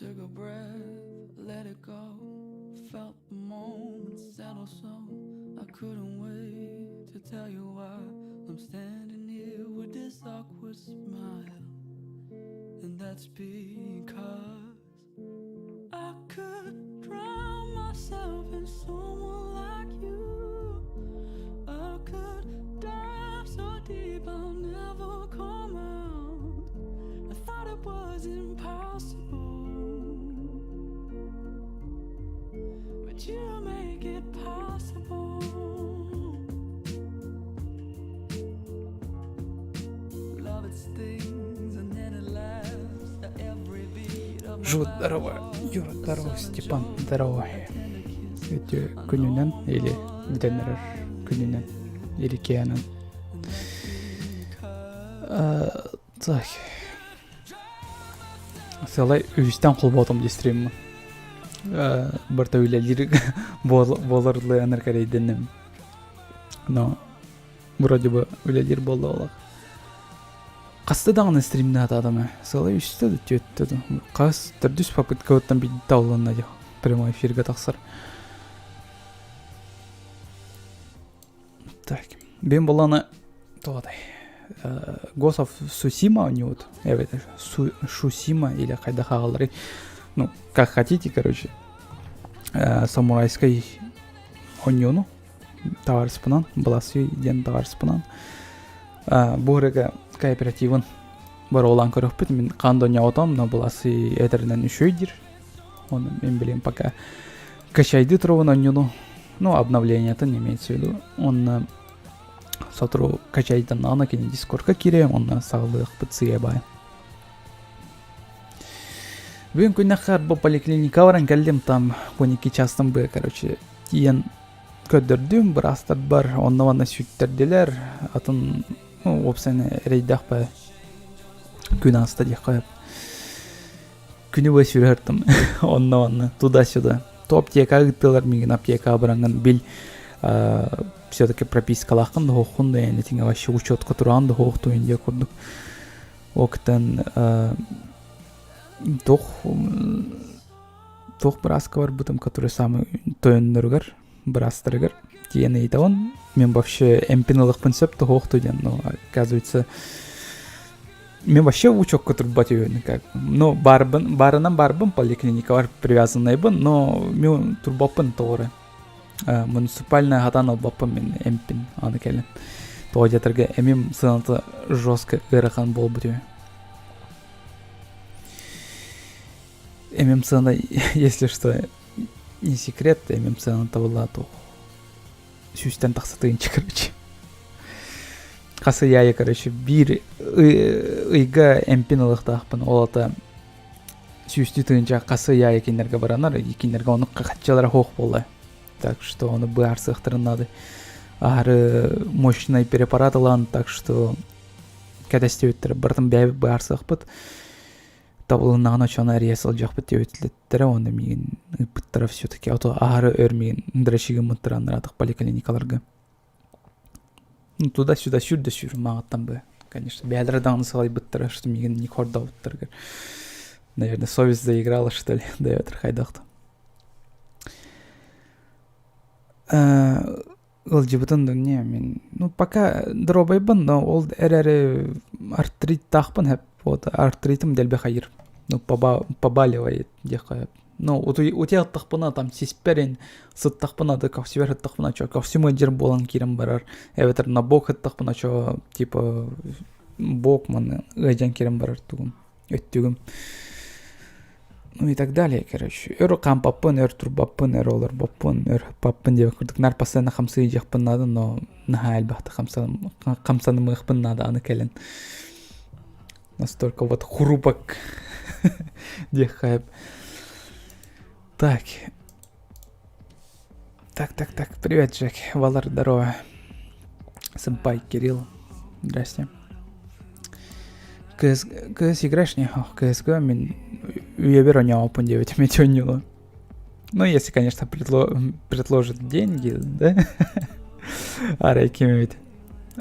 Took a breath, let it go. Felt the moment settle so I couldn't wait to tell you why I'm standing here with this awkward smile. And that's because I could drown myself in someone like you. I could dive so deep I'll never come out. I thought it was impossible. But you make it possible. Love it stings and then it laughs at every beat of my Жут, здорово. Юра, здорово. Степан, здорово. Эти күнүнэн или бүтэн эрэр күнүнэн или киэһэнэн. Так. Сыалай үһүстэн холботум дии стриммын. Барыта үлэлиир буолар лыанар кэрэйдэнним. Но вроде бы үлэлиир буолла олох. Хаста даҕаны стримнаатаатым ээ. Сыалай үстэ да түөттэ да. Хас төрдүс попыткабыттан биирдэ оллонно дии. Прямой эфиргэ тахсар. Так. Бин буланы туодай. Ghost of Tsushima оонньуубут. Эбэтэр Шусима или хайдах ааҕалларый. Ну, как хотите, короче. Самурайскай оонньууну табаарыспынан, Баласый диэн табаарыспынан бу ырыга кооперативын боруолаан көрүөхпүт. Мин хаан да оонньоотом, но Баласый этэринэн үчүгэй диир. Оны мен билим пока качайды туругун оонньууну ну обновлениятын имеется в виду онно сотору качайданнаҕына кини дискордка киириэм онно саҕалыахпыт сыыйа баай бүгүн күннэххэ бу поликлиника баран кэллим там 12 частан быа короче тиийэн көрдөрдүм быраастарбар онно манна сүүттэрдилэр атын ну уопсайынан эрэйдээх баа күн ааста диэххэ сөп Күнү быһа сүрүһэртим онно-манна туда-сюда. То аптека ыыттылар миигин аптекаҕа бараҥҥын бил все-таки пропискалааххын да суоххун да эн итиҥэ вообще учетка тураҕын да суох туһун диэх курдук. Октан туох туох бырааска барбытым, который самый тойонноругар быраастарыгар тиийэн ыйытабын. Мин вообще эмпин ылыахпын сөп да суох диэн, но оказывается мен вообще учетка турбат үһү как ну барбын барынан барбын поликлиникалар привязанныйбын но мен турбаппын тоҕо муниципальная хатан ылбаппын мин эмпин аны кэлин тоҕо диэтэргэ эмим сыаната жестко ыарахан буолбут үһү эмим сыана если что не секрет эмим сыаната была туох сүүстэн тахса тыынча короче хас ый аайы короче биир ыйга эмпин ылыахтаахпын ол ата сүүстүү тыынча хас ый аайы кинилэргэ баранар кинилэргэ ону хаччалара суох буолла так что ону быһаарсыахтарын наада аһары мощный препарат ылан так что кэтэстибиттэр барытын бэйэбит быһаарсыахпыт табылыннаҕына оччоҕуна эрийэ сылдьыахпыт диэбиттэрэ уонна миигин ыыппыттара все-таки а то аһары өр миигин дрочи гыммыттара анараатах поликлиникаларга ну туда-сюда сүр да сүр мааҕыттан быа конечно бэйэлэрэ даҕаны сылайбыттара что миигин не хордообуттарыгар наверное совесть заиграла что ли да эбэтэр хайдах да Ыалдьыбытын да не мин ну пока доруобайбын но ол эрээри артриттаахпын сөп вот артритым дэлби хайыр ну побаливает диэххэ сөп ну утуйаттахпына там сиспэрин сыттахпына да көхсүбэр сыттахпына чё көхсүм ыалдьар буолан киирэн барар эбэтэр на бок сыттахпына чё типа бок маны ыалдьан киирэн барар тугум өттүгүм Ну и так далее, короче. Өр хаампаппын, өр турбаппын, өр олорбоппун, өр ыппаппын диэбит курдук нар постоянно хамсыы дьиэхпин наада, но наһаа элбэхтик хамсанымыахпын наада аны кэлэн. Настолько вот хрупок диэххэ Так. Так, так, так. Привет, Джек. Валар, здорово. Сэмпай, Кирилл. Здрасте. КС, КС играешь? Не, КСГО мин үйэбэр оонньообоппун диэбитим ити оонньууну. Ну, если, конечно, предло... предложат деньги, да? Арай ким эбит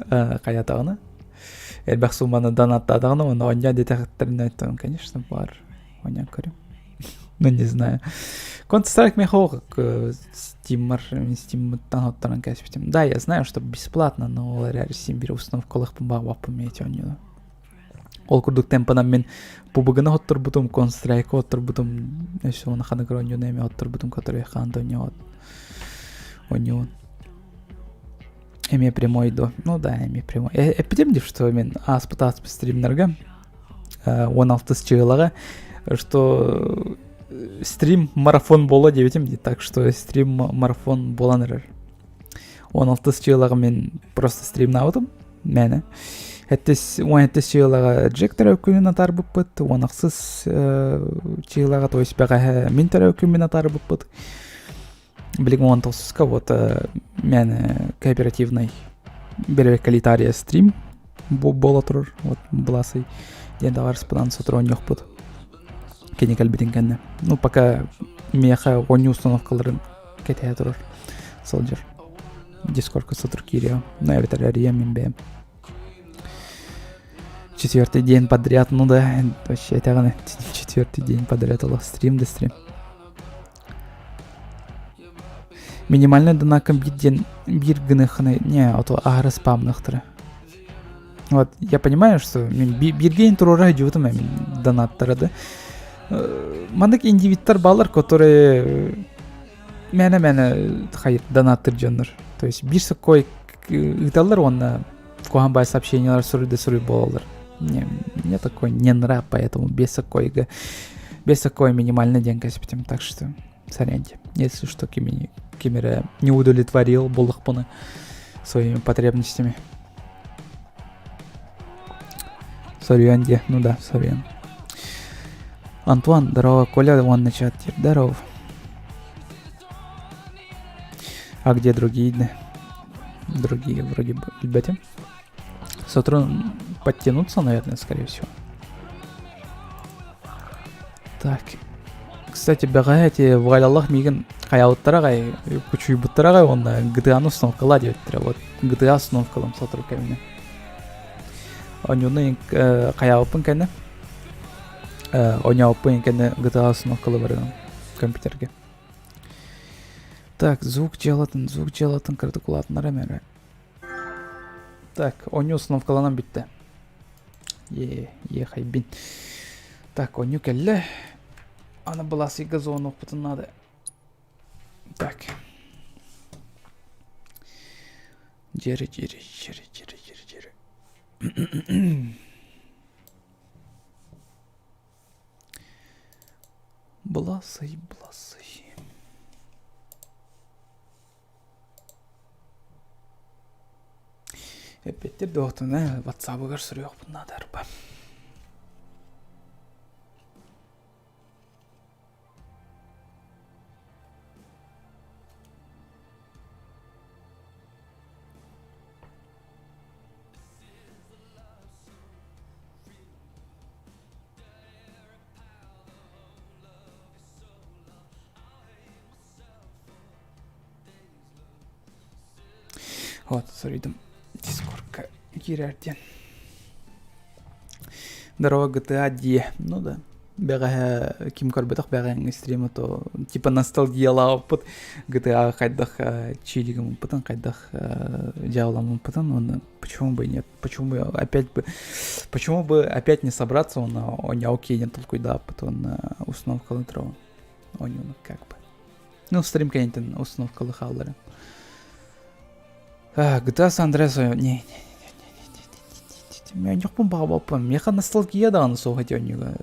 хайатаҕына элбэх сууманы донаттаатаҕына уонна оонньоо диэтэхтэринэ конечно бар оонньоон көрүм. Ну, не знаю. Counter-Strike мехо как Steam, Steam оттаран кэспитим. Да, я знаю, что бесплатно, но ол эрээри син биир установкалаахпын баҕабаппын эти оонньууну. Ол курдук темпанан мин PUBG-ны отторбутум, Counter-Strike отторбутум, өссө уонна ханнык оонньууну эмиэ отторбутум, который хаан да оонньуон. Эмиэ прямой до. Ну да, эмиэ прямой. Эппитим дии, что мин ааспыт ааспыт стримнарга 16 чыылаҕа, что стрим марафон буолуо диэбитим дии, так что стрим марафон буолан эрэр. 16 чыылаҕа мин просто стримнаабытым мээнэ. Эттис 17 чыылаҕа Джек төрөөккүнүн атаарбыппыт, 16 чыылаҕа, то есть бэҕэһээ мин төрөөккүммүн атаарбыппыт. Билигин 19-ка вот мээнэ кооперативный бэрэбэккэлитария стрим буола турар. Вот быласый диэн табаарыспынан сотору оонньуохпут. Кини кэлбитин кэннэ. Ну, пока миэхэ оонньуу установкаларын кэтэһэ турар сылдьар. Дискордка сотору киириэҕим. Ну, эбэтэр эрийэм мин бэйэм. Четвертый день подряд, ну да, вообще этэҕин четвертый день подряд олох стрим да стрим. Минимальный донакка биир диэн биир гыныаххына не ото аһара спамныахтара. Вот я понимаю, что мин бииргэ туруора сылдьыбытым мин донаттара да. Маннык индивидтар баалар, которые мээнэ-мээнэ хайыр донаттыр дьоннор. То есть биир соккой ыыталлар уонна куһаҕан баай сообщениялар суруй да суруй буолаллар. Не, мне такой не нрав, поэтому без сокойга без сокой минимально диэн кэспитим, так что соряньте. Если что, кими, кимерэ не удовлетворил буллахпыны своими потребностями. Сорян де, ну да, сорян. Антуан, здорово, Коля, вон на чат, здоров. А где другие? Другие вроде бы, ребята. Сотру подтянуться, наверное, скорее всего. Так. Кстати, бэҕэһээ Валялах миигин хайаабыттара аҕай, кучуйбуттара аҕай уонна GTA-ны установкалаа диэбиттэрэ. Вот GTA установкалам сотору кэминэ. Онньуну хайаабыппын кэннэ оонньообуппун кэннэ GTA установкалы барыам компьютергэ. Так, звук дьыалатын, звук дьыалатын кыратык улаатыннар эмэрэ. Так, оонньуу установкаланан бүттэ. Е, е хайбин. Так, оонньуу кэллэ. Аны быласыйга зонуохпутун наада. Так. Дьиэри, дьиэри, дьиэри, дьиэри, дьиэри, дьиэри. Быласый, быласый. Эппиэттир дуоһутуна ватсабыгар суруйуохпун наада арба. Вот, суруйдум. Дискордка киирэр диэн. Здорово, GTA дии. Ну да. Бэҕэһээ ким көрбөтөх бэҕэһээҥҥи стрима то типа ностальгиялаабыппыт GTA хайдах чилигыммыппытын хайдах дьаалламмыппытын уонна почему бы нет почему бы опять бы почему бы опять не собраться уонна оонньоу киинин толкуйдаабыт уонна установкалыы турабын оонньууну как бы ну стрим кэнниттэн установкалыы хаалларым GTA San Andreas не не не оонньуохпун баҕабаппын миэхэ ностальгия даҕаны суох ити оонньууга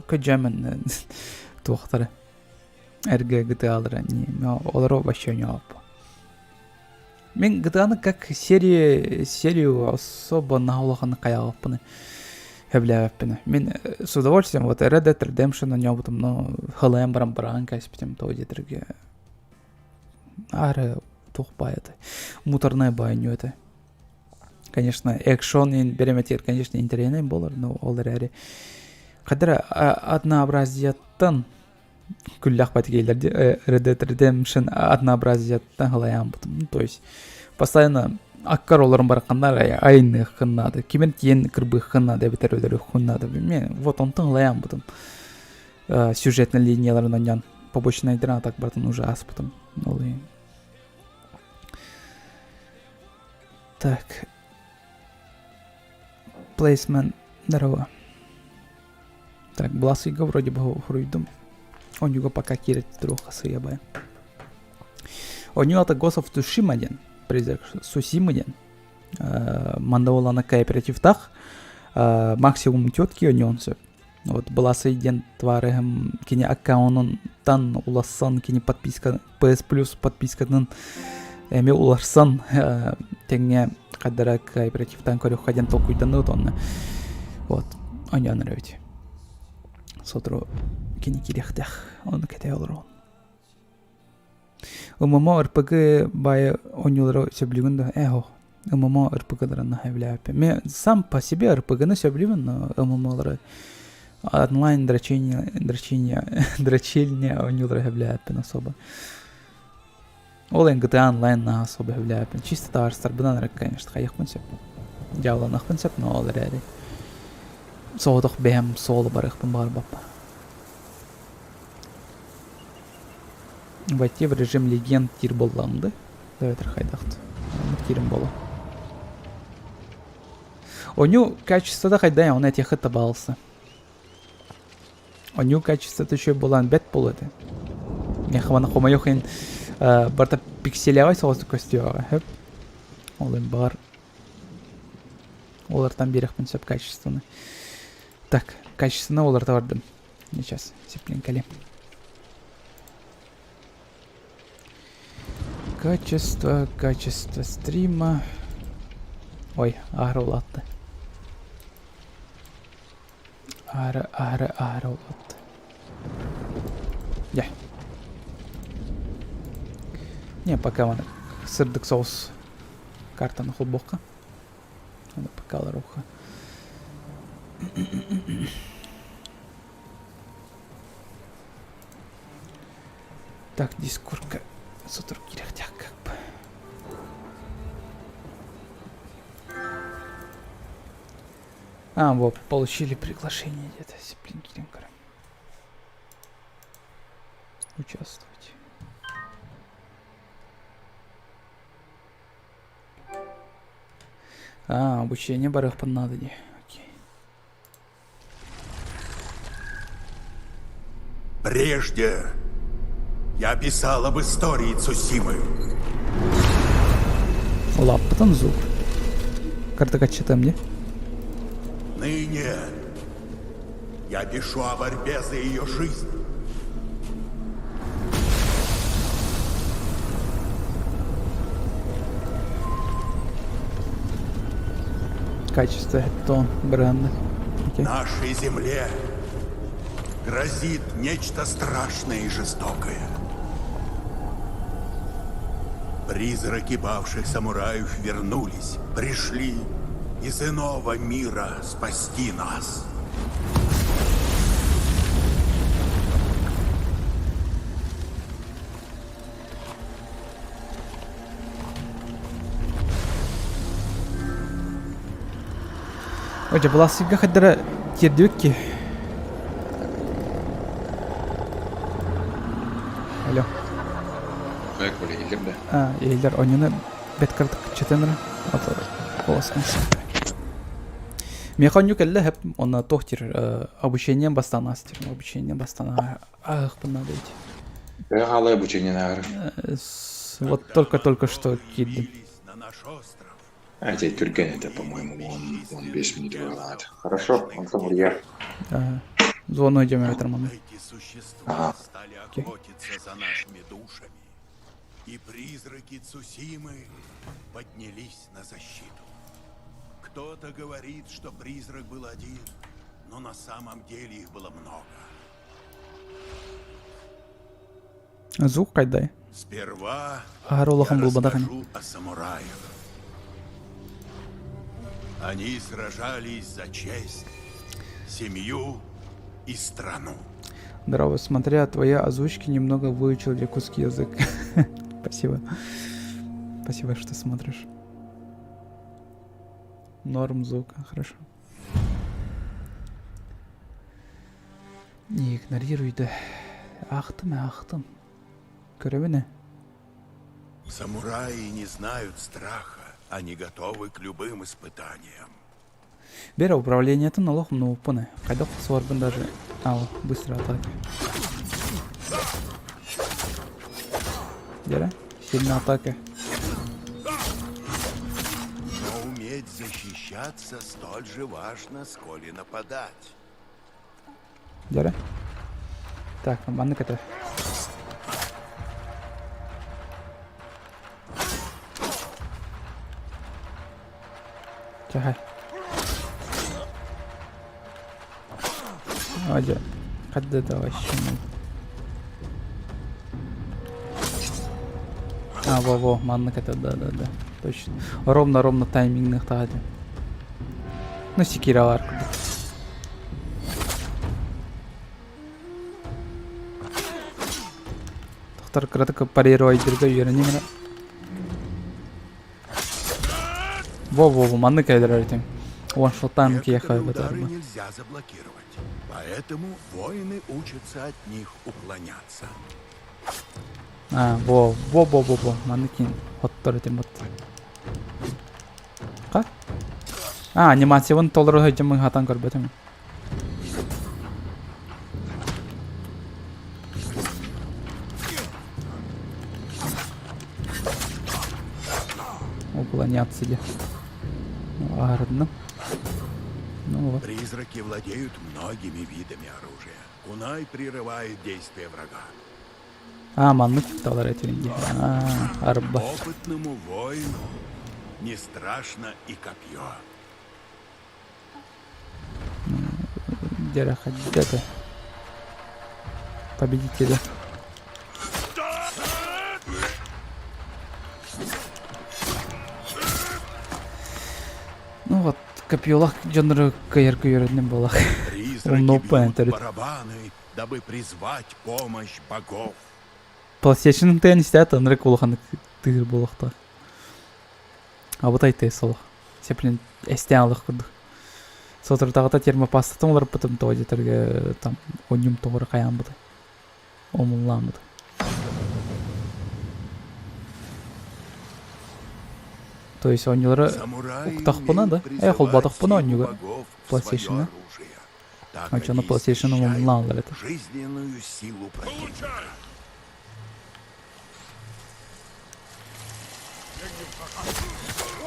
көдьөөмөн туохтара эргэ GTA-лара не олору вообще оонньообоппун Мин GTA-ны как серия серию особо наһаа улаханнык хайаабаппын сөбүлээбэппин. Мин с удовольствием вот Red Dead Redemption оонньообутум, но халайан баран быраҕан кээспитим тоҕо диэтэргэ аары туох баай этэй муторная баай этэ. Конечно, экшон бириэмэтигэр, конечно, интэриэһинэй буолар, но ол эрээри хадара однообразиеттан күллэх батигейлер Red Dead Redemption однообразиеттан халайаанбытым. Ну, то есть постоянно аккар олорон бараханнар айынныаххын наада, кимин тиэн кырбыаххын наада эбэтэр өлөрүөххүн наада. Мен вот онтон халайаанбытым. Сюжетный линияларын онньон побочнайдарын атак бартын уже ааспытым. Ол иһин. Так. Плейсмен, здорово. Так, Бласыйга вроде бы хуруйдум. Онюга пока киирет туруха сыябай. Оню ата Ghost of Tsushima диэн, призрак Сусимы диэн. Мандаволана кооперативтах максимум тетки оньон сөп. Вот Бласый диэн тварыһым кини аккаунунтан улассан кини подписка PS Plus подпискатын эми уларсан тэҥҥэ хаддара кооперативтан көрүөххэ диэн толкуйданыбыт онно вот оньон эрэбит сотору кини киириэхтээх ону кэтэ олоруон ММО РПГ баайы оонньуулары сөбүлүүгүн да ээ ох ММО РПГ-лары наһаа сөбүлээбэппин. Мен сам по себе РПГ-ны сөбүлүүбүн, но ММО-лары онлайн дрочение, дрочение, дрочильня оонньуулары сөбүлээбэппин особо. Ол эн GTA онлайн наһаа особо сөбүлээбэппин. Чисто табаарыстарбынан эрэ, конечно, хайыахпын сөп. Дьааланыахпын сөп, но ол эрээри соҕотох бэйэм соло барыахпын баҕарбаппын. Войти в режим легенд диир буоллаҕым да? Эбэтэр хайдах киирэн буолуо. Оню качествота хайдай, оны этиэххит табаалса. Оню качествота үчүгэй буолан бэт буолуо этэ. Миэхэ хомойуох иһин барыта пикселявай соҕустук көстүөҕэ сөп. Ол иһин баҕар олортон биэриэхпин сөп качествоны. Так, качествоны олорто бардым. Сейчас, сиплинкали. Качество, качество стрима. Ой, аһара улаатта. Аһара, аһара, аһара улаатта. Дьэ. Не, пока маны сырдык соус картаны холбуохха. Оны пока ларуха. Так, дискурка сотору киириэхтээх как бы. А, вот, получили приглашение где-то. Участвовать. А, обучение барыахпын наада дии. Окей. Прежде я писал об истории Цусимы. Лаппытын звук. Картакаччытым дии. Ныне я пишу о борьбе за ее жизнь. Качество тон бренда. Окей. Нашей земле грозит нечто страшное и жестокое. Призраки павших самураев вернулись, пришли из иного мира спасти нас. Ой, быласыйга хаддара тиэрдибит ки. Алло. Иһиллэр да? А, иһиллэр. Онньуну бэт кыратык кыччатан Голос Миэхэ онньу кэллэ хэп онно туох диир обучение бастаан аас диир обучение бастаан ааһыахпын наада эбит. Төһө хаалай обучение ааһар? Вот только-только что киирдим. На наш остров. А, это түргэн это, по-моему, он, он 5 минут выглядит. Хорошо, он там я. Ага. Звону идем ветром. Эти существа Ага. стали Окей. охотиться за нашими душами. И призраки Цусимы поднялись на защиту. Кто-то говорит, что призрак был один, но на самом деле их было много. Звук хайдай. Сперва Аһар я улахан булбатах ини. расскажу о самураях. Они сражались за честь, семью и страну. Здорово, смотря твои озвучки, немного выучил якутский язык. Спасибо. Спасибо, что смотришь. Норм звука, хорошо. Не игнорируй да. Аахтым, аахтым. Көрөбүн ээ. Самураи не знают страха, они готовы к любым испытаниям. Бера управлениетын олох умнубуппун ээ. Хайдах охсуорбун даже... А, быстро атака. Дера, сильная атака. Но уметь защищаться столь же важно, сколь и нападать. Дьэрэ. Так, маннык этэ. Чахай. Адя. Хадда да вообще. А, во-во, маннык это, да-да-да. Точно. Ровно-ровно таймингных таҕа Ну, секиралар курдук. Тохтор кыратык парировайдырга үөрэниҥ эрэ. Во-во-во, маннык кэлэр этим. One-шоттаан киэхэ Некоторые удары бытарба. нельзя заблокировать, поэтому воины учатся от них уклоняться. А, во, во-во-во-во, маннык кин хоттор этим бот. Ха? А, анимациябын толору сылдьаммын хатан көрбөтүм. Уклоняться де. Ну, аһарынным. Ну вот. Призраки владеют многими видами оружия. Кунай прерывает действия врага. А, маннык талар этибин дии. А, арба. Опытному воину не страшно и копье. Дьэ где-то. Победители. Ну вот, копьелах дьоннору кыйар күйөрөннүм буолах. Призраки Умнууппун бьют төрүт. барабаны, дабы призвать помощь богов. PlayStation тыан истээт ынырык улаханнык тыыр буолуохтаах. Абытай тыас солох. Сеплин эстээн алых курдук. Соторутааҕыта термопастатын уларыппытым тоҕо диэтэргэ там онньум тоҕура хайааммыта. Омуллааммыта. То есть оонньуулара Самураи уктахпына умеют да, э призывать холботохпуна силу оонньууга богов в свое PlayStation-ҥа. оружие. Так Оччону они PlayStation истощают умуллааллар этэ. жизненную силу противника.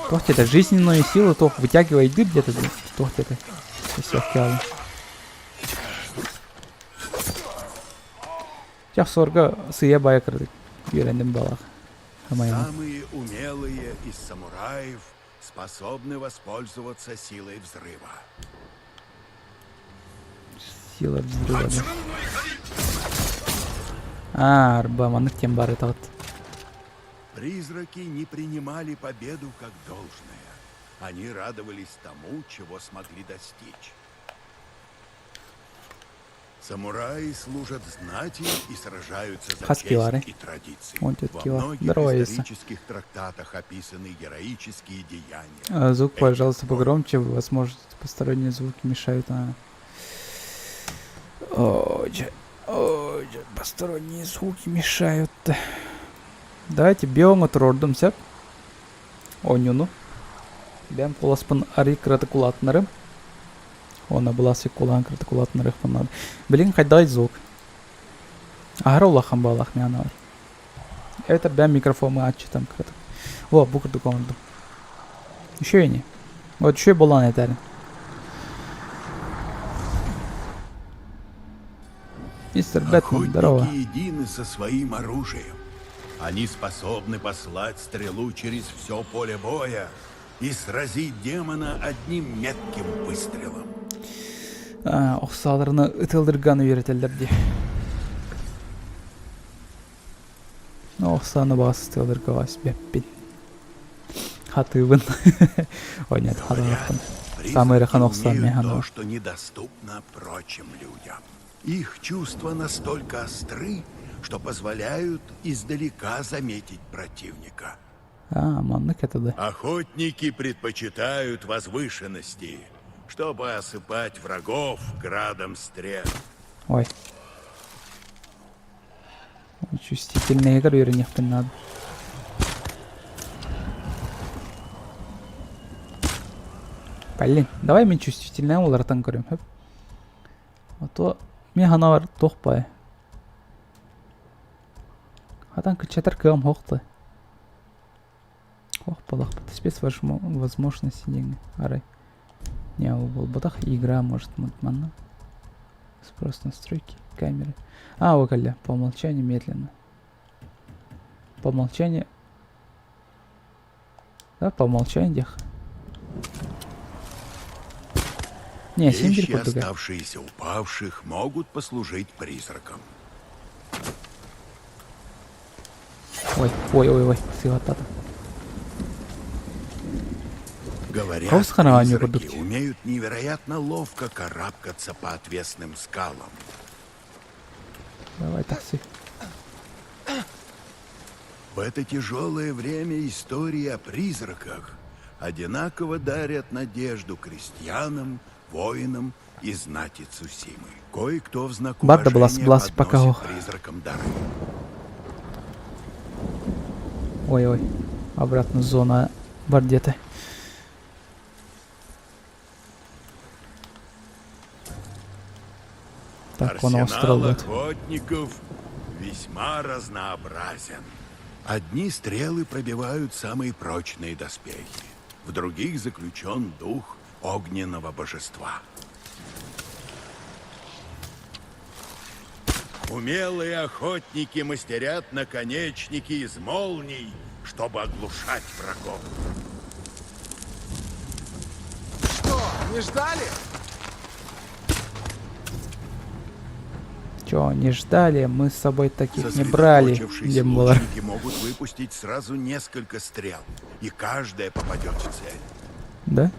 Туох диэтэ жизненную силу туох вытягивайдыыр диэтэ дуу туох диэтэ өссө Чах суорга сыыйа-баайа кыратык үөрэнним балаах. Хамайынан. Самые умелые из самураев способны воспользоваться силой взрыва. Сила взрыва, да. Аа, арба, маннык тем баар этаҕыт. Призраки не принимали победу как должное. Они радовались тому, чего смогли достичь. Самураи служат знати и сражаются за Хас честь килары. и традиции. Он тет Во кила. многих Здорово, Иса. исторических трактатах описаны героические деяния А, звук, этих пожалуйста, воинов. погромче. Возможно, посторонние звуки мешают. А. Ой, дьэ, ой, дьэ, посторонние звуки мешают. Давайте биоҥа туруордум сөп. Оонньууну. Бэйэм куоласпын арый кыратык улаатынарым. Уонна былаастык кулаан кыратык улаатынарыахпын наада. Билигин хайдаҕый звук? Аһара улахан баалаах миэхэ аналар. Эбэтэр бэйэм микрофоммун аччытам кыратык. Во, бу курдук оҥордум. Үчүгэй ини. Вот үчүгэй буоллаҕына этээрин. Мистер Бэтмен, здорово. Охотники едины со своим оружием. Они способны послать стрелу через все поле боя и сразить демона одним метким выстрелом. Охсааларына ытылдырганы үөрэтэллэр дии. Охсааны баҕас ытыаларга баҕас бэппин. Хатыыбын. Ой, нет, Говорят, хатаабаппын. Самый призраки ыарахан охсоон умеют миэхэ то, аналар. что недоступно прочим людям. Их чувства настолько остры, что позволяют издалека заметить противника. Аа, маннык это да. Охотники предпочитают возвышенности, чтобы осыпать врагов градом стрел. Ой. Чувствительныйыгар үөрэниэхпин наада. Блин, давай мин чувствительнай уларытан көрүм, хөп. А то мен ханабар туох бай. Хатан кыччатар кыам хохты. Ох, балахпыт. Спецвозможности диэҥҥэ арай. Не, ол буолбатах. Игра, может, манна. Спрос настройки камеры. А, вот кэллэ. По умолчанию медленно. По умолчанию... Да, по умолчанию диэх. Не, син Вещи, биир курдук. оставшиеся упавших, могут послужить призраком. Ой, ой, ой, ой, сыһаттаатым. Говорят, Хаус хараанньа курдук. призраки умеют невероятно ловко карабкаться по отвесным скалам. Давай такси. В это тяжелое время истории о призраках одинаково дарят надежду крестьянам, воинам и знати Цусимы. Кое-кто в знак Барда была уважения блас пока подносит призракам дары. Ой-ой, обратно зона бардеты. Так, он Арсенал остров охотников весьма разнообразен. Одни стрелы пробивают самые прочные доспехи, в других заключен дух огненного божества. Умелые охотники мастерят наконечники из молний, чтобы оглушать врагов. Что, не ждали? Чё, не ждали? Мы с собой таких не брали. Сосредоточившись, Демболар. лучники могут выпустить сразу несколько стрел, и каждая попадет в цель. Да?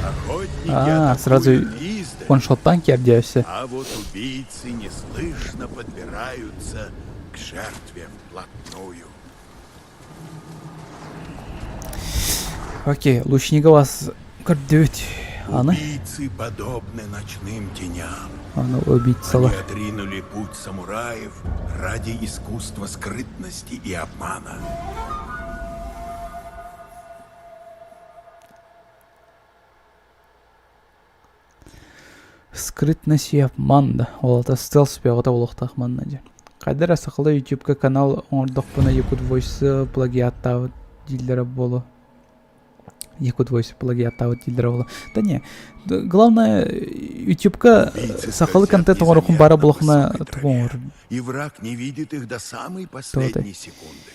Охотники А, сразу атакуют издали, Ваншоттан киэрдиэсэ. а вот убийцы неслышно подбираются к жертве вплотную. Окей, лучнига вас көрдүбүт. Аны, Убийцы подобны ночным теням. аны убийцалар. Они отринули путь самураев ради искусства скрытности и обмана. Скрытность и обман да. Ол ата стелс бөҕөтө буолуохтаах манна дьэ. Хайда эрэ сахалыы ютубка канал оҥордохпуна Якут Voice плагиаттаабыт дииллэрэ буолуо. Якут Voice плагиаттаабыт дииллэрэ буолуо. Да не, главное ютубка Убийцы сахалыы скользят контент оҥоруоххун баара незаметно в буоллаххына высокой тугу траве, оҥорор и враг не видит их до самой туотай. последней секунды.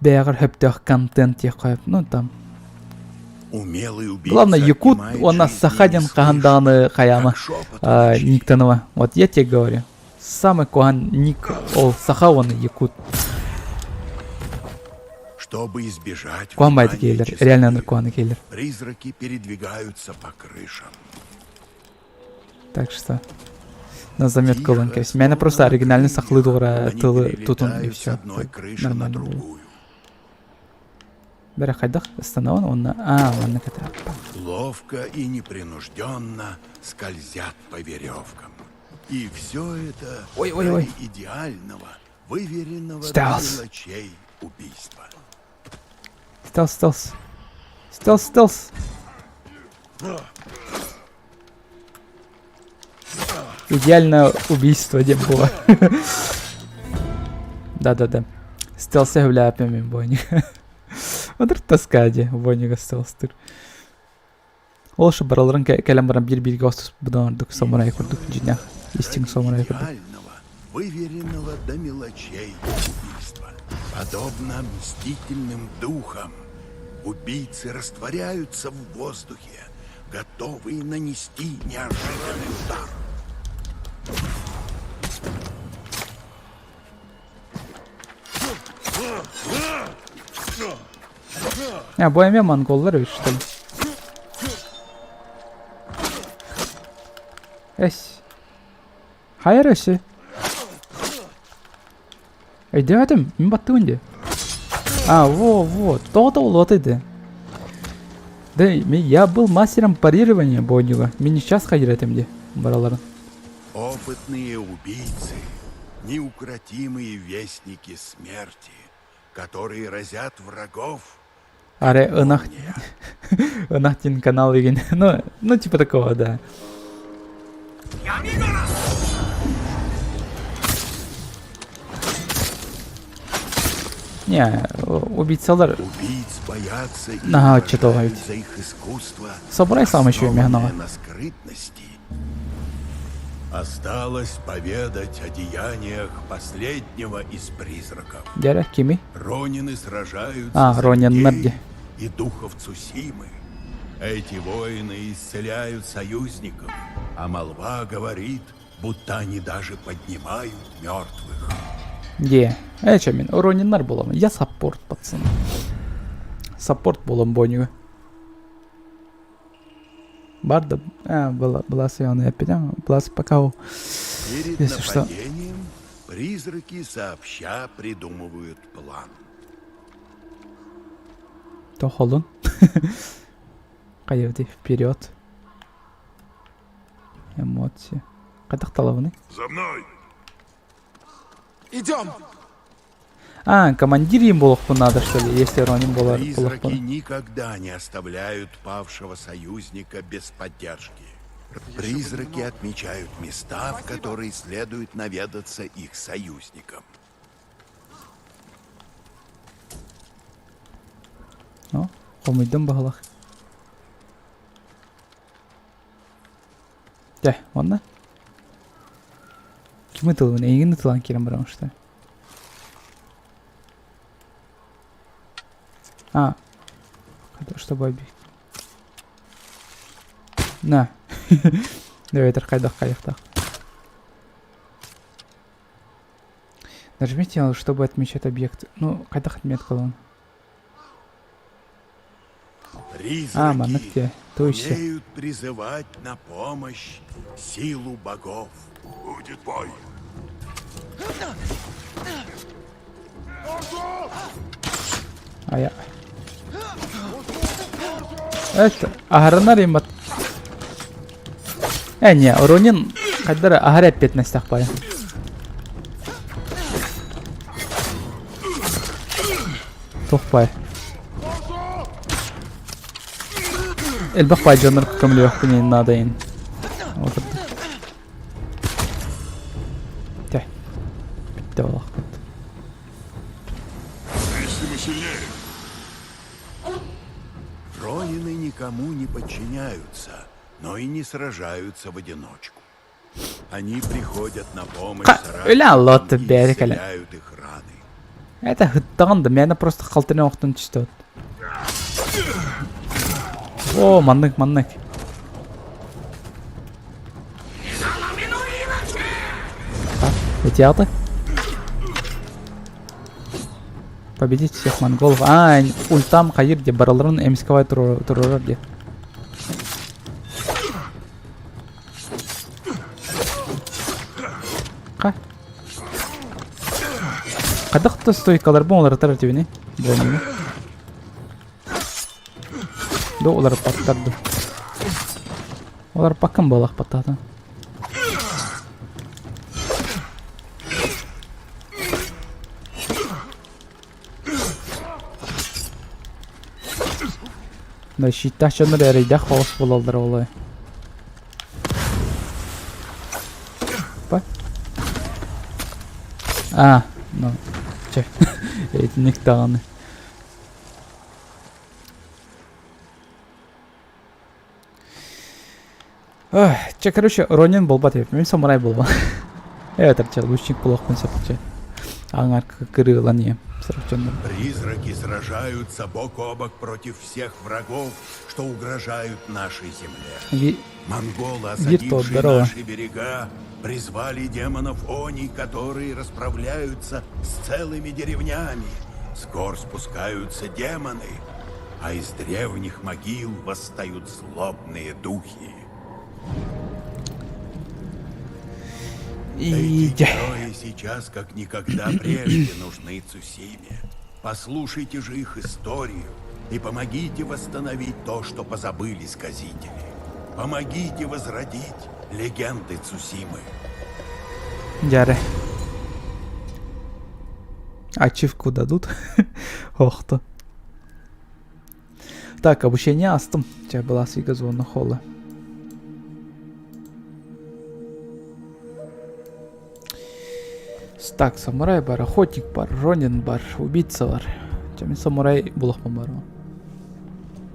Бэйэҕэр сөптөөх контент диэххэ ну там Умелый Главное, убийца якут отнимает уонна жизни саха диэн хаһан неслышно, даҕаны хайаама как шепот в ночи. никтаныма. Вот я тебе говорю. Самый куһаҕан ник ол саха уонна якут. Чтобы избежать Куһаҕан баайдык внимания киһилэр, реально часовых, куһаҕан киһилэр. призраки передвигаются по крышам. Так что на заметку ылан Тихо, кэбис. Мээнэ словно просто на оригинальный сахалыы крыльях, дуҕара они тылы тутун и перелетают с все. одной крыши на Нормально будет. другую. Бэрэ хайдах ыстанабын уонна аа манна кэтэ. Ловко и непринужденно скользят по веревкам. И все это Ой ой ой. ради идеального, выверенного до Стелс. мелочей убийства. Стелс, стелс. Стелс, стелс. Идеальное убийство диэн буолар. Да-да-да. Стелсе хүлээппин мин бойник. Отыр тоска дии бойнига стелстыр. Ол шу бараларын кэлэн баран биир-бииргэ охсуспутун ордук И самурай все курдук это дьиҥнээх истиҥ ради самурай курдук. идеального, выверенного до мелочей убийства. Подобно мстительным духам, убийцы растворяются в воздухе, готовые нанести неожиданный удар. А, бу эмиэ монголлар эбит что ли? Эс. Хайа эрэ өссө. Өйдөөтүм, мин баттыбын дии. А, во, вот. Тоҕо да улуотай дии. Да, я был мастером парирования бойнюга. Мин сейчас ходил этим где бараларын. Опытные убийцы, неукротимые вестники смерти, которые разят врагов. Аре ынах ынах канал деген. Ну, ну типа такого, да. Не, убийцалар Убийц боятся и Наһаа оччотооҕу уважают эбит. за их искусство, Собрай сам еще основанное механоҕа. на скрытности. Осталось поведать о деяниях последнего из призраков. Дьэрэ, кими? Ронины сражаются А, за Рониннар людей дии. и духов Цусимы. Эти воины исцеляют союзников, а молва говорит, будто они даже поднимают мертвых. Дии. Ээ, мин Рониннар буоламын. Я саппорт, пацаны. Саппорт буолан буонньуга. Бар да, а, была, была съемная эпидемия, была пока, Перед если что. нападением призраки сообща придумывают план. То холун. Хайыты вперед. Эмоции. Хайдах талабыный? За мной! Идем! А, командир им буолуохпун надо, что ли, если Ронин буолар Призраки буолуохпун. никогда не оставляют павшего союзника без поддержки. Призраки отмечают места, в которые следует наведаться их союзникам. Ну, хомуйдум баһылах. Дьэ, уонна? Ким ытылыбын? Эйигин ытылан киирэн барабын что ли? А, чтобы объект. На. Давай, хайдах хайдах. Нажмите, чтобы отмечать объект. Ну, хайдах отметка А, маннык Призраки те. То есть. умеют призывать на помощь силу богов. Будет бой. А я... Это, аһарынар имат. Э, не, Ронин хайдара аһар эппиэтинэстээх баайа. Туох баай. Элбэх баай дьоннор көмөлөөхпүн наада ин. Тэ. Бүттэ олохпут. Если мы сильнее. Ронины никому не подчиняются, но и не сражаются в одиночку. Они приходят на помощь Өлә соратникам лот и бәрекеле. исцеляют их раны. Это хыттаҕын да мээнэ просто халтына охтон түстэ. О, маннык, маннык. Эти Победить всех монголов. А, ультам хайыр де бараларын эмсковай турурар де. Ха. Хайдах да стойкалар бу олар тибини. Бонуну. До олар паттарды. Олар пакын болақ паттады. Да щиттах чоннор эрейдах холос болалдар олай. Па? А, ну, чэ. Этинник даҕаны. Чэ, короче, Ронин буолбат эбит. Мин самурай буолба. Эбэтэр чэ, лучник буолуохпун сөп чэ. Аҥар кырыылан ийэм. Призраки сражаются бок о бок против всех врагов, что угрожают нашей земле. Монголы, осадившие наши берега, призвали демонов Они, которые расправляются с целыми деревнями. С гор спускаются демоны, а из древних могил восстают злобные духи. Эти герои сейчас как никогда прежде нужны Цусиме. Послушайте же их историю. и помогите восстановить то, что позабыли сказители. Помогите возродить легенды Цусимы. Дьэ Ачивку дадут. Ох то. Так, обучение астым. Чэ, была свига зона холла. Так, самурай бар, охотник бар, ронин бар, убийца бар. Чэ, мин самурай булахпын бар.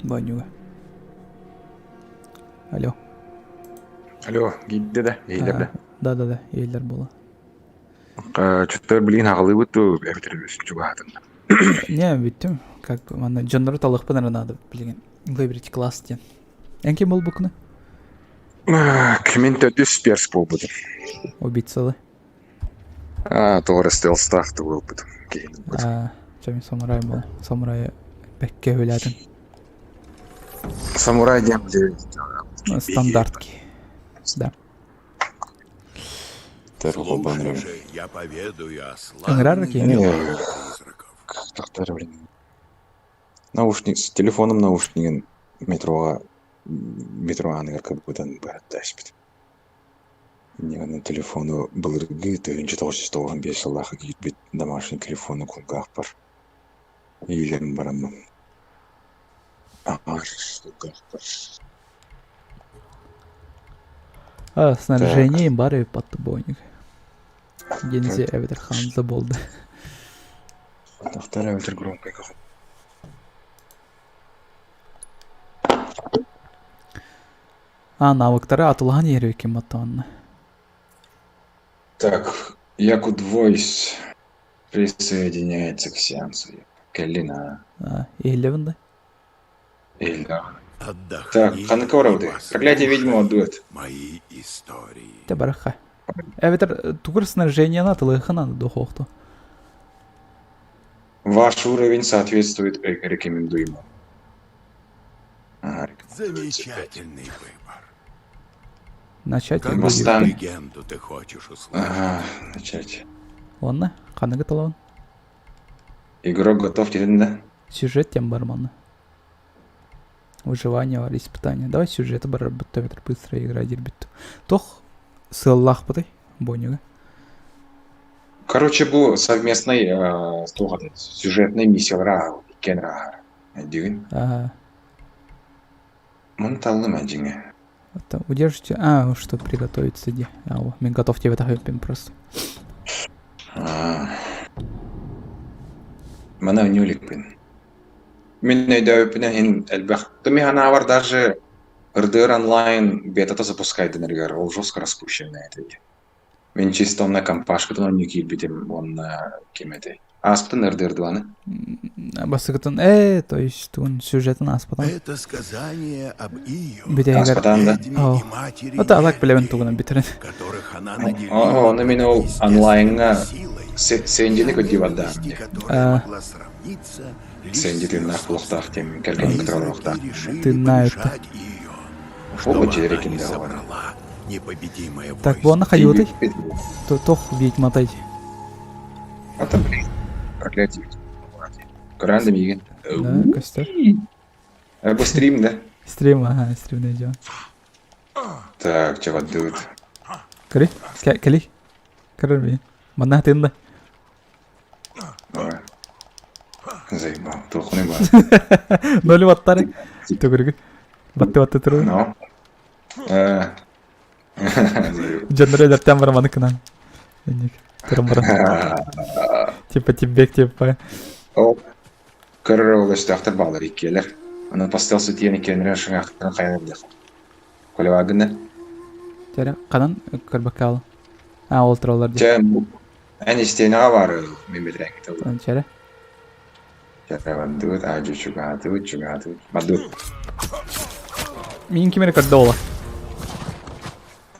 Банюга. Алло. Алло, гидде да, ейлер да. Да-да-да, ейлер була. Что-то, блин, аҕалыыбыт дуу, эбэтэр чугаһатын. Не, бүттүм. Как бы, манна дьоннору талыахпын эрэ наада билигин. Выберите класс диэн. Эн ким буолбуккуна? Мин төрдүс перс буолбутум. Убийцалы. А, тоҕо стелстаах да буолбутум. А, чэ, мин самурай буол. Самурай бэккэ үлээтим. Самурай диэн Стандартки. Да. Слушай же, я поведаю о Ыҥырар славных киһини. делах призраков. Тахтар, блин. Наушник, с телефоном наушнигын метроға метро ааныгар кыбытан быһаттаспыт. Иннигэн телефону былыргы 1995 сыллаахха киирбит домашний телефону кулгаахпар иилэн бараммын. Аҕар кулгаахпар. А, снаряжение бары подбойник. Гензи эбэтэр Ханза буолда. Тахтар эбэтэр громкой А, навыктары атылаһан иһэр ким оттоонно. Так, Якут Voice присоединяется к сеансу. Кэллин А, иһиллэбин да? Иһиллэҕин. Отдохни Так, ханнык и барабыт? Проклятие ведьмы отдует. мои истории. Те барахха. Эбэтэр тугур снаряжениены атылыаххын духуохту. Ваш уровень соответствует рекомендуемому. Ага, Замечательный выбор. Начать Какую Восстан. легенду ты хочешь услышать? Ага, начать. Уонна ханныгы талабын? Игрок готов, дедин да? Сюжет тем бар манна. Выживание бар, испытание. Давай сюжеты бар бутта быстро игра дирбит. Тох сыллаах бытай бонюга. Короче, бу совместный туох сюжетный миссиялара иккен рахар. Дигин. Ага. Мун таллым дьиҥэ. Это удержите. А, что приготовиться иди. А, о, мен готов тебе тахыппин просто. Мана үнүлүкпүн. Мин өйдөөбүппүнэн иһин элбэх. Тumi ханаабар даже RDR онлайн бетата запускайдынарыгар ол жестко распущенная это. Мин чисто онно компашкытын онньу киирбитим уонна ким этэй. Ааспытын RDR дваны. Басыгытын, то есть туун сюжетын ааспатан. Это сказание об Ио, Бүтэһигэр Ааспатан да. ведьме О. и матери Ата алак билэбин Нерги, тугунан бүтэрин. которых она О, наделила ону мин ол естественной онлайҥҥа силой, Сэндини көрдүү ненависти, бардаам. которая А. могла сравниться лишь Сэнди с её тыыннаах буолуохтаах собственной. диэн кэргэнин кытары Призраки олоруохтаах. решили Тыыннаах помешать ее, Ол чтобы она не дьиэрекин да собрала непобедимое Так, войско. буонна хайыытай? Тох ведьматай. Ата блин, проклятие ведьмы. Көрөөн да миигин. Да, костер. Бу стрим да? Стрим, ага, стрим найдем. Так, чабаддыбыт. Кэри, кэли. Көрөр ми. Манна тынна. Давай. Заебал, туохуный бар. Ноль ваттары. Төгүрүгү. Батты батты туру. Ну. Заебал. Дьоннор өлөртөн баран маныкынан. Инник. Туран баран. Типа тиббек типа. Ол көрөр ол өстөөхтөр баалар иккиэлэр. Онон постел сутиэн иккиэннэрин шыҥаахтарын хайа билэх. Колевагына. Тәрэ канан көрбөккө А, ол тураллар дии. Чэ, эн истиэнэҕэ баар мин бэтэрээҥҥитэ Чэрэ. Чэ, бардыбыт, аадьу чугаһаатыбыт, чугаһаатыбыт. Бардыбыт. Миин ким эрэ көрдө ола.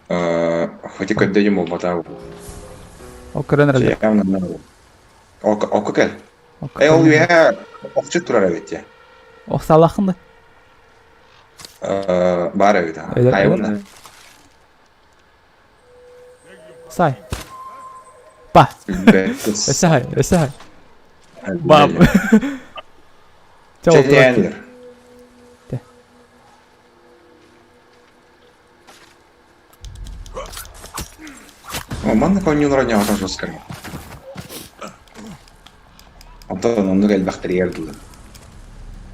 Хоть и көрдөйүм буолбатаа. Ол көрөн эрэллэр. Явно Окко кэл. Э, ол үөһэ охчут турар эбит дии. Ох, салахын да. Баар эбит. Хайбын Сай. Па. Өссө хай, өссө хай. Бам. Чэ, ол турар Чэньээннэр. Тэ. О, манна конньуун оронньоҕотон жестко. Онтон оннук элбэхтэригэр дылы.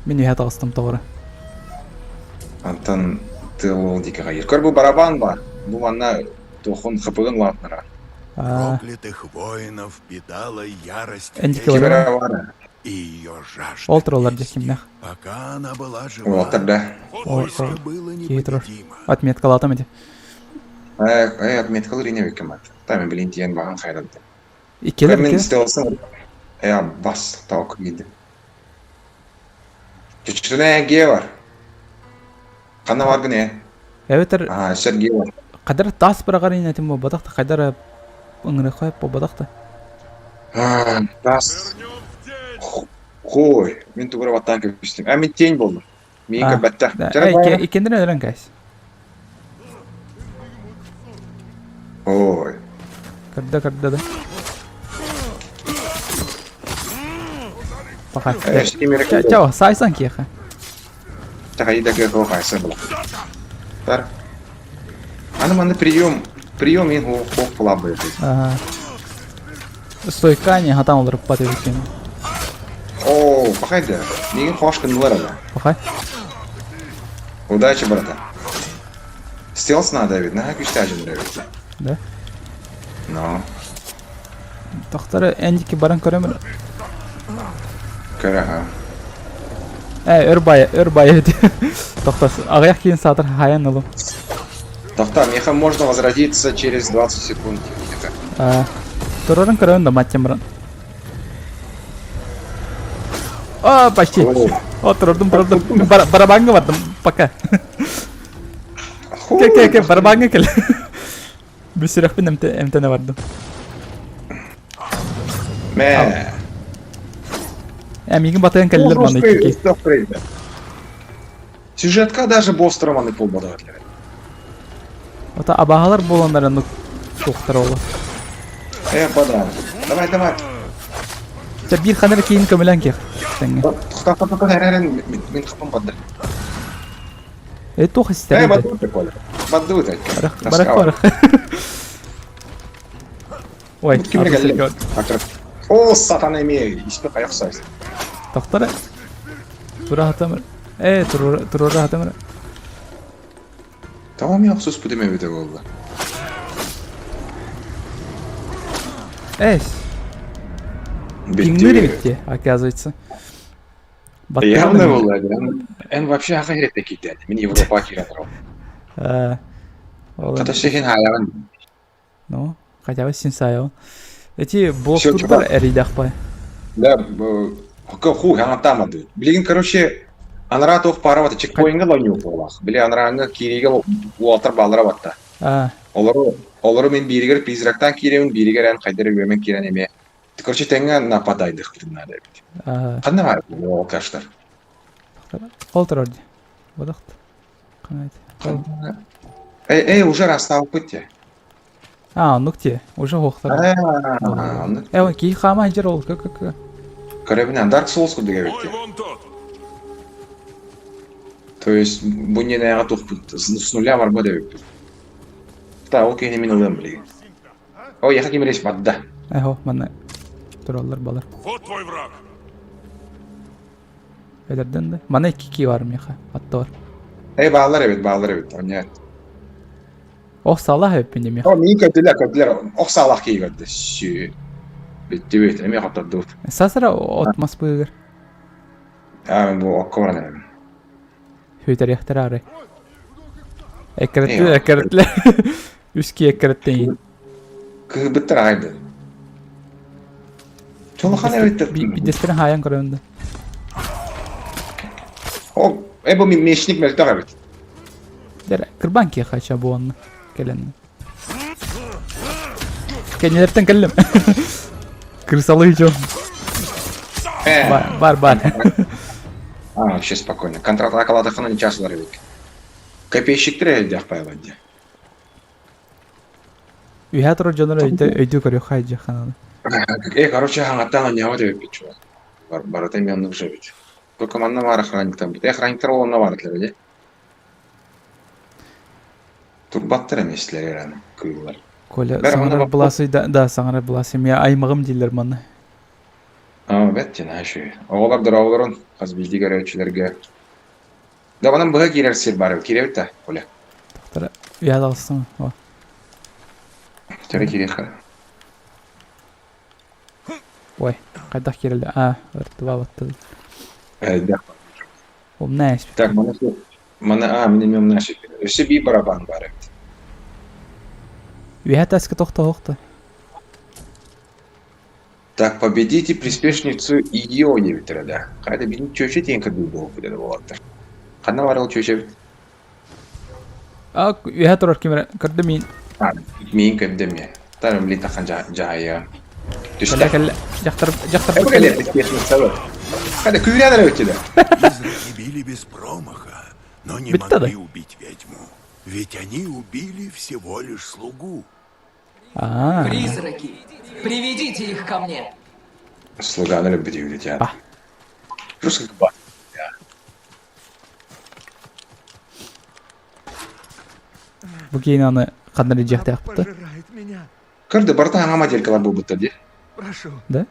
Мин үһэ таҕыстым тоҕоро. Антон тыал уол диэки хайыр. Көр бу барабан бар. Бу манна туохун хапыгын улаатынара. Аа, Проклятых воинов питала ярость Эндики Ким барабан. эрэ баар. и ее жажда Ол тураллар мести. дьэкимнэх. Пока она была жива, Уолаттар да. Ол войско ол было киһи турар. непобедимо. Отметкалаатым ити. Э, э, отметкалар ине беккем ат. Та мен билин тиен баган хайдан. Иккилэр Көр мен икки. стелсен. Э, бас таук киди. Чүчүнэ ге бар. Ханна баргын э? Эбэтэр Аа, Сергей бар. қадар тас быраҕар инэтим буолбатах да хайдар ыҥырыххай буолбатах да. Аа, тас. Хой, мин тугура баттаан көбүстүм. А мин тень болдум. Миин А, көрбөттө. да, Чара э, баара. иккинден өлөн кээс. Ой. Көрдө көрдө да. Пока. Э, ким эрэ Чао, сайсан киэхэ. Тахайда кыах хайса була. Тар. Аны манна прием, прием ин хоох кылабы. Ага. Стойка не хатан олоруппат эбиккин. О, пахайда. Мигин хош кындылар ала. Пахай. Удачи, брата. Стелс надо ведь, на күчтәжин ведь. Да? Но. Тохтор эндики баран көрөмөр. Көр аха. Э, өр бай, өр бай Тохтор, аҕыйах киин саатар хайан ылым. Тохта, меха можно возродиться через 20 секунд где-то. А, турарын көрөбүн да маттем баран. А, почти. О, турдум, турдум. Барабанга бардым, пока. Ке, ке, ке, барабанга кел. Бүсүрөхпүн эмтене бардым. Мэ. Э, мигин батыган кэллилэр манна икки. Сюжетка даже босс романы полбодоватлер. Ота абаһалар буоланнар оннук суохтар ол. Э, бада. Давай, давай. Чэ, биир ханар киин көмөлөөн киэх. Тэҥҥэ. Тоқта, тоқта, тоқта, әрәрен мин хапым бадды. Э, туох Э, истэрий да. бадды Коля. Бадды Барах, барах, барах. Ой, Ким О, сатана эме, испе каяк сайыз. Тохтор. Тура хатамыр. Э, тура хатамыр. Tamam ya sus bu deme bir de oldu. Эс. Пингныр битти, оказывается. Явно было. Эн вообще ахайрет китти. Мен Европа кирен Хата сехин хаягын. Ну, хотя бы син сайыл. Эти блоктурдар эрийдахпай. Да, ху ханатамады. Билигин, короче, анара туох пара бата чекпоинга лонью буолах. Били анарааңы кириге уолтар баллара батта. Олору олору мен бииригер призрактан кииребин, бииригер эн хайдары үөмэн киирэн эмиэ. Короче, тэҥҥэ нападайдыхпытын наада эбит. Ханна баар ол каштар? Ол турар дии. Бодохт. Канайт. Эй, эй, уже расставпыт те. А, оннук те. Уже хоохтар. Оннук. Э, киһи хаама дьэр ол как Көрөбүнэн Dark Souls курдук эбит те. То есть бу ненээҕэ тухпут с нуля барбат эбиппит. Та ол киһини мин ылыам билигин. О, яха кимиреш бадда. Эхо, манна тураллар балар. Вот твой враг. Эдерден да. Манна икки ки бар миэхэ, атта бар. Эй, баалар эбит, баалар эбит. Онья. Ох, салах эбиппин миэхэ. О, миин көрдүлэр, көрдүлэр. Ох, салах кии көрдө. Сүү. Бүттүбүт, эмиэ хоттордубут. Сасыра от мас быыгыр. Аа, бу окко баран эрэбин. Хүтэриэхтэрэ арай. Эккирэттилэр, эккирэттилэр. Үс ки эккирэттин. Кыһыйбыттар аҕай да. Чолохан эбиттер. Бидэстэрин хаайан көрөбүн да. О, э бу мечник мөлтөх эбит. Дэр, кырбан киэхэ ача буонна кэлэн. Кэннилэртэн кэллим. Крысалыы дьон. Э. Бар, бар. А, вообще спокойно. Контратакалаатаххына ничаасылар эбит. Копейщиктер элдэх пайла дии. Үһэ турар дьоннор өйдүү көрүөх хайдьаххананы. Э, короче, хаҥаттан анньаабат эбиппит чугас. Барыта эмиэ оннук же эбит. Только манна баар охранниктарбыт. Охранниктар ол онно баар этилэр дии. Турбаттар эмиэ эрэн кыыллар. Коля саҥарар былаасый да, да саҥарар былаасый эмиэ аймаҕым дииллэр манна. Аа, бэт диэн аһы Оҕолор дорооболорун хас биирдии көрөөччүлэргэ. Да онон быһа киирэр сир баар киирэбит да, Коля? Тохтора үйэ алыстым. Төре киириэххэ. Ой, хайдах киирэллэр? Аа, ыртыбаабаттар. Элбэх. Умна эспит. Так, маны маны аа, мин эмиэ умна Өссө биир барабан баар эбит. Үөһэ таска тохтоһуохта. Так, победите приспешницу ее диэбиттэрэ да. Хайда бин чүөчэ диэн кырдыы буолбут этэ буолаттар. Ханна бар ол чүөчэбит? А, үөһэ турар ким эрэ көрдө миин. А, миин көрдө эмиэ. Тарым ли тахан жаһайа. Кэллэ кэллэ. Дьахтар дьахтар кэллэ. Хайда күүрэн эрэ өттүлэ. Призраки били без промаха, но не могли убить ведьму. Ведь они убили всего лишь слугу. А. Призраки, приведите их ко мне. Слуганы любит юлитят. Просто как Бу киинаны ханна илдьиэхтээхпит Көрдө, барыта хаҥа моделька буолбуттар дии. Прошу. Да?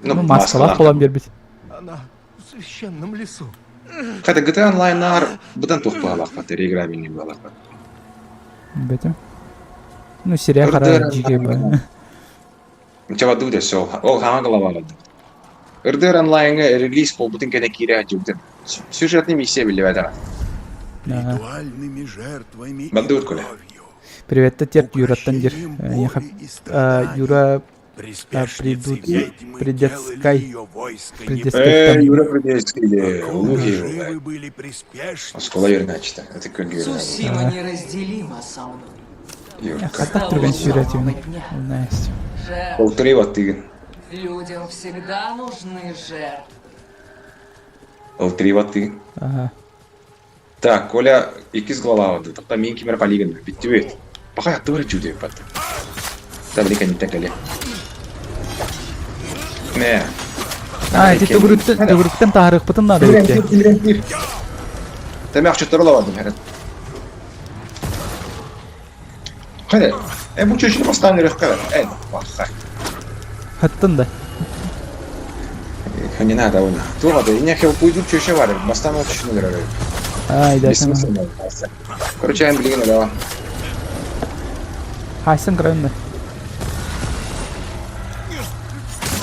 Ну, маскалаах буолан биэрбит. Она в священном лесу. Хотя GTA Online-наар быдан туох баалаахпат, реиграбельный баалаахпат. Бэтим. Ну, сирэ хара дьигэ ба. Чабадуу да все. Ол хаҥа главалады. РДР онлайнга релиз буолбутун кэнэ киирэ дьыбытын. Сюжетный миссия биллибэтэ. Ритуальными жертвами и Бандыут Коля. кровью. Приветте терт Юраттан дир. Юра Приспешницы придут- ведьмы придетскай- делали ее войско придетскай- Э, Юра Придельский, Покуда Луги. живы были приспешницы, Оскола юрначта. Это как юрна. Цусима неразделима со мной. Юрка. Хаттах түргэн сүүрэтивный. Найс. Жертв. Полторы ваттыгын. Людям всегда нужны жертвы. Полторы ваттыгын. Ага. Так, Коля иккис глава Тапта мин кимер полигон. Биттибит. Пока аттыбыр чуде пат. Таблика не так ли. Не. А, эти төгүрүктэн төгүрүктэн таарыахпытын наада эбит. Тэмэх чөттөр олабадым хэрэг. Хайда. Э бу чөчүнү бастаан өрөх кара. Э, бахха. Хаттын да. Не надо оны. Туға да, ине хел пуйдур чөчө бар. Бастаан ол чөчүнү көрөр. Ай, да. Бессмысленно. Короче, я блин, да. Хайсын көрөм да.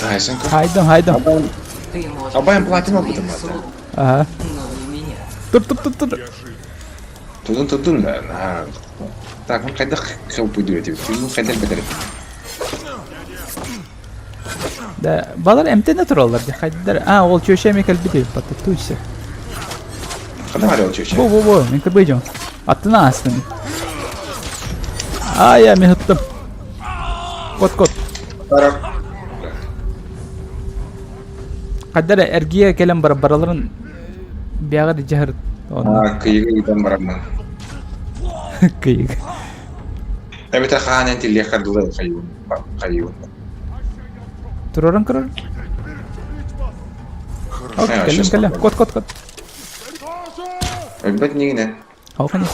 Да, сен Хайдым, хайдым. Ты можешь Абайм убить платину моих бутым это. слуг, Ага. но не меня. Тур тур тур тур. Тудун тудун да. Так, он хайдах хел пуйдур этип. Ну хайдах бетерет. Да, балар эмтене тураллар ди хайдар. А, ол чөшө эме кэлбит эбит батта туйся. Хана бар ол чөчө. Бу бу бу, мен кырбыйжым. Аттына астын. Ай, я мен ыттым. Кот кот. Хайдар эргие кэлэн бар бараларын бяга дьаһыр. Онно А, кыйыга гитан бараммын. кыйык. Эбите хаанен тилле хардылы хайуун. Хайуун. Туророн көрөр. Ок, А, кэллим щас кэллим. попробуем. Кот кот кот. Өлбөт нигине. Ол хани.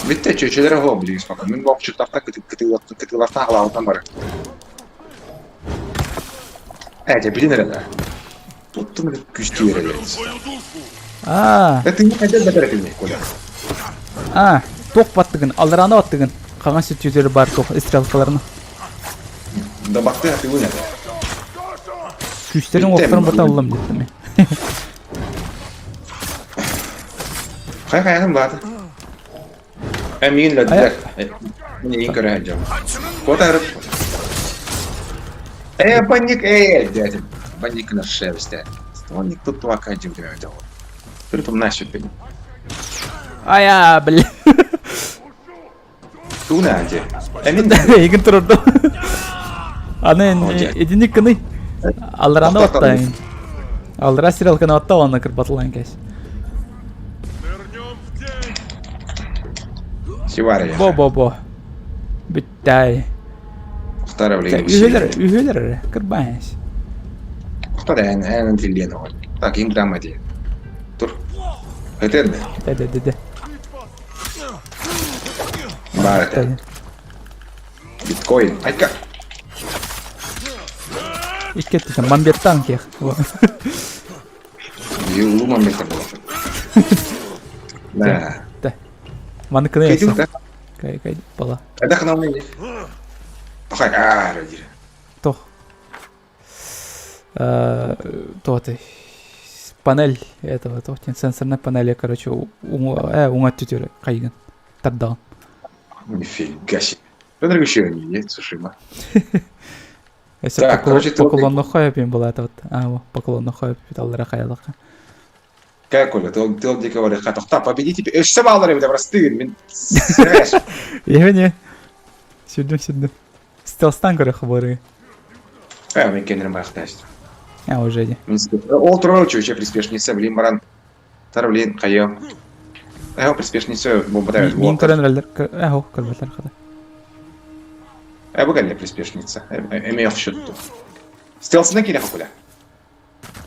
Битте чөчөлөр хо билигин спокойно. Мен бок чуттакта кытылартан халаалтан бар. Э, билин эрэ. Туттун күстүү эрэ. А, Это не хотел бетерет Коля. а, туох баттыгын, алдараны баттыгын. Хаҥас сүттүүтүр бар туох стрелкаларына. Да бакты атыгын это. Күүстерин Биттем. оқтарын бата ыллым деттим. Хай хайаным бааты. Э, миин лөддер. Мин иин көрө жам. Кота ырып. Э, банник, э, дядя. Банник на шерсти. Банник тут туака жим деп. Түртүм нашы бен. Ая, бля. Туна анте. Э, мин Егин турурду. Аны О, эдиник кыны. Алдараны Тоқта, баттайын. Алдара стрелканы батта оны кыр батылайын кэс. Сиваре. Бо бо бо. Бүттай. Второй Үһөлөр, үһөлөр кырбайс. Тохтор эн эн тиллиэн оҕо. Так, им драма дии. Тур. Этер да. Да да да да. Баар этэ. Биткоин. Айка. Икки өттүтэн мамбеттаан киэх. Улуу мамбеттар буолар. Да. Да. Маны кына ясың. Кай кай бала. Эдэх намын. Тохай аа дир. Тох. Туох панель этого туох диэн сенсорная панель короче уҥа өттүтүгэр хайыгын тардаҕын. Нифига себе. Это еще не Цушима. Өссө поклонноххо эпин была вот. А, поклонноххо эпит аллара хайалаха. Как Коля, ты ты дико говоришь, тохта, победите, өссө баалар эбит простыгын, мин Ебене. Сүрдүм сүрдүм. Стелстан көрө хабары. Э, мен кенерим байхтаст. А, уже не. Ол турар чүче приспешница, блин, баран. Тар, блин, хайо. Э, приспешница, бомбадай. Мин көрөн роллер, э, хо, көрбөтөр хата. Э, бу кэллэ приспешница. Эме охшутту. Стелсына кире хокуля.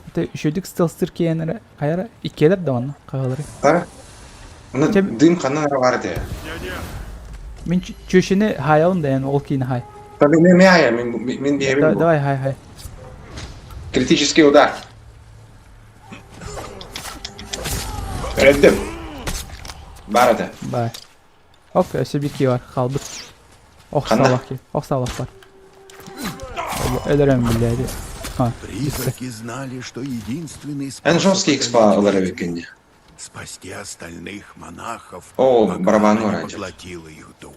Это үчүгдүк стелстыр киэнere хайара иккиэлэр да онно хаалары. Тара. Оны дым ханан ара бар этэ. Мин чүшүнү хайалым да ол киини хай. Tabii мен мен мен мен биэбин Давай хай хай. Критический удар. Өлдүм. Бар этэ. Бай. Ок, өссө биир киһи бар, хаалбыт. Ох Ханна? саалаах киһи, ох саалаах бар. Өлөрөм биллээди. А, Призраки знали, что единственный Эн способ жесткий экспа одолеть ылар тьму эбиккин — спасти остальных монахов, О, пока барабан она не раньше. поглотила их дух.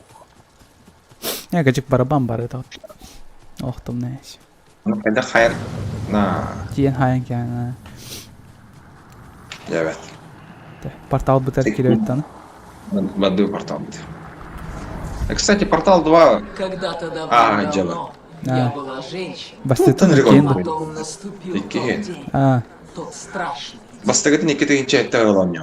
Я качык барабан бар это. Ох, там нээс. Ну, когда хайр на Тиен хайан кээн. Дьэбэт. Портал бытар кирэбиттан. Бадыы портал быт. Кстати, портал 2 Когда-то А, давно дело. я А. была женщиной. Бастытын Ну, киэн. Потом наступил тот Икки. день, А, тот страшный. Бастыгытын икки тыһыынча этте ылан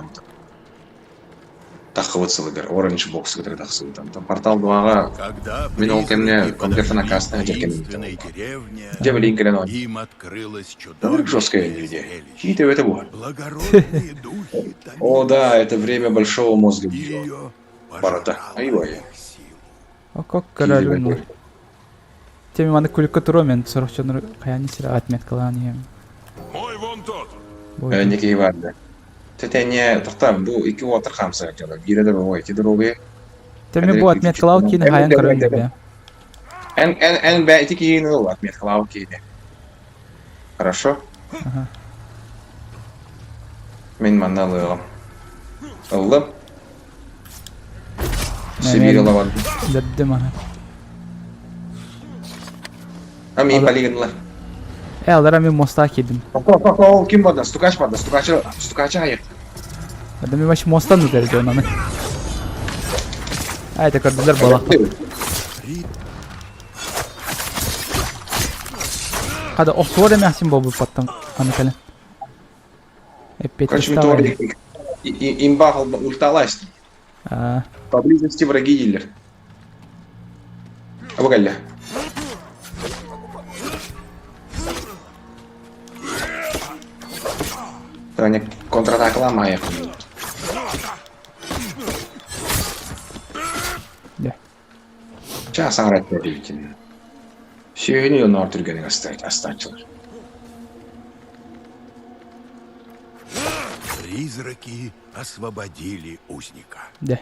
Таххыбыт сылыгар, Orange Box кытары тахсыбытан. Там портал 2-га Когда Мин ол кэмҥэ призраки компьютерна подошли к кассаҕа дьэргэним. таинственной деревне, Дьэ билигин кэлэн оонньуу. им открылось Ынырык жесткая чудовищное идея. зрелище. Киит эбэтэ буолар. Благородные духи О, томились, да, это время большого мозга и бьет. ее Барата. пожрала Айвай. их силу. ок көрөрүн. Теми маны күлүккэ туруо мен сорох дьоннор хайаан сире отметкалаан иһэм. Мой вон тот! Некий барды. Тэтэньэ тохтаам бу икки уотар хаамсаҕа дьоно. Биирэ да бу ити дорогуйа. Теми бу отметкалау киини хайан көрөн бе. Эн эн эн бэ ити киини ыл отметкалау киини. Хорошо? Ага. Мин манна ылыаҕым. Ыллым. Сибиир ыла бардым. Өлөрдүм аха. А мин полигонла. Э, алара мин моста киирдим. Ол ким барда? Стукач барда. Стукачы, стукачы айык. Да мен вообще мостан өтер онаны. А, это көрдүлөр балак. Хада охтуор эмээхсин буолбуппаттан аны кэлэн. Короче, метеор имба ульталась. Поблизости враги дилер. Абы кэллэ. Таня контратакаламайах. Дьэ. Чаа саҥарат диэбиккин. Сүөһүнү оноор түргэнин астааччылар. Призраки освободили узника. Дьэ.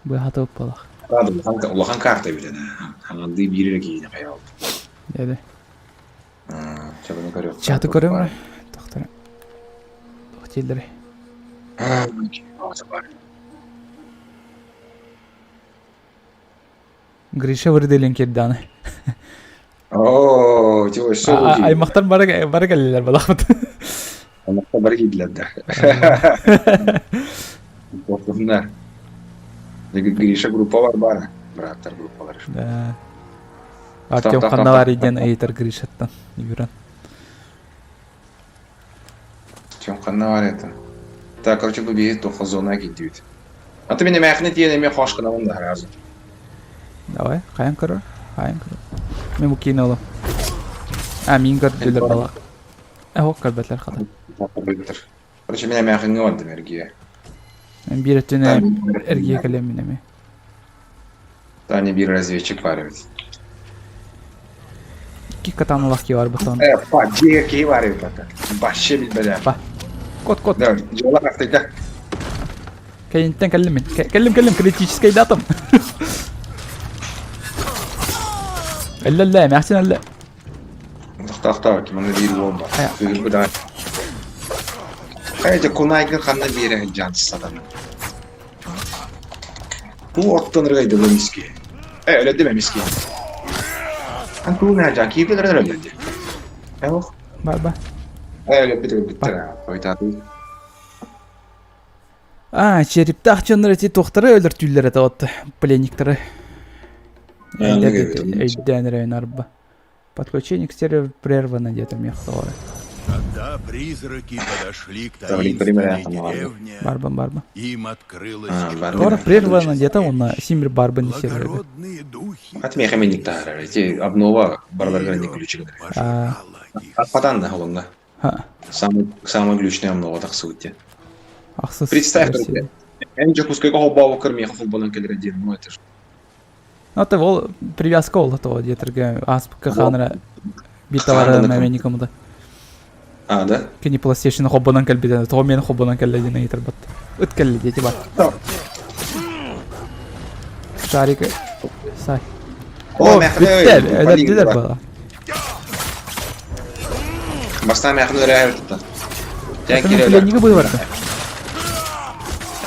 Быһата ыппалах. Правда, улахан, улахан карта эбит ана. Хаҥандыы биир эрэ киһини хайаабыт. Дьэ дэ. Чабыны көрүөх. Чаты көрөм Тохтор. Туох дииллэрий? Гриша вырдылен кирдааны. Оо, типа все Аймактар бары бары кэллилэр балахпыт. Аймактар бары киирдилэр да. Бохунна. Гриша группа бар бары. Браттар группалар. Да. Артем ханналар диэн ыйытар Гришаттан Юран. Артем ханна бар это. Так, короче, бу биһи туха зона киирдибит. А ты меня мяхны тиен эме хош кынабын да сразу. Давай, хайан көрөр, хайан көрөр. Мен бу киин олом. А, мин көрдүлэр балак. Оһох көрбөтөр хата. Короче, мин эмээхиҥҥэ бардым эргийэ. Биир өттүнэ эргийэ кэлиэм мин эмиэ. Таня биир разведчик баар эбит. Икки катаналах киһи бар бытон. Э, па, дьиэ киһи баар эбит бата. Вообще билбэдэ. Па. Кот, кот. Да, дьыала хахтайда. Кэлинтэн кэллим мин. Кэллим, кэллим, критический датым. Эллэллэ, эмээхсин эллэ. Тохтоохтообут, манна биир уол бар. Кыыһырбыт аҕай. Хайа дьэ кунайгын ханна биэрэ сылдьан сатана. Бу оттон ырыгайдым эмиски. Э, өлөдүм эмиски. Ан туун жа киирбит эрэ өлөдү. Э, ох. Бар бар. Э, өлөппүт өлбүттэр. Хойтаатый. А, черептээх дьоннор эти туохтары өлөртүүллэр этэ вот пленниктары. Өйдөөн эрэ арба. Подключение к серверу прервано где-то мехтора. Когда призраки подошли к таинственной деревне, Барбан, барба. им открылось Тора прервано где-то он Симир Барбан сервер. Хат меха мен тахара. Эти обнова барларга не ключик. Апатан да холонга. Самый самый глючный обнова тахсыбыт Ахсыс. Представь, эн Дьокуускайга холбообоккор миэхэ холбонон кэлэрэ диэн, ну это ж. Ну, это ол привязка ол того диэтэргэ ааспыкка хаанара биир товара мэмэ никому да. А, да? Кини PlayStation холбонон кэлбитэ, тоҕо миэнэ холбонон кэллэ диэн ыйытарбат. Ыт кэллэ диэти бар. Шарик сай. О, бүттэ, өлөрдүлэр бала. Бастаан мээхин өлөрөөһүттэн. Тэн киирэ Пленниги быыбарда.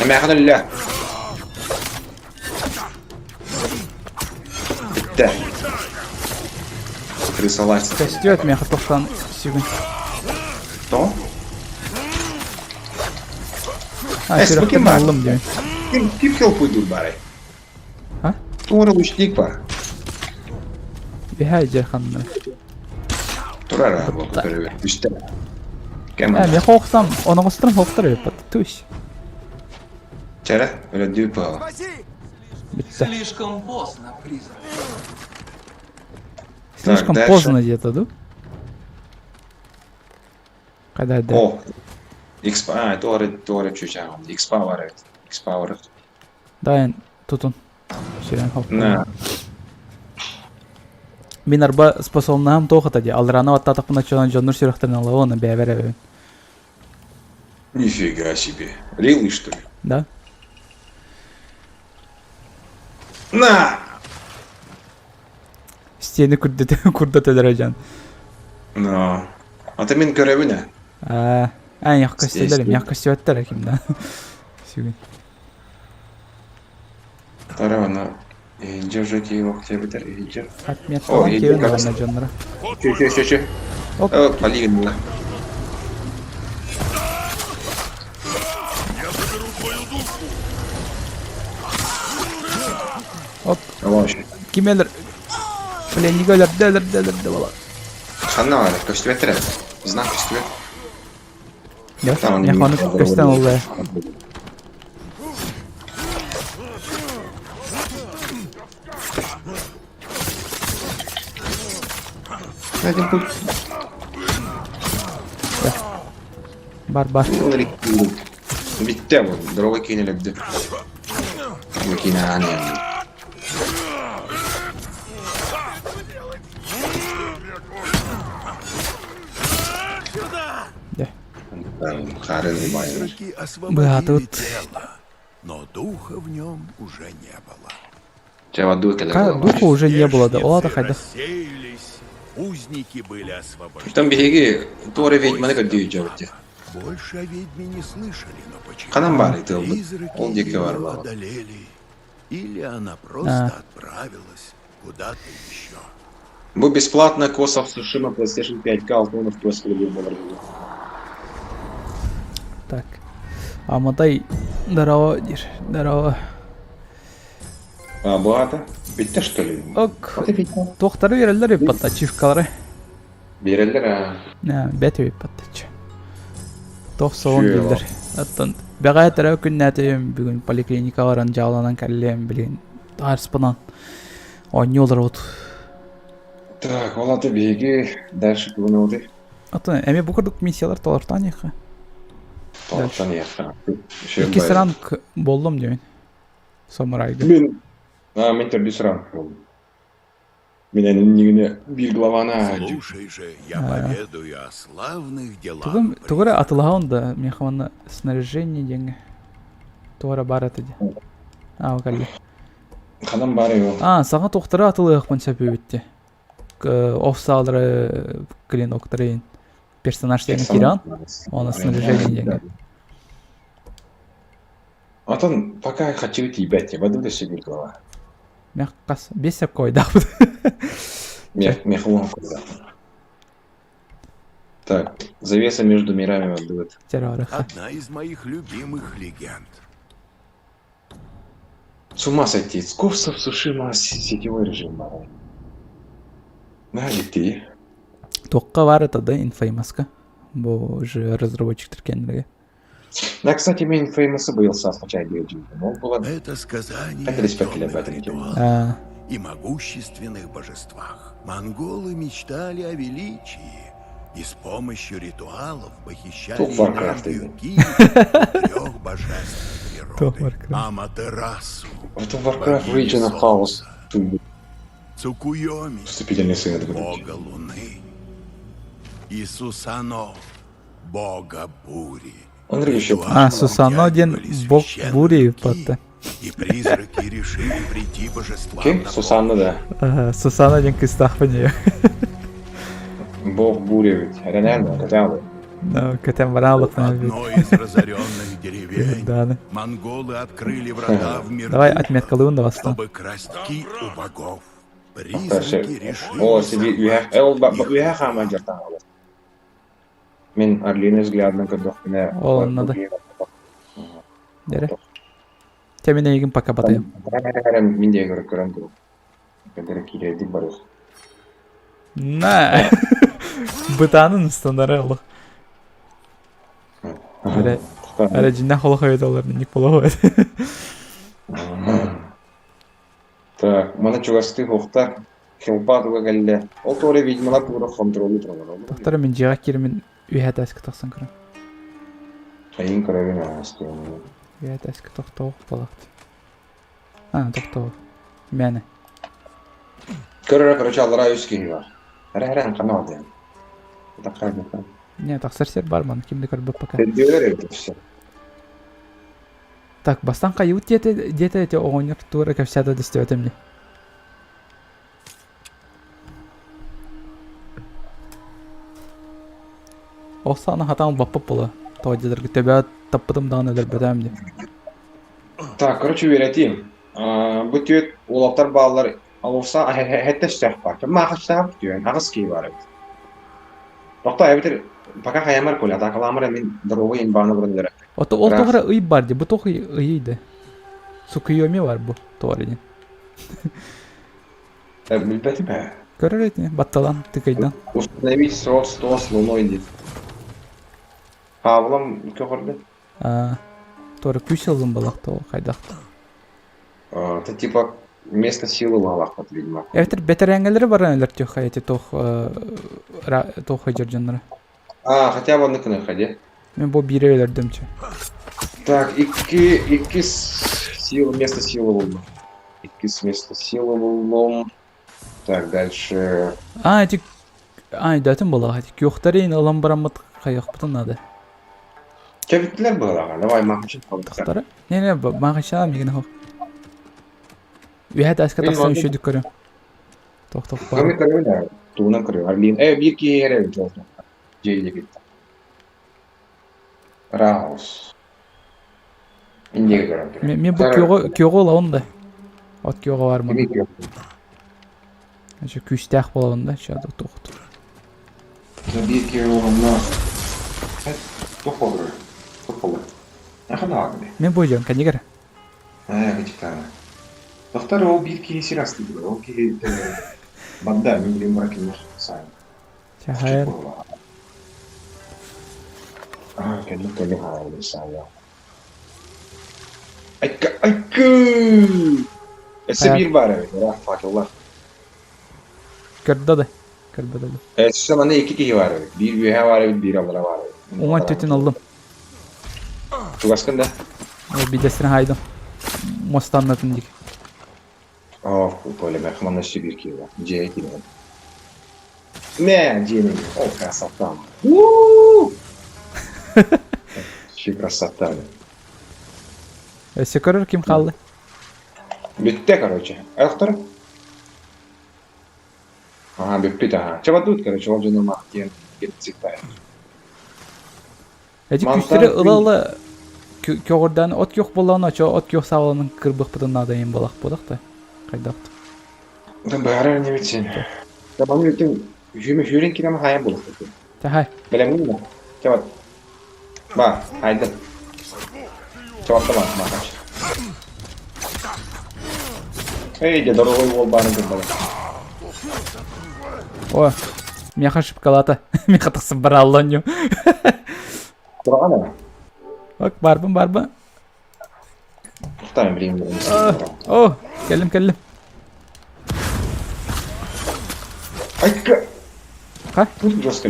Мээхин өллө. Бүттэ. Крысалайся. Көстүөт миэхэ тохтон сүгүн. То? А, Э, сүрэхпин ким бар? аллым диэн. Ким ким хелпуйдур барай? А? Туора лучник бар. Биһэ дьэ ханна. Турар бу көрүбүт. Үстэ. Кем? Э, миэхэ охсам, оноҕосторун хоптор эбиппат. Туш. Чара, өлөдүү пала. Бүттэ. Слишком поздно, призрак. Слишком дальше. поздно где-то, да? Когда да. О, X а, туора туора чучаҕым. X Power эбит. X Power. Дайын тутун. Сирен хоп. На. Мин арба способнаһым туох ата дии. Алраны баттаатахпына чонон дьоннор сүрэхтэрин алабын, бэйэбэр эбэбин. Нифига себе. Рилый, что ли? Да? На! Стены курдатылар дьон. Но. Ата мин көрөбүн ээ. Аа, аа, көстөлөр, миэхэ көстүбэттэр ким да. Сүгүн. Тара аны иһинчэ уже киһи диэбитэр иһинчэ. Отметкалан киирэн ыланна дьонноро. Чү чү чү чү. Оп. О, Полигон. Я заберу твою душу! Оп. Алаш. Ким өлөр? Пленник өлөрдө, өлөрдө, өлөрдө буолар. Ханна бар? Көстүбэттэр Знак көстүбэт. Нет, Там я хону көстөн олла. Один путь. Бар бар. Битте бу. Дорога киинелерди. Бу киинэ аан Дэ. Харын Призраки освободили Быһаатыбыт. тело, но духа в нем уже не было. Чэ, Духа уже не было, да. Ол Здешницы хайдах. рассеялись, узники были освобождены. Там биһиги туора ведьманы көрдүү дьобут. Больше о ведьме не слышали, но почему Ханан баар ити ылбыт. призраки Ол диэки бар ее буолла. одолели? Или она просто отправилась куда-то еще? Бу бесплатно Ghost of Tsushima PlayStation 5K Алтонов PS буолар. Так. Аматай здорово, диир. Здорово. А, бу аата? Бүттэ что ли? Ок. Вот и бүттэ. Туохтары биэрэллэр эбит ачивкалары. Биэрэллэр аа. Бэт эбит баттаччы. Туох солон Чүө дииллэр. Оттон бэҕэһээ төрөө күннээтим бүгүн поликлиника баран дьааланан кэллиэм билигин таарыспынан оонньуу олоробут. Так, ол аты биһиги дальше бүгүн олды. Атын эми бу курдук миссиялар толортоон иэххэ. Толортон иэххэ. Иккис ранг боллум диэн. Самурайга. Мин а, мин төрдүс ранг болдум. Мин эннигине биир главаны Слушай же, я поведаю о славных делах. Тугум тугура атылаһаон да миэхэ манна снаряжение диэҥҥэ туора баар этэ дии. Аа кэллэ. Ханан баар его. Аа саҥа туохтары атылыахпын сөп эбит офсаалары клиноктары персонаж диэҥҥэ киирэн оны снаряжение диэҥҥэ. Отон пока хочу тиийбэт баду да биир глава. Мэх хас биэс сеп койдаахпыт. Мех мех Так, завеса между мирами будет. Одна из моих любимых легенд. С ума сойти. Ghost of Tsushima сетевой режим баар. На дии. Туохха баар это да инфеймаска. Бу уже разработчиктар кэннилэрэ. Да, кстати, мен Infamous быйыл саспачай диэдьин. Ол буолан Это сказание Это о респект темных ребята, ритуалах А, и могущественных божествах. Монголы мечтали о величии и с помощью ритуалов похищали Тух Warcraft энергию иди. Ки у трех божеств Тух природы. Warcraft. Аматерасу, Это Warcraft богини Region of Chaos. солнца, Цукуйоми, Вступительный сын это будет. бога луны, и Сусано, бога бури. Он еще А, Ритуалы Сусано диэн вытягивали бог священную бури ки, батта. И призраки решили прийти божествам Ким? на Сусанна да. Ага, Сусана диэн кыстаахпын дии. Бог бури ведь. Реально, хотя Көтөн баран В алыппын эбит. одной из разоренных деревень Да. монголы открыли врата в мир Давай духов, отметкалыын да бастан. чтобы красть ки у богов. Призраки решили О, сиди сорвать үһэх эл их үһэх хаама дьартан Мин Орлиный взглядынан көрдөхпүнэ Ол онно да. Дэрэ. Чэ мин эйигин пока батыйым. Мин диэ көрө көрөн туру. Кэдэрэ киирэрдик барыах. На. Бытаанын ыстандары олох. Эрэ эрэ дьиннээх олох эбит олор ник болоҕу. Так, маны чугастыы хуохтар хилбаат уга кэллэ. Ол туора видималар туора хонтуруолу тураллар. Тохтор мин дьиэҕэ киирмин үһэ этээскэ тахсан көрөн. Айын көрөбүн аастыйын. Үһэ этээскэ тохтоох буолаахт. А, тохтоо. Мээнэ. Көрөрө короче аллараа үс киһи бар. Эрэ эрэ хана ол диэн. Не, тахсар сир бар маны ким да көрбөт пока. Төрдүөлэр эбит өссө. Так, бастан хайыбыт диэтэ диэтэ эти оҕонньор туора кэпсээтэ да истибэтим дии. Ол саҕана хатаан баппыт буола. Тоҕо диэтэргэ төбөө таппытым даҕаны өлөрбөтөөм дии. Так, короче, үөрэтиим. Бу түөт уолаттар бааллар алуса эһэттэстээх баар. Маахачтаах түөн аҕыс киһи баар эбит. Тохтоо эбэтэр пока хайамар коля атаакалаамар мин здоровый имбааны буран өлөрө. Ото ол тоҕо ый бар дии. Бу тоҕо ыйый да. Сукуйоми бар бу тоҕо диэн. Билбэтим ээ. Көрөр этини батталан тыкайдан. Установить сродство с луной диэн. Хаабылам көҕөрдө. Туора күүс ыллым балах то хайдах. Это типа место силы лалахпат, видимо. Эбэтэр бэтэрээҥҥэлэри баран өлөртүөххэ эти туох туох дьонноро. А, хотя бы оннук ходи. Мен бу биири өлөрдүм чэ. Так, икки, икки сила, место силы булдум. Икки место силы булдум. Так, дальше. А, эти... А, өйдөөтүм буоллаҕа. Эти күөхтэрин ылан бараммыт хайыахпытын наада. Кэбиттилэр быһалаҕа. Давай, махачын Тахтара? Не-не, махача мигин хоқ. Үһэ тааска тахсан үчүгдүк көрүм. Тох-тох баар. Көрү көрү да. Тугунан көрү. Орлин. Э, биир киһи эрэ дьиэ китта. Раус. Индиге көрөн турар. Мен бу күөҕү күөҕү ылабын да. От күөҕэ бар маны. Значит, күүстээх буолабын да, сейчас тохтор. Биир киһи онно туох болор? Туох болор? Ахана Мен бу дьон кэннигэр. Аа, кычытаана. Тохтор ол биир киһи сир астыыр. Ол киһи банда мин билим бара кинилэр сайын. Чахайар. Аа, кэлин кэлин хаайын сайын. Айка, айкы! Өссө биир баар эбит, ыраах факеллар. Көрдө да. Көрбөт өлүм. Өссө манна икки киһи баар эбит. Биир үөһэ баар эбит, биир аллара баар эбит. Уҥа өттүтүн ыллым. Чугаскын да? Бидэстэрин хаайдым. Мостаннатын дик. О, поле, манна өссө биир киһи бар. Дьиэҕэ киирэн. Мэ, дьиэни. О, красота. У-у-у! Вообще красота. Өссө көрөр ким хаалла? Бүттэ, короче. Айлықтар? Ага, бүппүт, ага. Чабатут, короче, ол дьону мах диэн кирциктай. Эти күүстэри ыла-ыла көҕүрдээн от күөх буоллаҕына очо от күөх сааланан кырбыахпытын наада иһин буолах буолах да хайдах Да баарар не син. Да маны бүтүн үһүмү хүрин кирем хайан булах. Тахай. Бэлэмҥин да? Чабат. Ба, хайдын. Чабатта ба, ба. Эй, де дорогой уол баарын көрбөдө. О, меха шипкалата. Меха тахсып бара алланню. Турагана. Ок, барбын, барбын. Тохтаан билим. О, келлим, келлим. Айка. Ха? Тут жестко.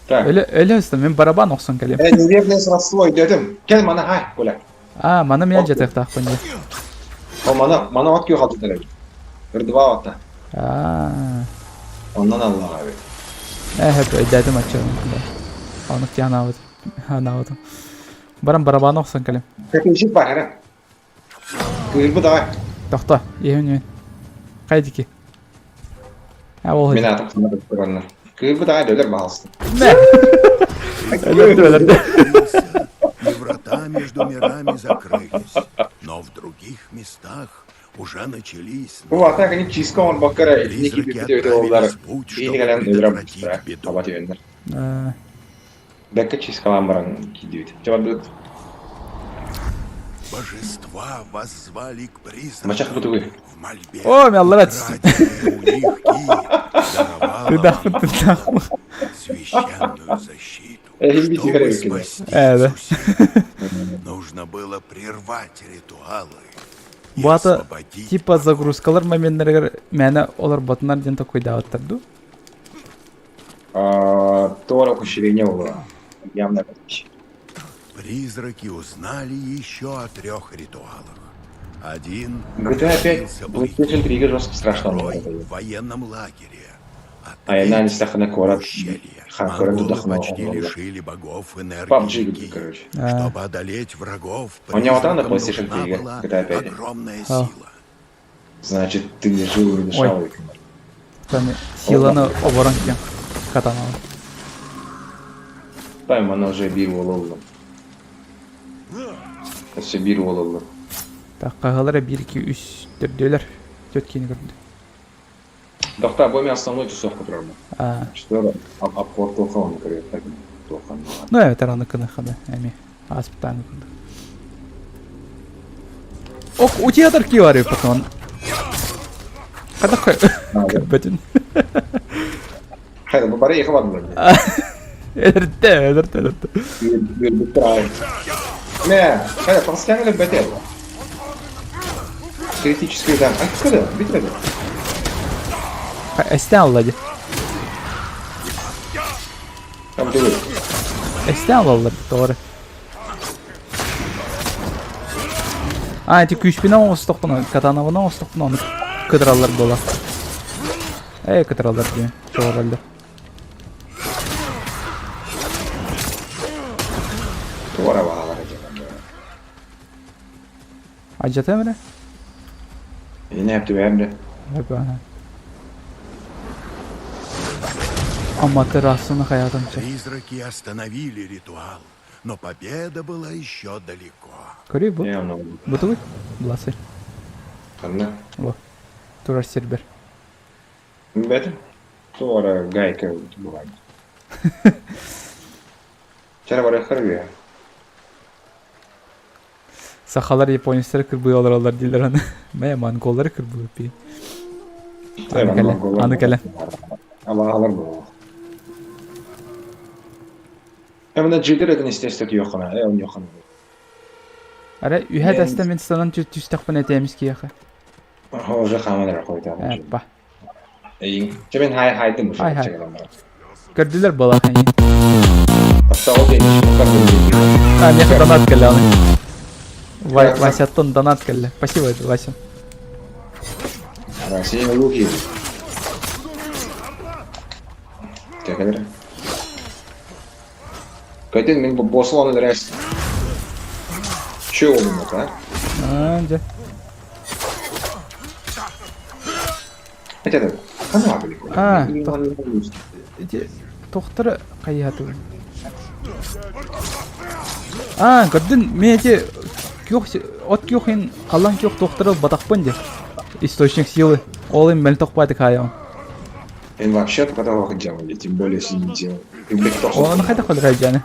Так. Өлө, өлө өстө, мен барабан охсон келем. Э, неверное сродство дедим. Кел мана хай, Коля. А, мана мен жатыктаахпын дии. О, мана, мана от күйө қалды эбит. Ырдыба отта. Аа. Оннан аллаға эбит. Э, хөп, өйдөөтүм аччыгын. Онук ти анаабыт. Анаабытым. Баран барабан охсон кэлим. Кәпешик бар, әрі. Кыырбы давай. Тохто, иһин иһин. Хайдики. А ол Мен атым ханна бөттөрөннөр. Кыырбы давай өлөр баалыстын. Мэ. Өлөрдү, өлөрдү. И врата между мирами закрылись. Но в других местах уже начались Бу вата кини чисто он баккара итини Призраки киирбит өтө оллар. отправились в путь, Биини чтобы кэлэн өлөрө предотвратить беду. Аба түйөннөр. Э, Бэкке чискалаан баран киирдибит. Чабардыт. Божества воззвали к Мачах призракам бутугуй. в мольбе. О, мен аллара түстүм. Краденая у них ки даровала Тыдахмын, монголам тыдахмын. священную защиту. Э, видите, Чтобы короче, спасти Э, да. Цусиму, нужно было прервать ритуалы и Бу ата освободить типа загрузкалар моментларыгар мээнэ олорботунар диэн толкуйдаабыттар дуу? Тора ухищрение было. Явно короче. Призраки узнали еще о трех ритуалах. Один GTA 5 проводился в PlayStation 3 жестко страшно второй было. в военном лагере, а А я на третий листах на корот. в ущелье. Ха, корот Монголы дохнул. почти лишили богов энергии PUBG, реки. короче. А, Чтобы одолеть врагов, У меня вот там на призракам PlayStation нужна 3 была GTA 5. огромная А. сила. Значит, ты не жил и не дышал. Там силаны оборон кем катаналы. Там она уже биир уол Өссө биир уол ыллым. Так, хаһалара биир, икки, үс төрдүөлэр. Түөрт киини көрдүм. Дохта, бу мен основной тусовка турармын. А, Что обход туоха оны көрүөхтэр туохан. ну эбэтэр аны кыныхада эми ааспытааны курдук. Ох, у театр киары потом. Хайдах көрбөтүн. Хайда, бу бары екі бардылар. Өлөрдө, өлөрдө, өлөрдө. Мэ, хайда, постоянно бэтэ. Критический удар. А куда? Битве. Эстен алла ди. Там ты. Эстен алаллар doğru. А, эти күүспүнэн оҥостохпуна, катанабына оҥостохпуна ону кыдыраллар буола. Ээ, кыдыраллар диэн, чоҕораллар. Туора баалар эти. Ажата эмре? Yine hep de hem de. Аматерасуны хаятымча. Призраки остановили ритуал, но победа была еще далеко. Көрүй бу. Не, ону. Бутугуй? Буласы. Ханна. Во. Турар сербер. Бет. Туора гайка бывает. Чара бары харбия. Сахалар японецтер кырбыы олороллор дииллэр аны. Мэ монголлары кырбыы пи. Аны кэлэ, аны кэлэ. Алаалар бу. Эмне жигер этин естественно йохана, э он йохана. Ара үһэ таста мин санан түстэхпин этэмис киэхэ. Уже хаман ра койта. Эппа. Эйиҥ. Чэ мин хай хайдым уже. Хай хай. Көрдүлэр буолаах эйиҥ. Таптал диэн А, миэхэ донат кэллэ аны. Васяттан донат кэллэ. Спасибо, Вася. Россия луки. Кэлэр. Көтен мин босыл аны рәс. Че ол а? А, дьэ. Хотя хана были. А, Ити тохтора хайыһатыбын. А, көрдүн, мен эти күөх от күөхин халлан күөх тохтора батахпын де. Источник силы. Ол им мөлтөх байтык хайаҕын. Мен вообще потолок делали, тем более если не делал. Ты, блядь, Оны хайда холрай жаны.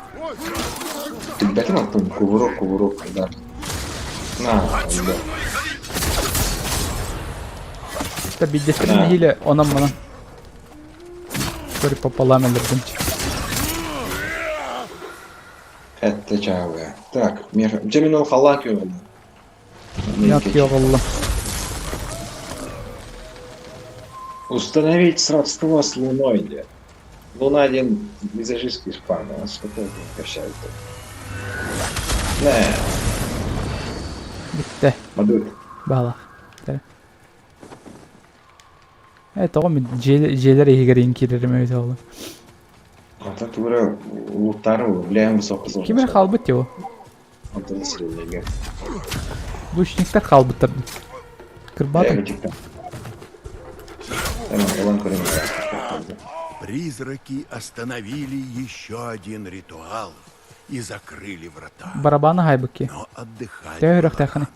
Ты, блядь, там кувырок, кувырок, да. На, да. Та биддестирин нэһиилэ онон манан Көр пополам өлөрдүм. Это чавы. Так, меха. Дьэ мин ол халлаан күөҕүллэ. Мин күөҕүллэ. Установить сродство с Луной диэн. Луна диэн визажистский шпана. Что-то качает. Нэ. Бүттэ. Мадут. Баалах. Э, тоҕо мин дьиэлэр иһигэр иин киирэрим эбитэ буолла. Ата тура улуттары бля высоко Ким эрэ хаалбыт дии Антон население. Лучниктар хаалбыттар. Кырбаатым. Призраки остановили еще один ритуал и закрыли врата. Барабаны хайбыкки. Но отдыхать Төһө үрөхтээххиний?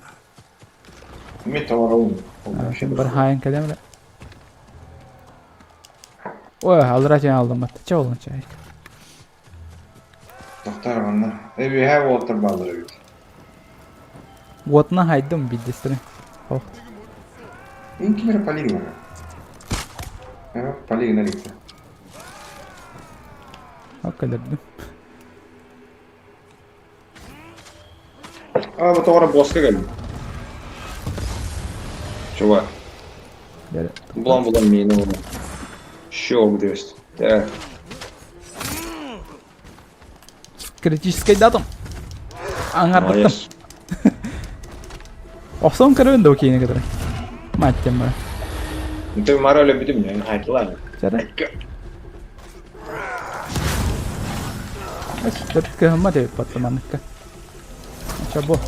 Мин товарым. Бархайын кэлэм эрэ. Ой, алра дьэн алдым Чэ болон чай. Тохтор онно. Эбиһэ уолтар бааллар эбит. Уотuna хайдым биддестире. Ох. Ин кимер полигна. Полигна ликте. Оккалердим. А, бу тоҕо боска кэллим. Чувак. Булан булан миини ону. Що будет? Так. Критический датум. Аңарбыттым. Охсон көрөбүн да окейни кытары. Маттем бара. Ты морали бүтүм, я айтылар. Чара. Төрт кыһымма деп баттым аныкка. Чабо.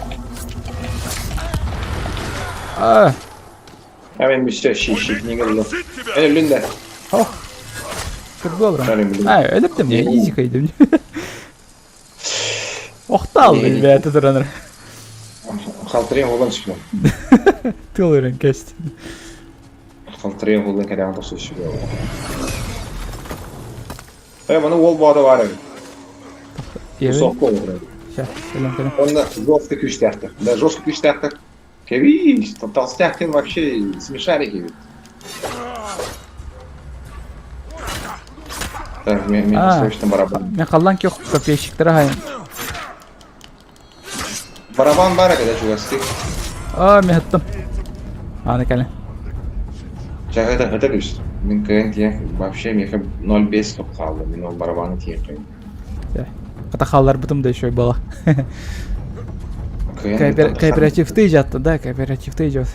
А. А мен все щи не говорил. Э, Линда. Ох. Кыргы А, өлүптүм, изи кыйдым. Охтал бэйэтэ туранар. Халтырыйын булан сүгөн. Тыл өрөн кэст. Халтырыйын булан кэлэҕин тохсу сүгөн. Э, маны уол боото баар эбит. Сокко олорор. Ща, кэлэн кэлэн. Онно жестко күүстээхтэр. Да, жестко күүстээхтэр. Кэбиис, толстяк вообще смешарики ведь. Так, мне срочно барабан. Мен халлан көх копейщиктара хайын. Барабан бара когда чугастык. А, мен хаттым. Аны кэлэн. Ча, это, это күс. Мин кыайан тиэх, вообще меха 0,5 топ хаалла. Мин ол барабаны тиэх Хата хаалларбытым да еще была. Кооперативты жатты, да, кооперативты идет.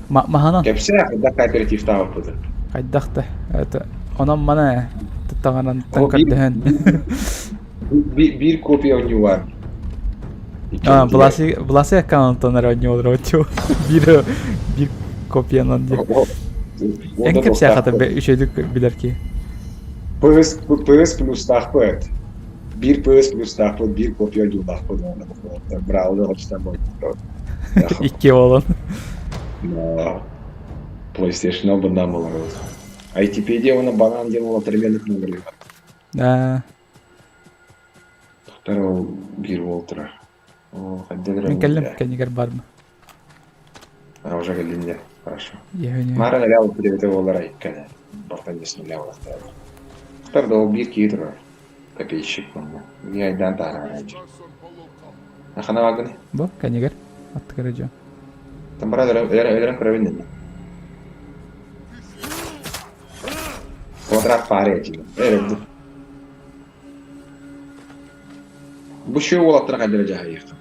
Маханан. Кэпсээ, да кооперативтаабыппыт. Хайдах да, это онон мана таҥанан көрдөһөн. Биир копия оонньуу А, Власы Власы аккаунттан эрэ оонньуу олорор биир биир копиянан диye. Эн кэпсээ хата үчүгэйдик билэр киһи. PS, PS плюстаахпыт. Биир PS плюстаахпыт, биир копия оонньуулаахпыт уонна браузер очтан Икки буолан. PlayStation bundan буолар ITPD уонна банан диэн уола примерно номерлыыр. Да. Тохтор ол биир уол турар. О, хайда Мин кэллим, кэннигэр барма. А, уже кэллим дьэ. Хорошо. Иэһүнэ. Мара лял привет уоллара иккene. Бартан десин лял Тохтор да ол биир киһи турар. Копейщик онно. Биир айдаан таарар Хана багын? Бу, кэннигэр. Аттыгар дьон. Там бара өлөрөн көрөбүн дэнэ. Квадрат пары этиги. Эрэ бу şu уолаттар хайдара дьаһайыахха.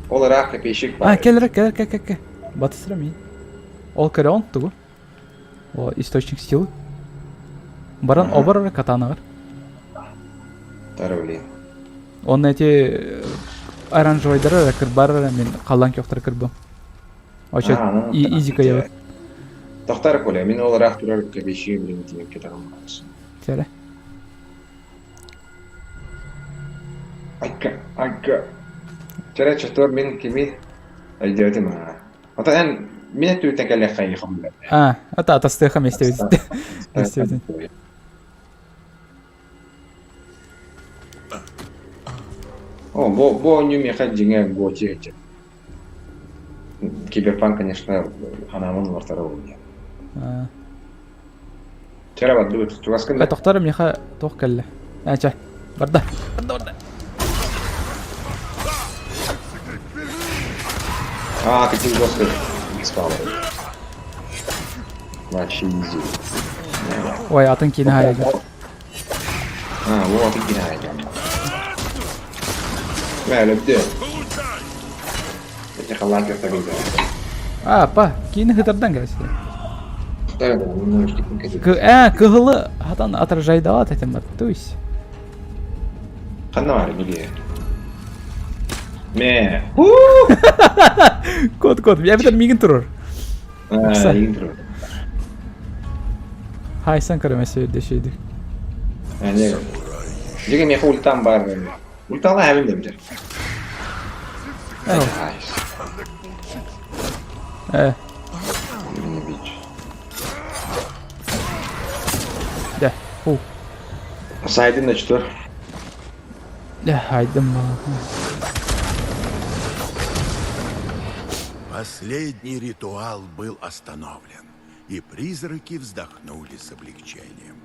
Ол ыраах копейщик А, баар. кэл эрэ, кэл, кэл, кэл, кэл. Батысыра мин. Ол көрөҕүн тугу? О, источник силы. Баран Ага. обор эрэ катанаҕар. Тара блин. Онно эти э, оранжевайдары эрэ кырбар эрэ мин халлаан көхтөрө кырбым. Очо А, ну, и изи кыйабыт. Тохтар Коля, мин ол ыраах турар копейщик блин тиийэн кетаҕым баҕас. Кэрэ. Айка, айка. Чэрэ чотуор мин кими өйдөөтүм аа. Ото эн мин өттүбүттэн кэлиэххэ ийэхэм билэр. А, ата атастыаха местебит. Местебит. О, бу, бу оонньуу миэхэ дьиҥэ готик этэ. Киберпанк, конечно, ханаамын улартара буолуо. А. Чэрэ бардыбыт, чугаскын да? Тохтор миэхэ туох кэллэ? Ээ, чэ, барда. Барда, барда. А, какие жесткие спалы. Вообще изи. Ой, атын киинэ хайа. А, вот атын киинэ хайа. Мэ, өлөптү. Эти халлаан көхтө А, па, киинэ хытардан кэлсэ. Кы э, кыһылы хатан отражайдават этим бар. То есть. Ханна бар, биле. Мэ. Кот, кот, я битер мигин турur. А, мигин турur. Хайсан көрөмөсө дэшейди. Не. Жеге меха ультам бар. Ультала хәбин демдер. Э. Не бич. Да. Ху. Сайдын да чтор. Да, хайдым. Последний ритуал был остановлен, и призраки вздохнули с облегчением.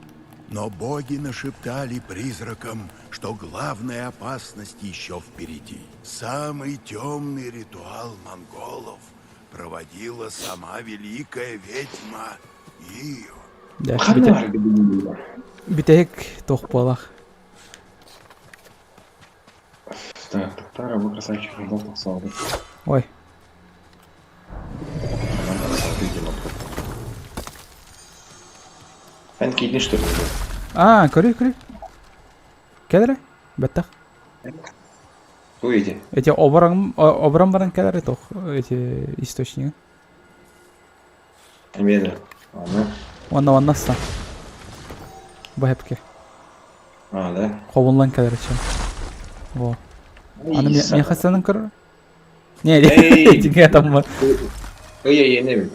Но боги нашептали призракам, что главная опасность еще впереди. Самый темный ритуал монголов проводила сама великая ведьма Ио. Да, бүтэһик туох буолах. Так, Тара, вы красавчик, Ой. Эн киирдин что ли? А, көрүй, көрүй. Кэлэрэ? Бэттэх. Туй эти? Эти оборон, оборон баран кэлэрэ тох, эти источники. Эмиэ Аны. Онно онно астан. Бу хэпке. А, да? Хобуллан кэлэр чэ. Во. Аны миэхэ санын көрөр. Не, дьиҥэ таммар. Ый, ый, не бит.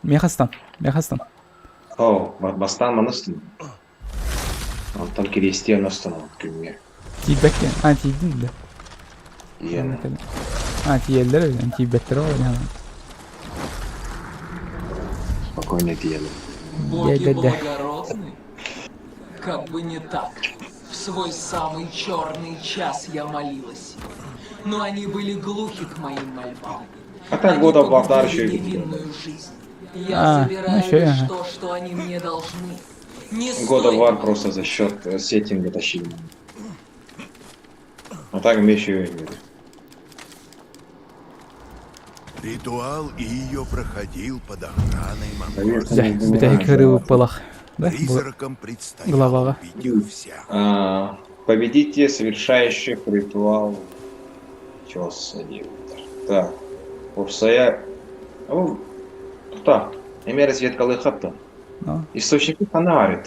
Миэхэ астан, миэхэ астан. О, бастаан маны астын. Онтон кириэстии ону астан күҥҥэ. Тиийбэккэ, а тиийдин да. Тиийэн. А, тиийэллэр эбит, тиийбэттэрэ ол Спокойно тиийэллэр. Боги благородны? Как бы не так. В свой самый черный час я молилась. Но они были глухи к моим мольбам. А так года в Авдар еще невинную жизнь. Я А, забираю ну еще лишь ага. то, что они мне должны. Не God of стоит War просто за счет сеттинга тащили. А так мне еще и Ритуал ее проходил под охраной монгольских. Дьэ, бүтэһик ырыыппалах. Да, Призракам предстояло главаҕа. убить их всех. А, победите совершающих ритуал. Чё с ним? Так. Уопсайа... Кто? Эмиэ разведкалыы хатта. Ну. Источники ханна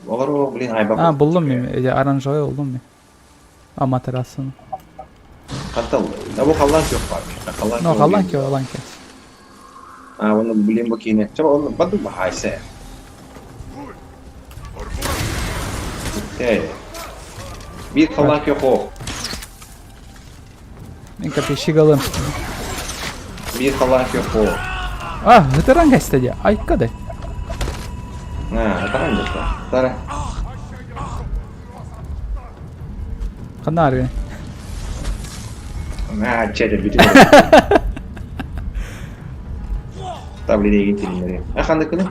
Олар блин айба. А, буллум мен, эти оранжевый буллум мен. Аматерасыны. Хантал. Да бу халлан көх бар. Халлан. Ну, халлан көх, халлан көх. А, оны блин бу кине. Чо, оны баду бахайса. Окей. Бир халлан көх о. Мен копейщик алым. Бир халлан көх о. А, ветеран кәстәде. Айка да. А, ветеран да. Тара. Ханна аргын. А, чәдер бүтүн. Таблидегин тилиннери. А ханды кыны?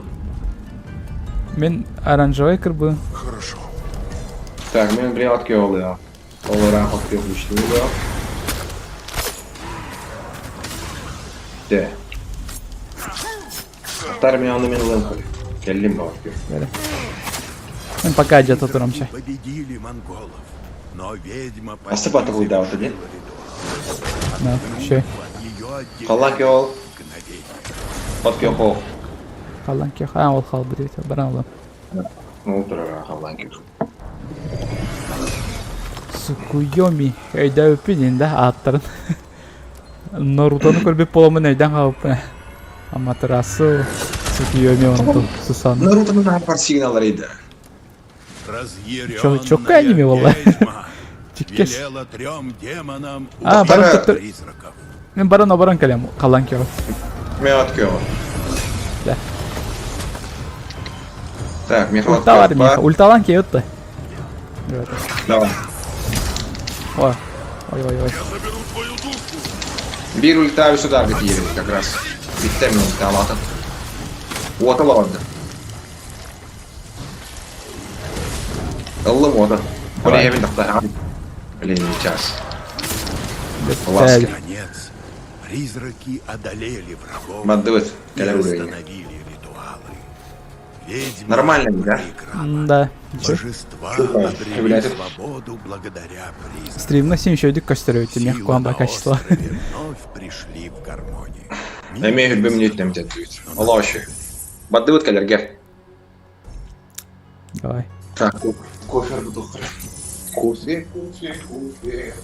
Мин оранжевай кырбыы. Хорошо. Так, мен брелатки олыа. Олора хоккей включили. Де. Аттар мен аны мен ылыам холи. Кэллим баҕар. Мен пока дьэ турам чай. Победили монголов, но ведьма Асып аты хуйдаабыта дии. Да, еще. Халлан кеол. От кеохоо. Халлан кеох. А, ол хаалбыт эбит. Баран ылам. Ол турара халлан кеох. Сукуйоми. Өйдөөбүппүн да ааттарын. Нарутону көрбүт буоламмын өйдөөн хаалбыппын. Аматерасу, Цукиёми онтон Сусану. Нарутону наһаа сигналлар ида. Разъяренная Чокка аниме буолла. ведьма Чиккес. велела трем демонам А, баран Тара. туттар. призраков. Мен баран оборон кэлем халан кео. Мен от кео. Да. Так, Михаил Ульталар миха. Ульталан кеютта. Давай. Ой. Ой, ой, ой. Биир ультави сюда битиери как раз. Биттем мен ульталатын. Уота лорда. Ыллым уота. Давай. Оле эбин тахта. Блин, сейчас. Ласки. Наконец, призраки одолели врагов Маддыбыт. и Кэлэ уровень. остановили ритуалы. Ведьма Нормально, да? проиграла. Да. Божества Чё, обрели блядь. свободу благодаря призракам. Стримна син еще идет костерёте, Силы мягко вам на качество. острове вновь пришли в гармонию. Эмиэ хүрбэ мүнүүт нэмтэ Олооши. Баддыбыт кэлэргэр. Давай. Так, кофе бутухра. Кофе, кофе, кофе.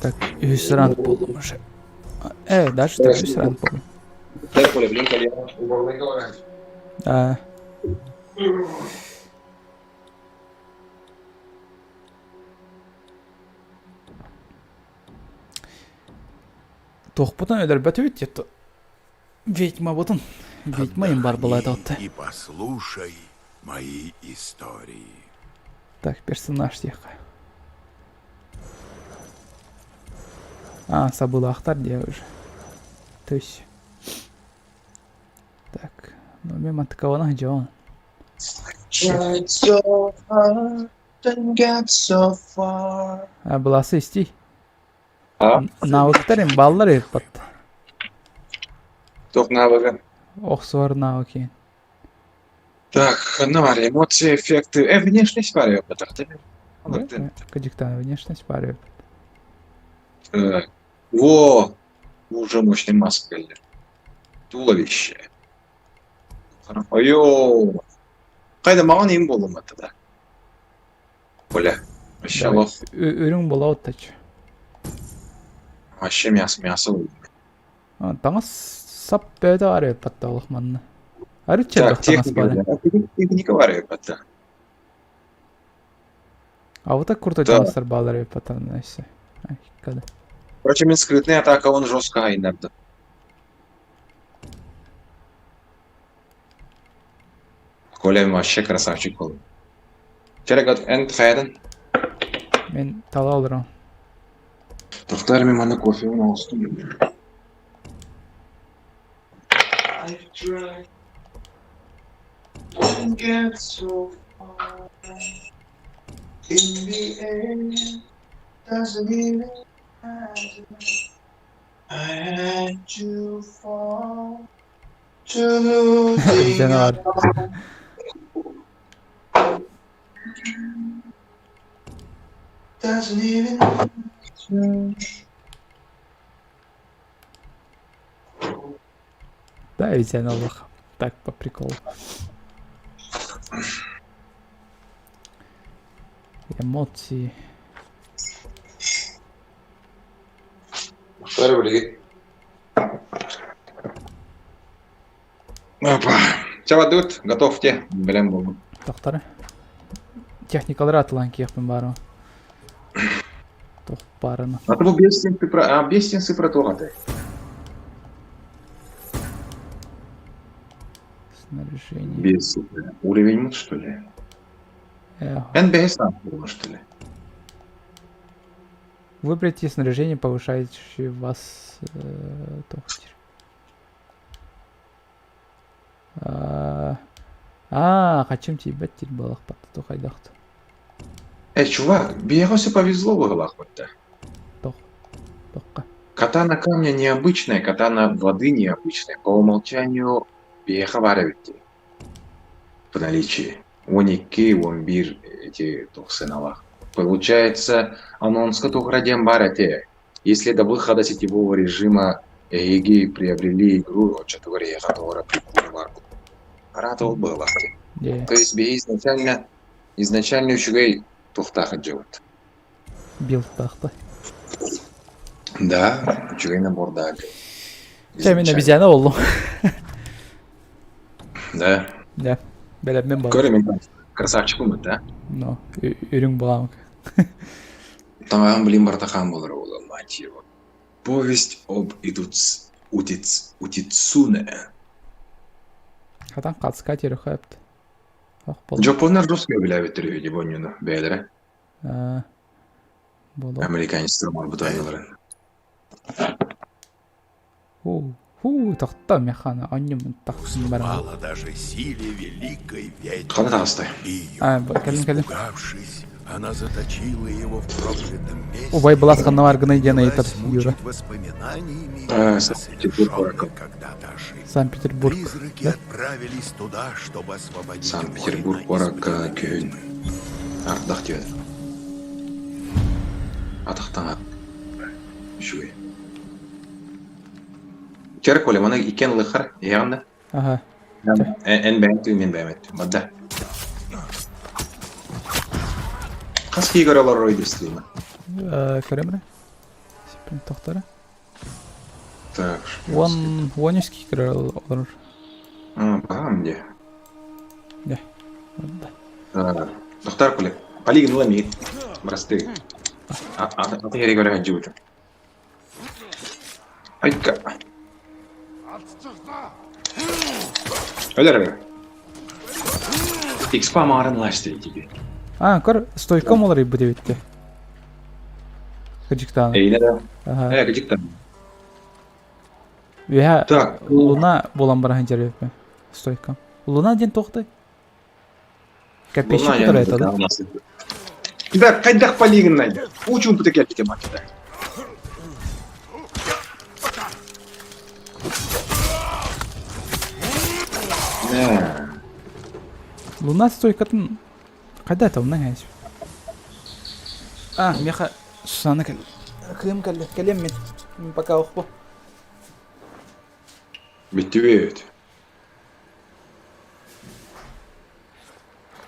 Так, үс раунд буоллум уже. Э, дальше так үс раунд буоллум. Дай поле, блин, кэлиэ. А, Туохпутун өлөрбөтүбүт диэт. Ведьмабытын. Ведьма им бар была Отдохни это И послушай мои истории. Так, персонаж тихо. А, забыла Ахтар где уже. То есть. Так, ну мимо такого где он? Tried so hard and get so far. А, была исти. А? Навыктар им баллар ыппат. Туох навыга. Охсуар навыки. Так, ну, эмоции, эффекты. Внешность пары Кадиктан внешность пары. Так. Во! Уже мощный маска. Туловище. Ойо! Кайда маған им болым да. Оля. Вообще лох. Үрүҥ буола оттач. Вообще мясо, мясо. Таҥас сап бөтө ары патталых манна. Арычча Так, таҥас техника. бары. Техника бар это. А вот так крутой Да. таҥастар баалар паттан Ай, когда. Короче, мен скрытная атака, он жестко айнарда. Коля вообще красавчик был. Черегот энд хайден. Мен тала олорон. Тохтар мен мана кофе оңостум. I've tried and get so far. In the end, doesn't even matter. I had to fall to losing Canavar. Doesn't even matter. Да, ведь я лох. Так, по приколу. Эмоции. Опа. Чабадут, готовьте. Блин, был. Доктор. Техникалар атылан киэхпин баарым. Туох баарына. А то бестин ты про, а бестин ты про то Снаряжение. Без уровень мут, что ли? Э, НБС было, что ли? Выберите снаряжение, повышающее вас э, тохтер. А, Аа, хачым тиийбэт диир буоллахпыт то хайдах Э, чувак, биһиэхэ все повезло быһыылаах да. Тох. Тохха. Катана камня необычная, катана воды необычная. По умолчанию биһиэхэ баар эбит дии. В наличии. 12, 11 эти туох сыаналаах. Получается, анонска туох диэн баар этэ. Если до выхода сетевого режима эһиги приобрели игру, оччотугар эһиэхэ тоҕо эрэ прикол баар Араата ол быһыылаах дии. Дьэ. То есть биһи изначально изначально үчүгэй туохтаах дьыбыт. Билдтаахта. Да, үчүгэй набордаах. Чэ, мин обезьяна боллум. Да. Да. Бэлэммин буолла. Көр мин красавчикпын да? Но, үрүҥ буламык. Таҥаһым билин барыта хаан буолара буолуо, мать его. Повесть об Идуц... Утиц... Утицуне. Хатан хацка терехепт. Дьоппуоннар русская билээбиттэр үһү дии бонньуну бэйэлэрэ. Боло. Американецтар оҥорбут оонньууларын. Ху, ху, тохто механа, онньум тахсын баран. Уступала даже силе великой ведьмы. Хана таҕыстай. И ее, А, кэлин кэлин. испугавшись, она заточила его в проклятом месте Убай былас ханна и баргыный диэн принялась ыйытар Юра. мучить воспоминаниями Э, о Санкт-Петербург совершенной куоракка. когда-то ошибке. Санкт-Петербург. Призраки Да? отправились туда, чтобы освободить Санкт-Петербург воина из куоракка плена күһүн ведьмы. ардах диэн. Атахтаҥа үчүгэй. Чэр Коля, маны иккиэн ылыаххар, иһэҕин да? Аха. Эн бэйэм түү, мин бэйэм эттим. Бадда. Хас киһи көрө олорор стрима? Көрөмрө. Тохтора. Так. Уон уон үс киһи көрө олорор. Баҕам дии. Дьэ. Тохтор Коля. Полигон ыла миит. Бырастыы. Аты эрэ көрө сылдьыбытым. Айка. Өлөр өлөр. Экспа маарын лашты тебе. А, көр, стойка олар бу дебитте. Кыжыктаан. Эйне да. Э, кыжыктаан. Үһэ Так. Луна болан бараһын жарыппы. Стойка. Луна диэн туохтай? Копейщик которая это, да? Да, хайдах полигоннай. Учун пыта кэлбите матчта. Луна стойкатын хайда это умна хайс. А, меха Сусана кэл. Кыым кэллэ. Кэлиэм мин. Пока охпо. Бүттүбүт.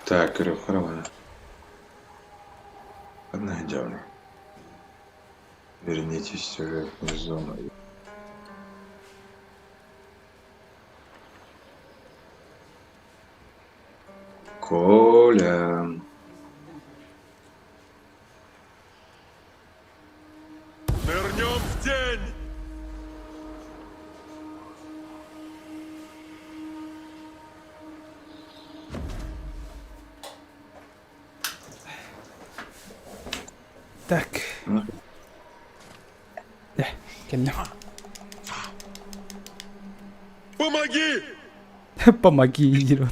Так, көрүөххэ эрэ Одна дьаабы. Вернитесь в сюжетную зону. Коля. Нырнем в тень! Так. Э, кэллим. Помоги! Помоги, диир.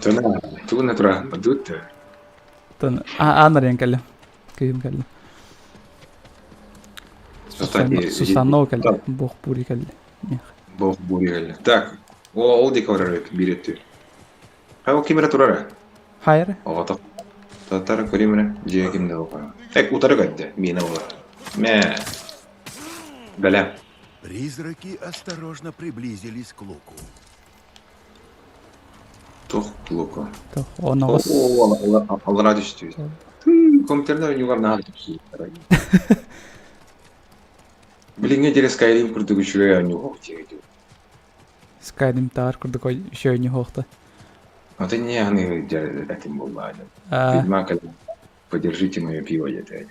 Туна, тугуна тура, бадут. Тон аан арыйан кэллим. Кыым кэллим. Сусанно кэллэ. Бог бури кэллэ. Бог бури кэллэ. Так, ол диэки барар эбит биир өттү. Хайа ким эрэ турара? Хайыр? Оҕото. Татара көрүм эрэ, дьиэ ким да оҕо. Эк, утары көрдө, миэнэ буолар. Мэ. Бэлэм. Призраки осторожно приблизились к луку. Туох луку? Туох, оноҕос. Аллараа түстүбүт. Компьютернэр ойугар наһаа түстүбүт. Билиҥҥи диэри Skyrim курдук үчүгэй оонньуу диэки. Skyrim таар курдук үчүгэй оонньуу А ты не аны этим буолла. Ведьмак подержите мое пиво диэтэ.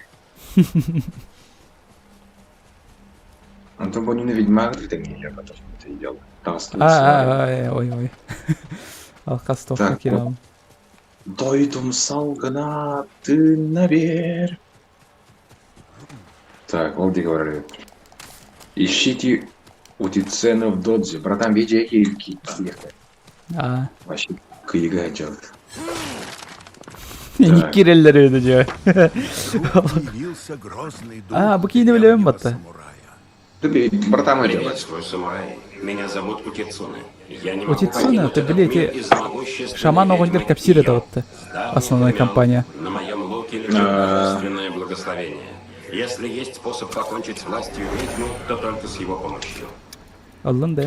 Антон Бонина Ведьмак тэҥнииллэр Ой ой. Алкас тоққа кирам. Дойдум салгына тыынна бер. Так, ол диэки барар Ищите Утицена в додзе. Братан, види, А. Вообще. Кыйыга сылдьабыт. Ини киреллер үһү дьэ. Вдруг явился грозный дух А, бу киинэ билэбин древнего батта. самурая. Братан делать. Приветствую, самурай. Меня зовут Утицуне. Я не могу Утицуне, покинуть ты, этот блядь, мир и из-за могущественной Шаман оҕонньор ведьмы кэпсиир Ио. этэ батта. С давних Основная времен компания. На моем луке лежит божественное благословение. Если есть способ покончить с властью ведьмы, то только с его помощью. Ыллын да.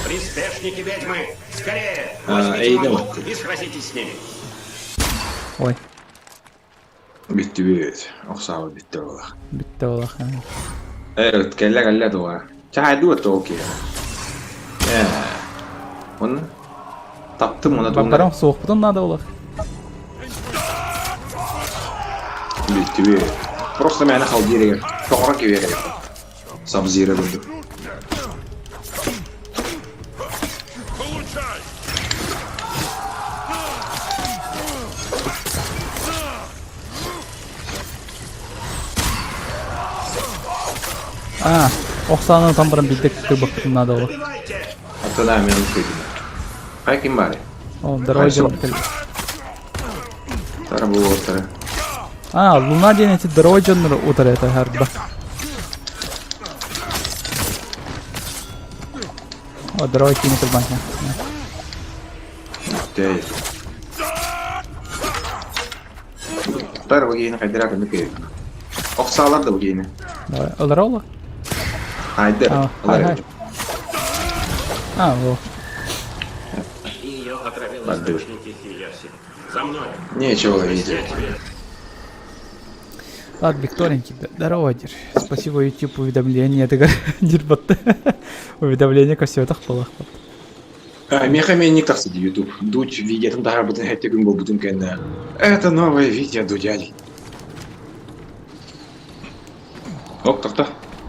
Приспешники ведьмы! Скорее! А, Возьмите эй, мой да. лук и сразитесь с ними! Ой, Бүттүбүт. Охсаабы бүттэ буолах. бүттэ буолах. Э, кэллэ кэллэ дуо. Чаайдуа токи. Э. Он таптым оны Барам суохпутун наада буолах. Бүттүбүт. Просто мээнэ халдииригэр. Тоҕоро кибиэригэр. Сабзира курдук. А, ох сааны ытан баран биирдэ кырбаппытын наада буолар. Аттана мен кыйдым. Хай ким бары? О, здоровый дьон кэл. Тара буолтара. А, Луна диэн эти здоровый дьоннор утары это харба. О, здоровый киини кырбанка. Дэй. Тар бу кайдыра көнү кэй. Охсаалар да бу киини. Давай, ылара ола? Хайдыр. А, хай, хай. А, во. Ее отравил Бандыр. источники Хиёси. За мной! Нечего ловить. Ладно, Викторенький, здорово, дер. Спасибо YouTube уведомление, ты дербатты. Уведомление ко всем так было. Меха мен не тахсы YouTube. Дудь видеотын таһарбытын хэттэ күн буолбутун кэннэ. Это новое видео Дудя. Оп, тохто.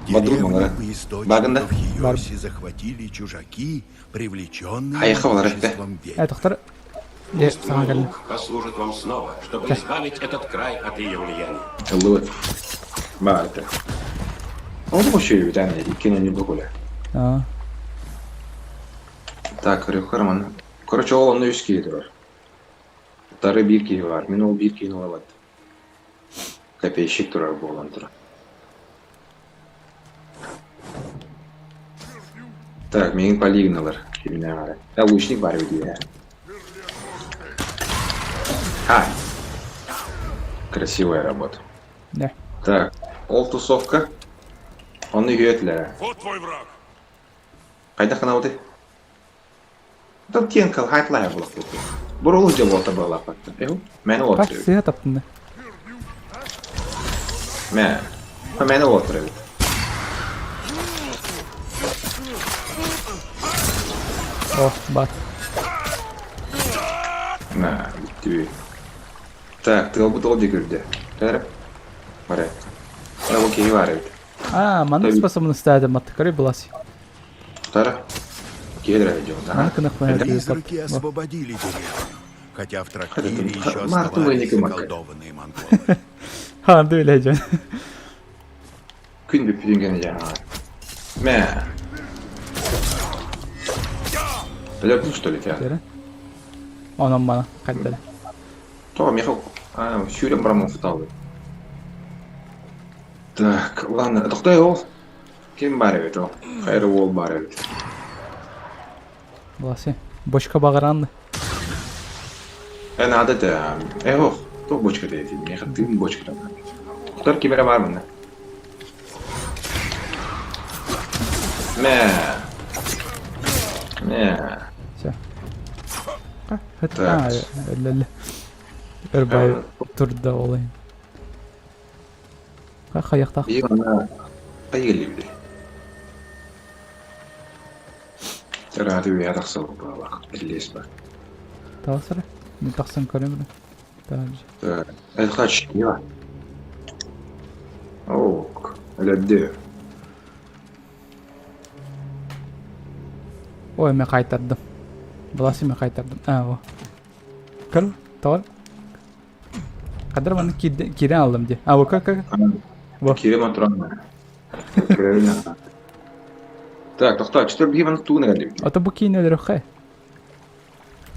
Бадрун Деревню оҥоро. у источников Багында. Хиоси захватили чужаки, привлеченные Хайха олар этте. могуществом ведьм. Э, доктор. Де, Пусть саҥа мой кэллим. лук послужит вам снова, чтобы избавить этот край от ее влияния. Ыллыбыт. Баар этэ. Ол бу бүтән иккин они букуле. А, Так, көрүөххэ Короче, ол онно үс киһи турар. Тары биир киһи бар. Мин ол биир киһини ылабат. Копейщик турар буолан турар. Так, миигин полигналар. Киминэ Э, лучник бар эбит А! Красивая работа. да. Так, ол тусовка. Он үһүөтлэрэ. Вот твой враг! Хайдах гынабытый? Там тенкал хайтлая булах бу. Бурулу жолуота буолаппатта. Эху, мэне Как олоттыр. сыа таптын да. Мэ. Мэне олоттыр эбит. О, бат. Мэ, бүттүбү. Так, тыалбыт ол дегүрдэ. Кәреп. Баре. Бу киһи бар эбит. А, маннык Таби. способность матты көрө булас. Тара. Киһи дьон. Маны кынах Призраки освободили деревню, хотя в трактире Это еще Марта оставались Вейника Макка. заколдованные монголы. Ха, дүле дьон. Күн бүппүтүн жаа. Мэ. Өлөрдүң что ли тебя? Дere. Онон мана кайдал. То, меха, а, сүүрэн барамын футалы. Так, ладно, тохтой ол. Ким бар эбит ол? Хайры ол бар эбит. Буласы. Бочка багаранды. Э, надо да. Э, ох, то бочка дейди. Меха тым бочка там. Тохтор кимере бар мында. Мэ. Мэ. Все. Так. А, өллө. Өрбай турда олай. Хаяктак. И она поели били. Тара ты я тахсал балах. Лес ба. Тавасара. Не тахсан көрөм. Так. Так, это хач, я. Ок, өлөддү. Ой, мен кайтардым. Буласы мен кайтардым. А, о. Көр, тавар. Кадыр маны кирен алдым де. А, о, как, как? Во. Кирем туран. Так, тохтой, что бьем тугун әле. Ата бу кийин өлөрөх хай.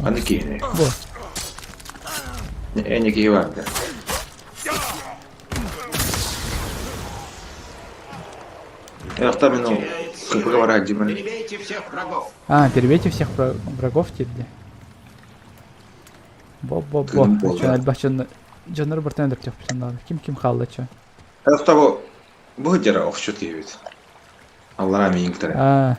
Аны киһини. Бу. Эни киһи барда. Эхта мен ол КПГ барар димэн. Перебейте всех врагов. А, перебейте всех врагов тиэрдэ. Бо-бо-бо. Тыын буолла. Чон элбэх дьон дьоннору бартан өлөртөхпүтүн наада. Ким ким хаалла чо? Эхта бу бу дьара охчут киһибит. Аллара миин кытары. А.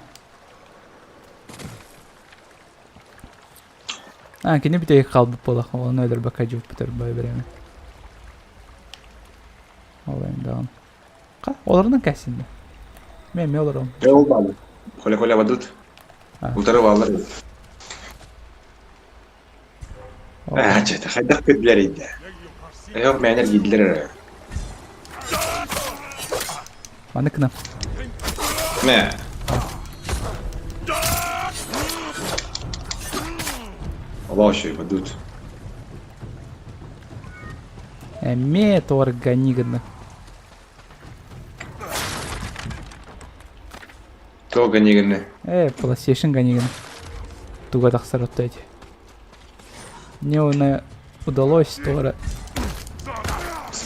А, кини бүтэйик хаалбыт буолах, оны өлөрбөккө дьууппут өрбөй время. Ол эми даҕаны. Ха, олорунан кэсиннэ. Мен эмиэ олоруом. Э, ол баалы. Коля-коля бадут. А. Утары бааллар. Ол. Ээ, чэ, хайдах кыдлар инде. Эйок мээнэр гидлер эрэ. Маны кына. Мэ. Олоо бадут. Эмиэ торгани гына. Тоҕо гынигыны? Э, PlayStation ганигына. Туга тахсар отто эти. Мне она удалось тора.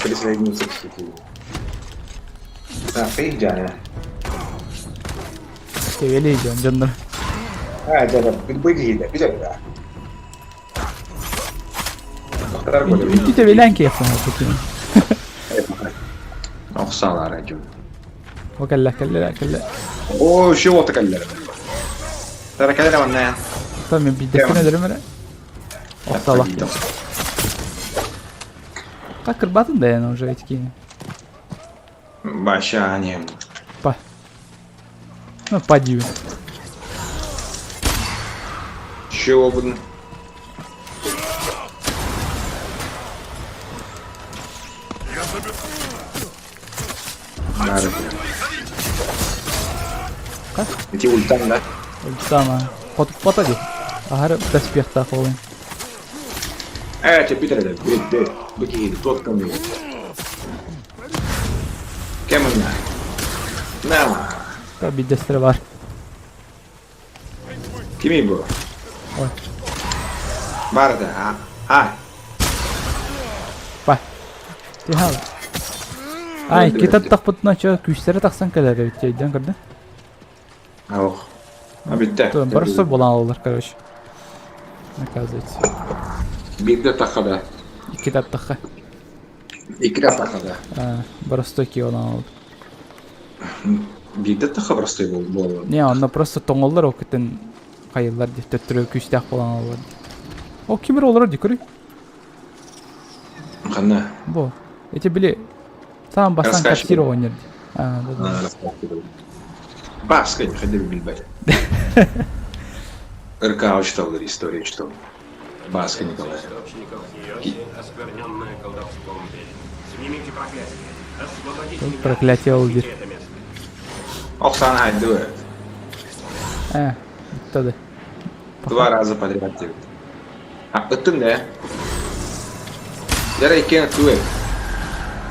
Присоединиться к сети. Так, ыйдьаана. Тевели идем, дьоннор. А, дьэ, быгида, билэр да. Ити тевелэн киэхтэн таким. Охсалар дьон. О кэллэ, кэллэ, кэллэ. О, еще вот кэллэр. Тара кэллэр манна. Там мен биирдэстэн өлөрүм эрэ. Охсалах. Как кырбатын да я уже эти Баша не. Па. Ну, падью. Чего буду? Как? Эти ультан, да? Ультана. Хотуппата дии. Аһары доспехтаах буолуҥ. Э, тебе Питер, это, бит, быки, тот ко мне. Кем она? На. Та биирдэстэрэ бар. Кими бу? Ой. Бар да, а? А. Па. Түһэл. Ай, китаттахпытына чө күүстэрэ тахсан кэлэр эбит өйдөөн көрдө. Ох. А бүттэ. Барысы буолан алалар, короче. Оказывается. Биирдэ тахха Икки тахха. Икки тахха да. Простой киолан алып. Биирдэ тахха простой буолла. Не, онно просто тоҥоллор ол кытын хайыллар дип төттөрү күүстээх буолан алалар. О, кимир олорор ди көрүй. Ханна. Бу. Эти били сам бастан кассир оҕонньор. А, да, да. Баска не ходили билбэт. РК читал историю читал. Баска Николай. Оскверненная колдовством ведьма. Снимите проклятие. Освободите меня. Проклятие ол диир. Это место. Оксана Хайдует. Э, да. Два раза подряд делает. А, это не. Ярай кен туэ.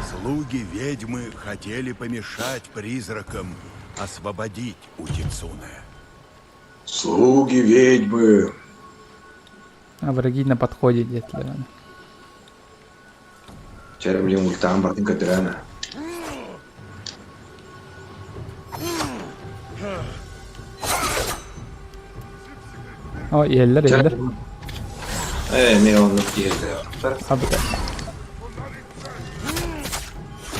Слуги ведьмы хотели помешать призракам освободить Утицуне. Слуги ведьмы. А враги на подходе где-то. Вчера мне ультам бартын кадрана. О, иһэллэр, иһэллэр. Э, мен оны киһилде. Абыта.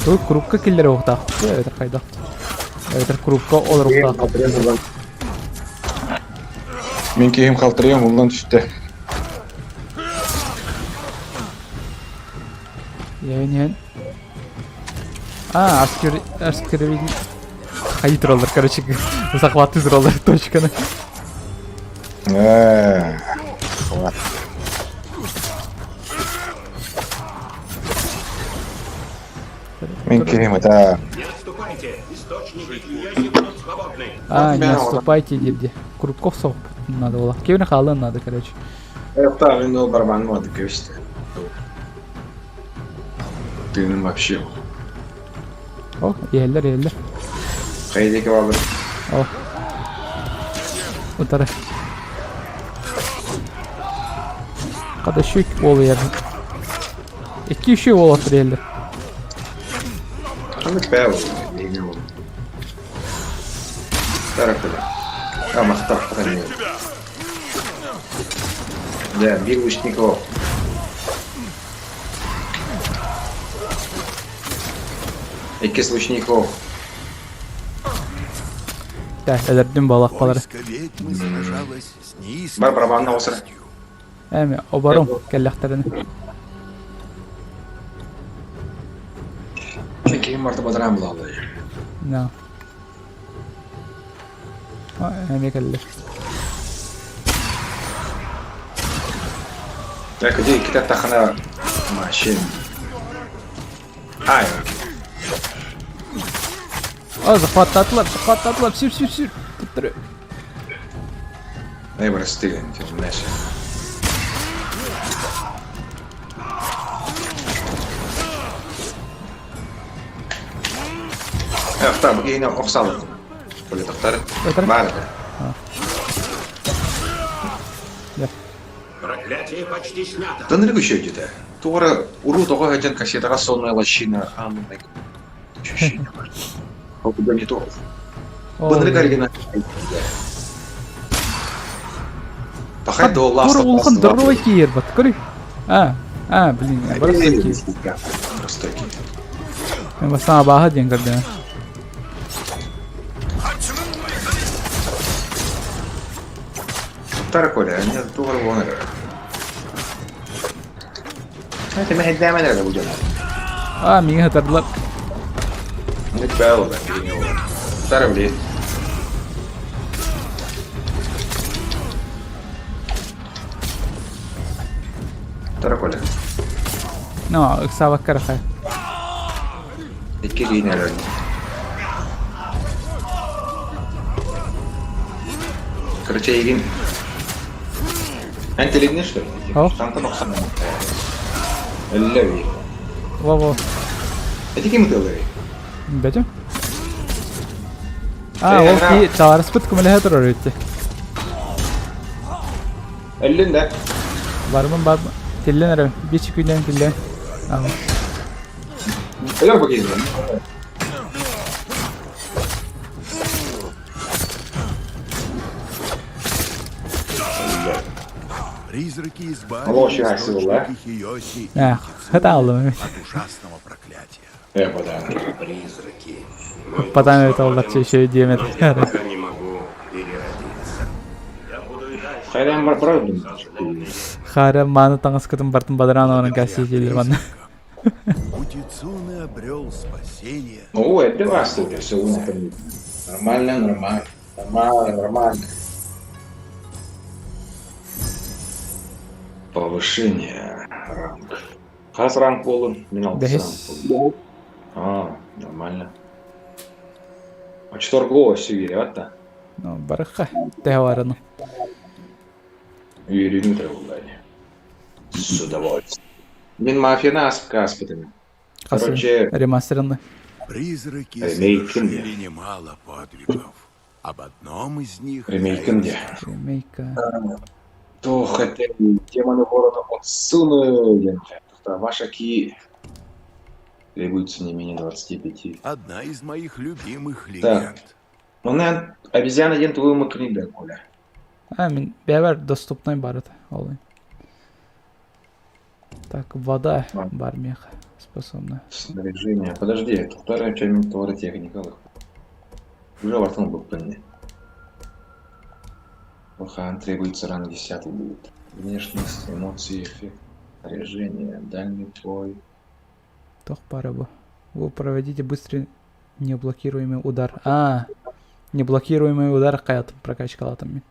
Туй крупка киллер уохтаах. Эбэтэр хайдах. Эбэтэр крупка олоруохтаах. Мен киһим халтырыйым уллан түстэ. Иһэн иһэн. А, аскер аскер Хайы тураллар, короче, захваты тураллар точканы. Э, хват. Мен киһим это Не отступайте. Источники Киоси будут свободны. А, не отступайте, диде. Крупков соқ надо было. Кевин халын надо, короче. Это мен ол барбан мады көстө. Тыным вообще. О, иһэллэр, иһэллэр. Хайдеке бабыр. О. Утары. Хата үчүгэй уол ыйар. Икки үчүгэй уол отур иһэллэр. Ханнык бээ ол биһиги ол. Таракыла. А, махтар хатан Да, биир лучников. Иккис лучников. Да, өлөрдүм балах балары. Войско ведьмы сражалось с Бар неистовой барабанна осыр. яростью. Эми оборум кэллэхтэрин. Ким барда бадаран булаллар. No. Эми кэллэ. Так, где кита тахана машин. Ай, О, захваттатылар, захваттатылар, сүр, сүр, сүр. Туттары. ай просты, знаешь. Эх, там, и на оксал. Политоктар. Өтөр. Бар. Да. Проклятие почти снято. Тынырык еще где-то. Тура уру того один кассетага сонная лощина. А, ну, ощущение. О, куда не то. Бынырык оригинал. Пахай до ласта. Тур улахан здоровый киер бат. Көрүй. А, а, блин, барысы киер. Простой киер. Мен бастан абаха диэн көрдүм. Тара Коля, они тугар вон это. Это мы хеддамэн это будем. А, миңа хатардылар. Не правило, да, Тара блин. Тара Коля. Но, ыксабакка рахай. Икки линия Короче, Ирин. Эн телегни, что ли? Ау. Сантан оксан. Эллеви. Во-во. Эти ким тылы? Бәтем? А, ол ки таарыспыт көмөлөһө турар үтте. Эллин да. Бармын бар. Тиллен эрэ. Бич күннен тиллен. А. Элер бакин. Призраки избавили Алло, щас, источники Хиоси и А, хата алдым. от ужасного проклятия. Э, бадан. Призраки. Мой Потом дух это свободен, олдакчы еще диэмет. но я пока не могу переродиться. Я буду и дальше Хайран бар правда. Хара маны таңыскытын бартын бадаран онын каси келер маны. Утицуны обрел спасение. О, это вас тут все Нормально, нормально. Нормально, нормально. Повышение ранг. Хас ранг болун, мен алтысы Бәһес. ранг болун. А, нормально. А четверго сүйер, атта. Ну, барыха. Тэхвараны. Үйреніп тұрғылай. С удовольствием. Мен мафияны асып аспытым. Короче, Ремастерынды. Призраки Ремейкин совершили немало подвигов. Об одном из них я и Ремейкин де. расскажу. Ремейка. Тох, это демоны города Отсуны. Ваша ки требуется не менее 25. Одна из моих любимых легенд. Ну, наверное, обезьяна ден твою макрида, Коля. А, мен бәбәр доступный бар это. Олай. Так, вода бар меха способна. Снаряжение. Подожди, это вторая часть товара техника. Уже вартон был мне. Хан требуется ранг 10 будет. Внешность, эмоции, эффект, снаряжение, дальний бой. Тох пара бу. Вы проводите быстрый неблокируемый удар. А, неблокируемый удар каятым прокачкалатым мен.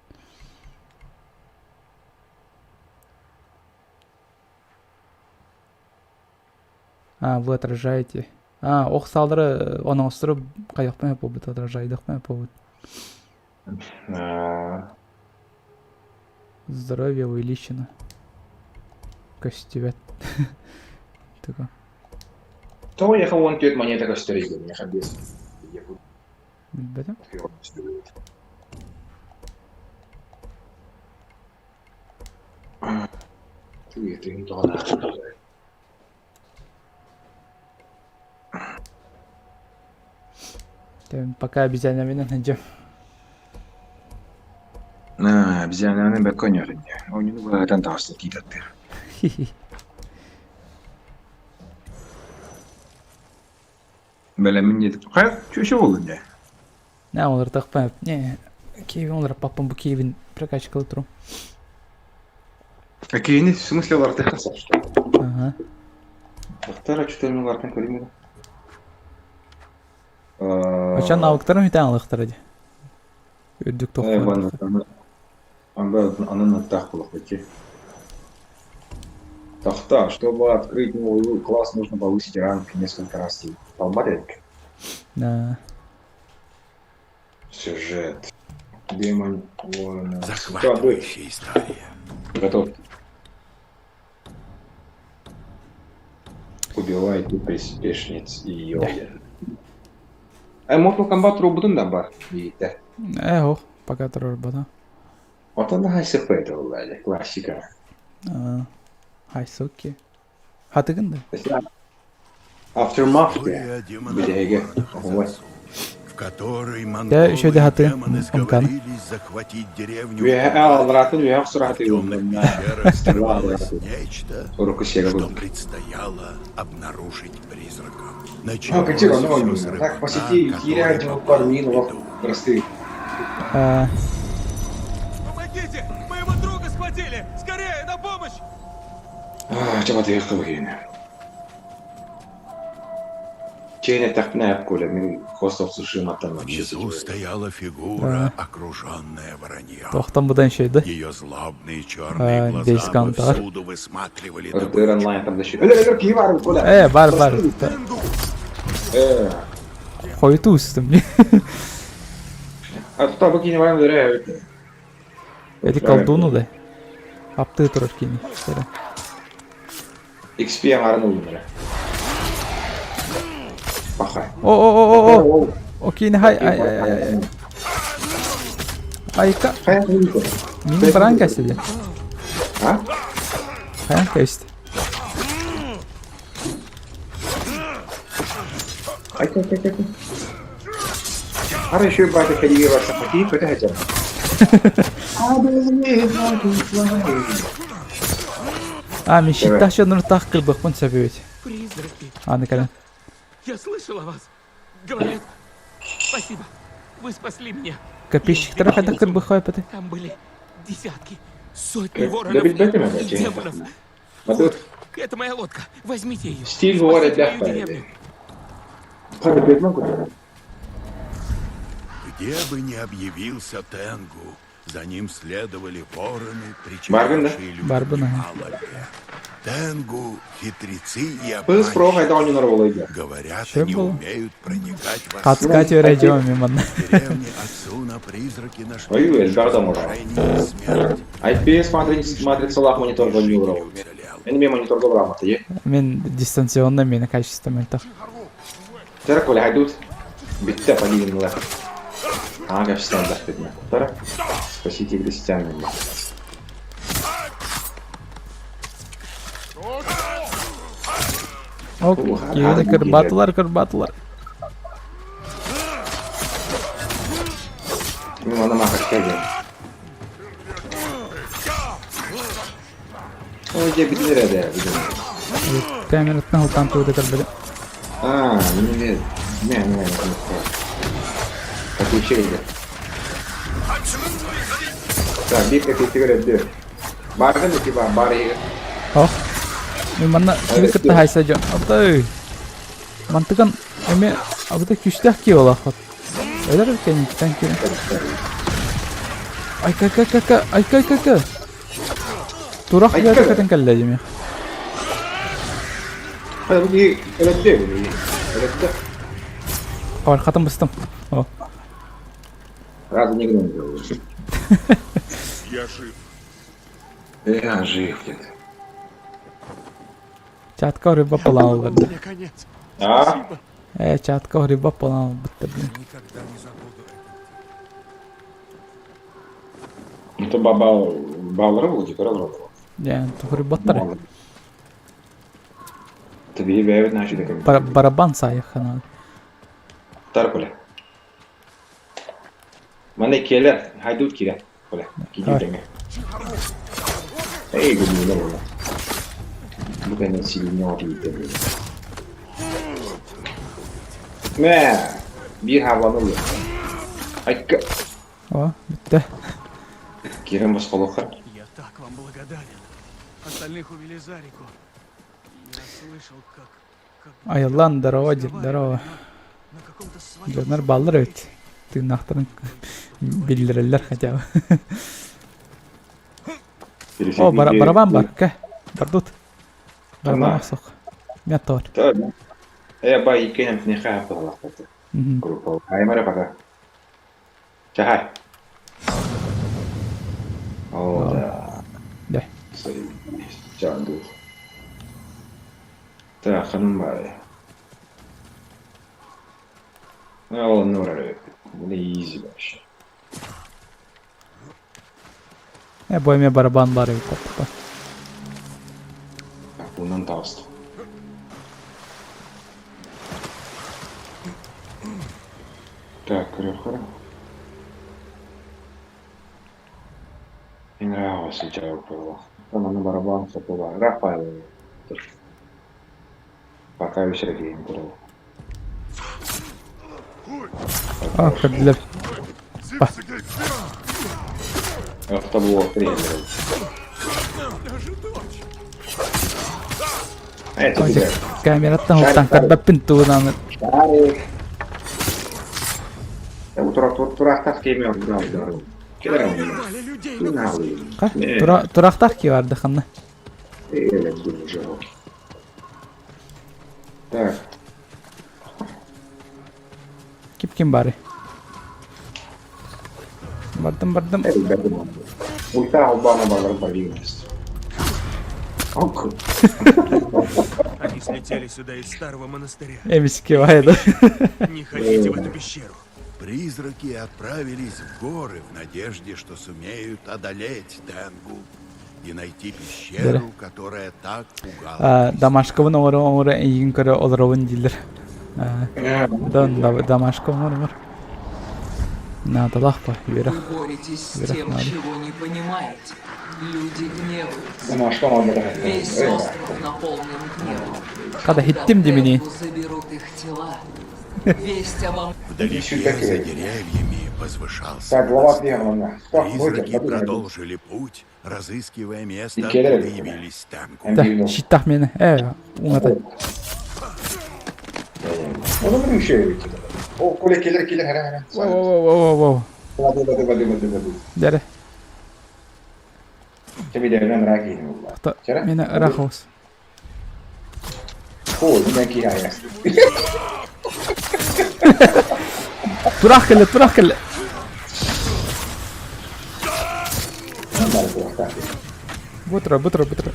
А, вы отражаете. А, ох салдыры, оны остырып, каяқпен побыт отражайдықпен побыт. А, Здоровье увеличено. Костювет. Такой. То я вон тет монета костерига, мне хабес. Билбедим. Тыын тоҕо Пока обезьянабынан сылдьам. Аа, обезьянаны бэркэ оонньоотун дии. Оонньууну быһаатан таҕыста тиитаттыыр. Бэлэммин диэтик. Хайа, чүөчэ буоллун дии. Не, олордохпун. Не, Киевин олорпаппын, бу Киевин прокачкалы турум. А Киевини в смысле олортыхха сөп, что ли? Ага. Тахтара что-то олортан көрүм Очон навыктарын үтэн алыхтара дии. Үрдүк тохтор. Анан аттаах буолуохпут Тахта, чтобы открыть новый класс, нужно повысить ранг несколько раз. Талбат эбит. Да. Сюжет. Демон воина. Захватывающая история. Готов. Убивайте приспешниц и йоген. Э, Mortal Kombat роботун да бар диите. Э, ох, пока турар Отон да хайсык это буолла классика. Хайсуки. Хатыгын да? Aftermath История демона Бүтэһигэ. в которой Да, монголы еще и дехаты. демоны Омканы. сговорились захватить деревню. Үөһэ аллараатын үөһэ В сурахаты темных пещерах скрывалось нечто, Уруку сиэгэ что курдук. предстояло обнаружить призракам. Ну, Началось катир, всё ну, с так рыбака, посети, который киирэ попал дьолбор в миин олох беду. просты. Э, Помогите! Моего друга схватили! Скорее, на помощь! Чабатыйых кыбыгине. Чейне тахпына коля, мен Ghost of Tsushima-тан Внизу стояла фигура, окруженная вороньем. Тохтан будан şeydi. Ее злобные черные А, глаза Days Gone тар. повсюду высматривали RDR добычу. онлайн там защита. Өлөр өлөр киһи бар коля. Э, бар бар. Э, Хойуту устум. а тут бу кини баран өрө. Эти колдуну да. Апты турар кини. XP аңарын улунара. Паха. О о о о о. О кини хай ай ай ай ай. Айка. Хайа кулуко. Мини баран кәсіде. А? Хайан кәсті. Ай кай кай кай. Ара еще батя ходили барса хати, көтө хача. А, мен щиттах жонор тах кылбықпын сөбөт. Призраки! Аны кэлэн. Я слышал о вас! Говорят, спасибо! Вы спасли меня! Копейщиктер хайдах кырбых пыты. Там были десятки, сотни Э, воронов да ведь это и демонов. Матут Это моя лодка. Возьмите ее. стиль говорит Спасите для мою деревню. Хады бетман куда? Где бы ни объявился Тенгу, за ним следовали вороны, Барбин, да? причинявшие людям Барбин, ага. немало бед. Тенгу — хитрецы и Пыз про обманщики. хайда онюнар болайды. Говорят, Чё они было? умеют проникать во Хацка тюрәҗө миман. В деревне Отсуна призраки нашли Ой, лишь Эльдар мора. разрушение и смерть. IPS матрица матрица лах монитор Жителей гонюров. уцелел. Мен мен монитор габрамата е. Мен дистанционно мені качество мөлтөх. Тера коля хайдут. Битте подигин лах. Ага, стандарт битме. Тера. Спасите крестьян. Ок, киһини кырбатылар, кырбатылар. Мен аны мага келген. Ой, же битмер эде, битмер. Камераттан халтан тууда кырбады. А, не не не не не. Отключили. Так, бит как ты Бардын ити бар, бар иһигэр. Ох. Мен манна кими кытта хайса дьон. Отой. Мантыган эме абыта күстэх ки олахот. Өлөр кенниттен кире. Ай ка ка ка ка ай ка ка ка. Турах Ай, бэйэтэ ка. кэтэн кэллэ дьиме. Хайа, бу киһи өлөттө бу. Өлөттө. Хабар хатым быстым. О. Разу не гнул. Я жив. Я жив, дед. Чатка рыба палаалар. Мне конец. А? Э, чатка рыба палаал бытта блин. Никогда не забуду это. Ну то баба баллары был, теперь разрабатывал. Дьэ, туһуруйбаттар. Тебе бэйэбит наша да Барабан саайыхха надо. Тар Коля. Мана келер, хайдут кире. Коля, киди тэҥэ. Эй, гүнүнэ була. Бу кэннэ силине отуйда. Мэ, биир хааланы ылла. Айка. О, бүттэ. Кирен босхолохха. Я так вам благодарен. Остальных увели за реку. Я слышал, как... Айыллан, здорово, дед, здорово. Дьоннор бааллар эбит. Тыыннаахтарын биллэрэллэр хотя бы. О, барабан бар, кэ. Бардут. Барабан охсох. Мятор. Э, ба иккенем тнеха хапталахпаты. Группа. Аймара пока. Чахай. О, да. Да. Чанду. Так, ханым баар. Ол онно барар эбиппит. Бу изи вообще. Э, бу эмиэ барабан баар эбит таппа. Так, унан таҕыстым. Так, көрүөххэ. Мин ыраах сылдьар буолла. Онон барабан соппула. Ыраах баайылар. Пока үс эрэ киһини көрөбүн. А, көрдүлэр. Автобула приехали. Это тебе. Камераттан уттан көрбөппүн тугунан. Шарик. Тураахтаах киэми Тураахтаах киһи барды ханна? Так. Кип ким бары? Бардым, бардым. Ульта албана балар барилась. Ок. Они слетели сюда из старого монастыря. Эмиски вайды. Не ходите в эту пещеру. Призраки отправились в горы в надежде, что сумеют одолеть Тенгу и найти пещеру, которая так пугала. Домашкабын оҥоро оҥоро эйигин көрө олоробун дииллэр. Да, домашка оҥор оҥор. Наадалаах ба, үөрэх. Вы боретесь с Үөрэх тем, надо. чего не понимаете. Люди гневаются. Домашка оҥорбото Весь остров наполнен гневом. Хата Когда иһиттим димини. Тенгу заберут их тела, весть обо Вдалеке за деревьями возвышался Так, глава первая. Призраки продолжили путь, разыскивая место, откуда явились Тенгу. Да, щитах мені. Э, уҥата. Onu bir şey О, Коля, келер, келер, хара, хара. Воу-воу-воу-воу. Воды, воды, воды, воды, воды. Дәрі. Тебе деревен раки не было. Мені рахос. О, mindenki hiányaz. Тураах кэллэ, тураах кэллэ. Бутра, бутра, бутра.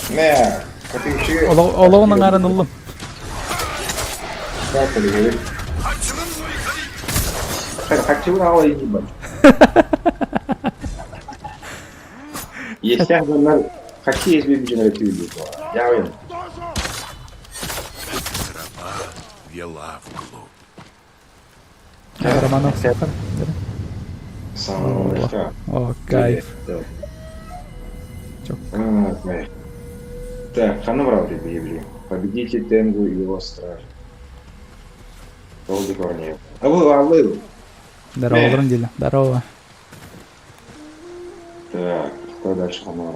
Мэ, катышы. Олоҕун аҥаарын ыллым. Хочу ебать. Если я хочу, если бы Я уверен. Тропа вела вглубь. Романов сахар. О, кайф. Так, ханна брал объявление. Победите Тенгу и его страж. Долгий корней. Алло, алло. Здорово, Бронделя. Здорово. Так, кто дальше ханна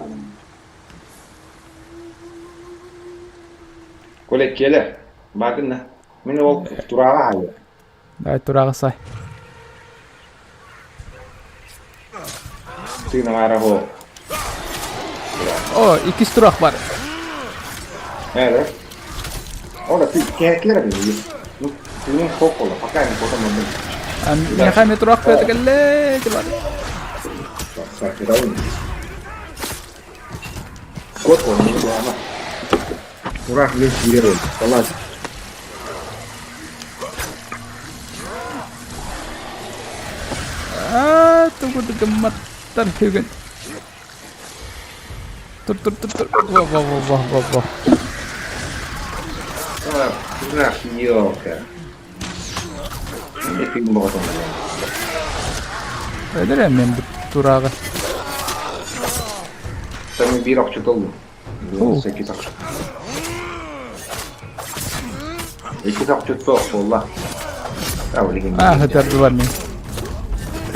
Коля келе. Багына. Мен ол тураға айы. Давай тураға сай. Ты на араго. О, иккис тураах бар. Э, Ола, ты кere Ну, ты не хокола, пока не потом мы. Миэхэ эмиэ тураах кэллэ бар. Так, так, Кот он не главное. Тураах лес киирэр Салат. Аа, тугу гымматтар бүгүн. Тур тур тур тур. Во во во во во во. Ах, елка. Мне фильм был Өлөр мен бу турааҕы. Там биир охчут оллум. Икки охчут. Икки охчут суох буолла. А, хытардылар мин.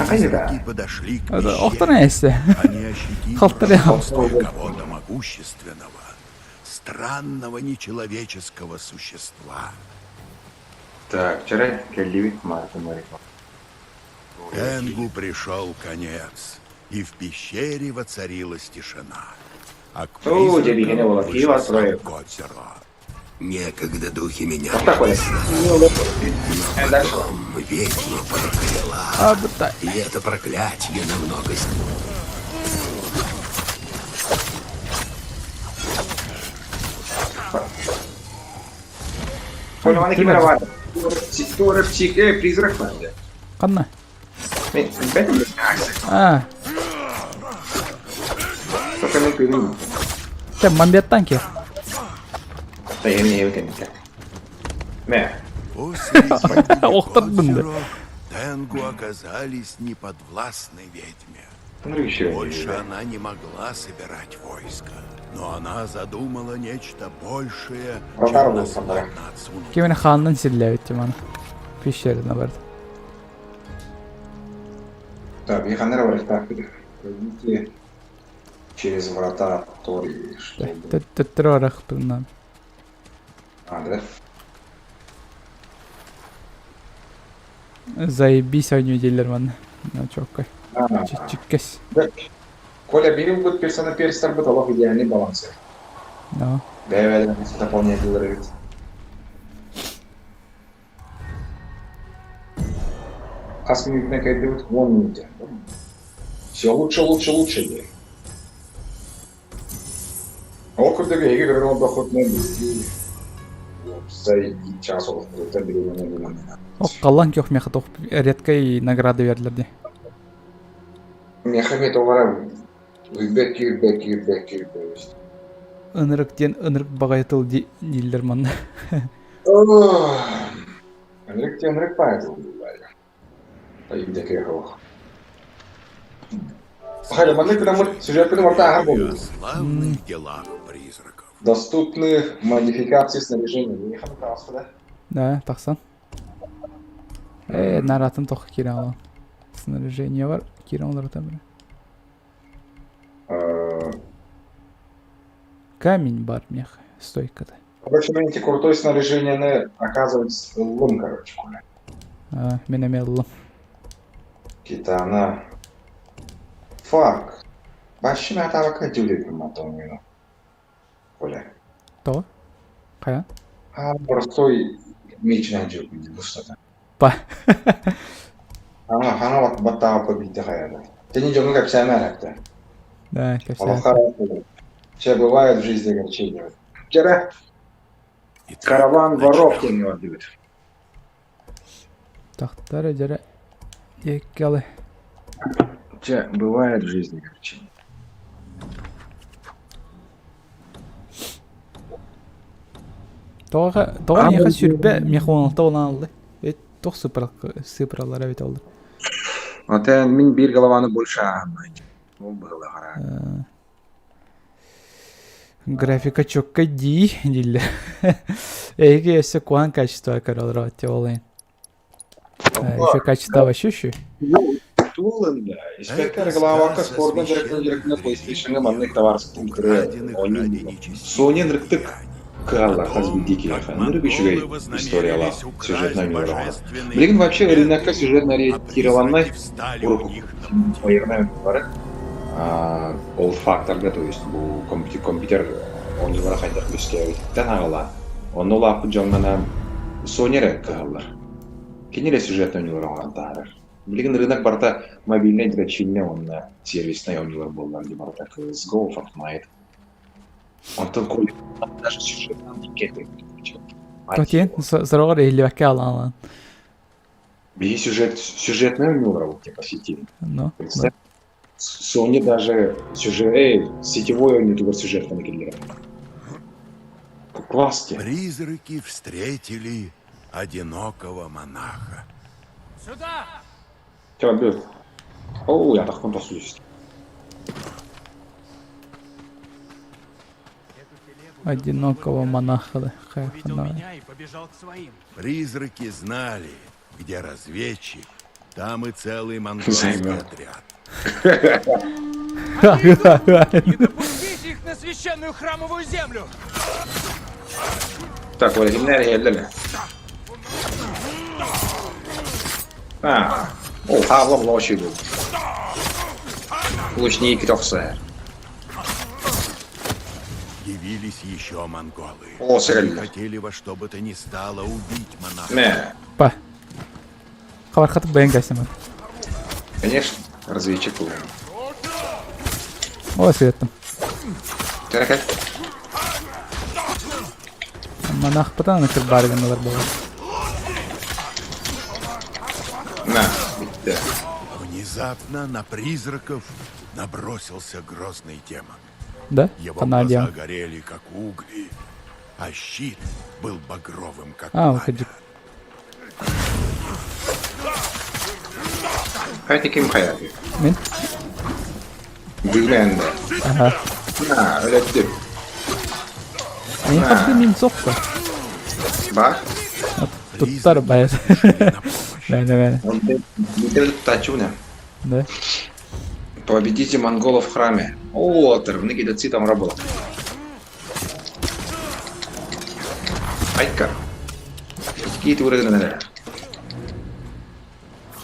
Призраки подошли к пещере. Охтон эссе. Они ощутили Халтары. присутствие кого-то могущественного, странного нечеловеческого существа. Так, вчера кэллибит Марта Марика. Тенгу пришел конец, и в пещере воцарилась тишина. А к О, дьэ, призракам буола, вышел Киева сам отправил. Кодзиро. Некогда духи меня Такой. но Дальше. потом ведьма прокляла. А, быта. И это проклятие намного Коля, маны ким эрэ баар? Туора псих, призрак баар дии. Ханна? Мен бэтим А, Только мен тыыным. те мамбеттан кел. Та я не кэннитэ. Мэ. После гибели Охтордун да. Кодзиро Тенгу оказались неподвластны ведьме. Ну еще. Больше она не могла собирать войско. Но она задумала нечто большее, чем Татар наслать буолсан бара. на Ацуну. Кимини хааннан силлээбит маны. Пещерина барды. Так, я ханера барыктаах Пройдите через врата Тори, чтобы... Төттөрү барахпытынан. А, да? Заебись оонньуу дииллэр манна. Чоккай. А, Чичиккэс. да. Коля, били будет персона перстер будет олох идеальный баланс. Да. Бэйбэдэн дополнительный эбит. Хас минутная кайдыбыт уон минуте. Все лучше, лучше, лучше диэ. Ол курдук эһиги көрөн олордоххутуна биһиги уопсай чаас олохпутуттан бириэмэни булан Ох, қалан көх меха тох редкой награды бердилер дии. Миэхэ эмиэ тоҕо эрэ үрбэт киирбэт киирбэт киирбэт Ынырык диэн ынырык баҕайы тыл дииллэр манна. Ынырык диэн ынырык баҕайы тыл дииллэр. Тайбидэкэ суох. Хайа, маннык гынаммыт сюжеппытын барыта ааһар О буоллубут. славных делах призраков. Доступны модификации снаряжения. Миэхэ таҕыста да? Да, тахсан. Э, наратын тох киирэн аламын. Снаряжение бар, киирэн олоротон бары. Камень бар мех стойката. Короче, мен эти крутой снаряжениены оказывается ыллым, короче, Коля. А, мен эмиэ ыллым. Китана. Фак. Вообще мен атабакка дьүүлэбин матоҥҥуну. Коля. Тоҕо? Хайа? А, простой мечнай дьиэбин бустата. Па. Ана хана баттаҕа биирдэ хайада. Тени дьоҥҥо кэпсээмэ эрэхтэ. Да, кэпсээн. Олоххо Че бывает в жизни огорчения. Вчера Итак, караван воров начнем. тени отбит. Тахтара дьэрэ диэккалы. Че бывает в жизни огорчения. Тоҕо тоҕо миэхэ сүүрбэ миэхэ уон алта буолан аалла. Э туох сыпыраллара эбитэ буолла. Отен мин биир голованы больше ааһыммай. Ол быһыылаах Графика чёккай дии дииллэр. Эһиги өссө куһаҕан качество көрөлөр ол Еще качество вообще еще. Тулын да. Инспектор главака спордун дьарыктан дьарыктана PlayStation-ҥа маннык табаарыстарын көрө Украденных оонньуу ради Sony нечестивых ынырыктык деяний. кыһаллар О хас том, биирдии как киһиэхэ. Ынырык үчүгэй монголы историялаах вознамерились украсть сюжетнай оонньуулар божественные Билигин вообще ырыынакка предметы, сюжетнай а ориентированнай призраки встали у урукку них на пути. байыаннай оонньуулары ол факторга, то есть бу компьютер оонньуулара хайдах үөскээбититтэн аҕалаан онно улааппыт дьоҥҥо Sony эрэ кыһаллар. Кини эрэ сюжетнай оонньуулары оҥорон таһаарар. Билигин рынок барыта мобильнай дрочильня уонна сервиснай оонньуулар буоллар дии барыта CSGO, Fortnite. Онтон даже сюжетынан Тотиэн сороҕор иһиллибэккэ алаан Биһи сюжет, сюжетнай оонньуулара вот типа сети. Но. Представь. Sony даже сюжет, эй, сетевой оонньуутугар сюжеттан киллэрэр. Класс диэн. Призраки встретили одинокого монаха. Сюда! Чэ, бүт. Оо, ятахпын тохсуйуст. Одинокого монаха да. Увидел меня и побежал к своим. Призраки знали, где разведчик, там и целый монгольский Займет. отряд. Не допустите их на священную храмовую землю! Так, Оля, кимнэр иһэллэр А, о, хаалла лоши был. Лучники тохсар. Явились еще монголы. О, Они сэрэллэр. хотели во что бы то ни стало убить монаха. Мэ, Па. Хабар хатып бэйэн кэсэмэр. конечно, разведчик был. О, светом. Кэрэ Монах пытан кырбарган буолар. На, бүттэ. Внезапно на призраков набросился грозный демон. Да? Его Ханна глаза диэн. горели, как угли, а щит был багровым, как А, пламя. выходи. Хайти ким хайаты. Мин? Дыгнэн да. Ага. На, өлөттүм. Мин хапты мин сохко. Бар. Туттар байар. Пришли на помощь. Бэйне бэйне. Он тачуна. Да. Победите монголов в храме. О, тырвны кидатси там работал. Айка. Какие ты урыганы.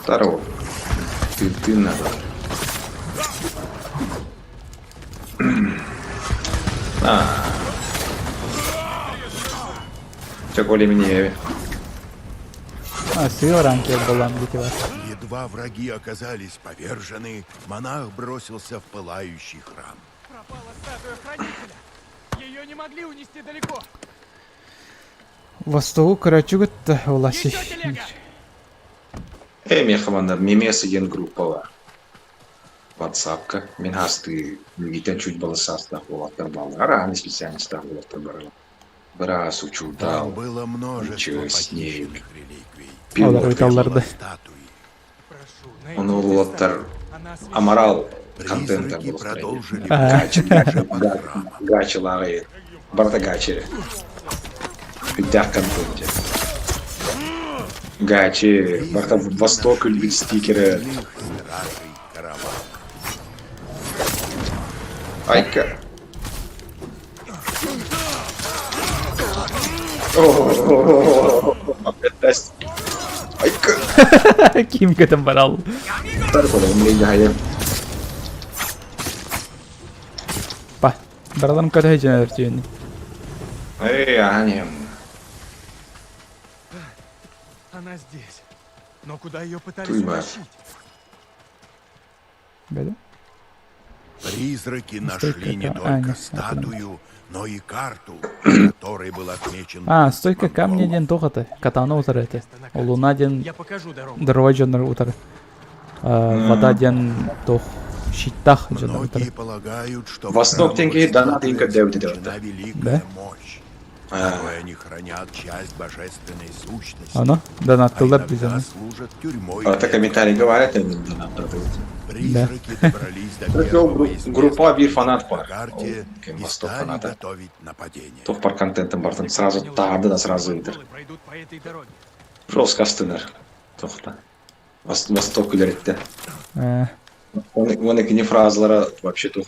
Второго. Ты, ты надо. А. Чё, коли мне... А, сыворанки буолан дити бар. Едва враги оказались повержены, монах бросился в пылающий храм. Пропала статуя хранителя! Ее не могли унести далеко! Востогу көрөөчүгүт уласи. Еще телега! Э, меха мемесы ген группала. Ватсапка. Мин хасты мигитен чуть баласастах болаттар бал. Ара, не специальностах болаттар барала. Брас Там учутал. было множество Ничего с ней. похищенных реликвий. Олар Пилот. ыйталларды. Статуи. Прошу, Он найдите улаттар статую. Она священна. аморал контента Призраки был продолжили А. путь уже под храмом. Гачи лагай. Барта гачи. Пидях контенте. Гачи. Барта Призраки Восток нашли любит стикеры. остальных стражей каравана. Айка. О, это Айка. Ким көтөн барал. Таркола, умрень хайа. Па. Баралам көтө жөнөр түйүн. Эй, анем. Она здесь. Но куда ее пытались Туйма. утащить? Бэдэ. Призраки Стойка нашли не ка- а, только нет, это статую, но и карту, на которой был отмечен А, стойка камня монгол. диэн туох этэ? Катана утары этэ. Луна диэн Я покажу дорогу. дорога дьоннор утары. Вода диэн туох щиттах дьоннор утары. Многие полагают, что в Восток храмовой тенги донат статуе инка девять заключена делает. великая Да? мощь, А. которой они хранят часть божественной сущности. Оно а донаттылар иногда бизаны. служат тюрьмой Это для комментарии говорят, я не донат дают. Призраки добрались до Прикол, первого гру- из группа мест бир фанат на пар. карте О, и Восток стали фаната. готовить нападение. Тух пар контентом бартын сразу тарды да сразу идер. Монголы пройдут по этой дороге. Жестко астынар. Тухта. Восток үлеретте. Э, Он не фразалара вообще тух.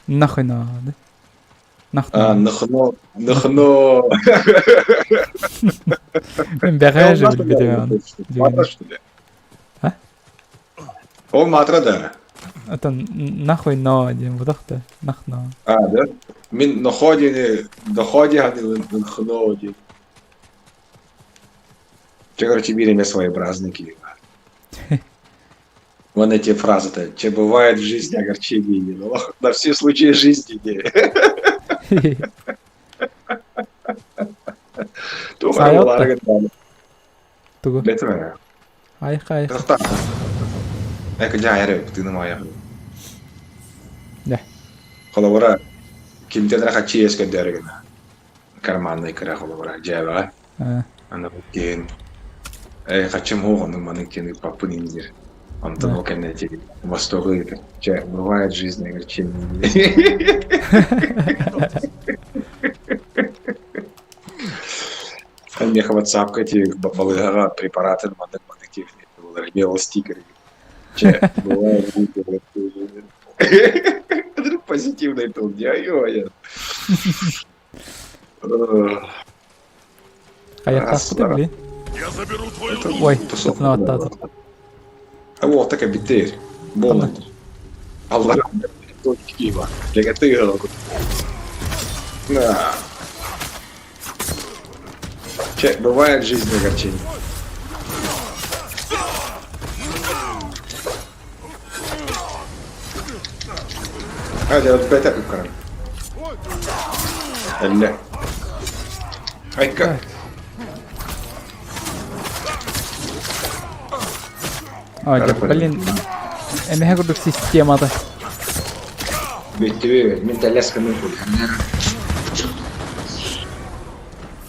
Нахуй надо. А, Нахуй. нахно, нахно. Мен бэҕэһээ же билбитим ону. Матра, что ли? А? О, матра, да. Это нахуй но диэн бутахта. Нахно. А, да? Мин находи, находи, а не нахно. Че, короче, мире своеобразные. Вон эти фразы-то. Че бывает в жизни огорчение, ну, на все случаи жизни. Не. Сайылта. Тугу. Бетме. Айха айха. Тохта. Эко жа эре тыны моя. Холобура, кимтэн эрэ хаччы иэс көрдөөрү гына. Карманнай кыра холобура дьээбэҕэ. Аны бу киһин ээ хаччым суох оннук маннык диэн ыыппаппын ин диир. Онтон ол кэннэ ити Востогу ыытар. Чэ, бывает в жизни огорчение. Миэхэ ватсапка ити балыыһаҕа препаратын маннык-маннык диэбит белый стикер. Чэ, бывает Позитивный тыл, ой Хайахтаахпыт блин. Я заберу твою душу. Ой, сатана Вот так битер. Болон. Аллах. Киева. Да. Че, бывает в жизни огорчение. Hadi бэйэтэ кыккаран. Эллэ. Айка. А, блин, эмэһэ курдук системата. Бүттүбү, мин тэллэс гынным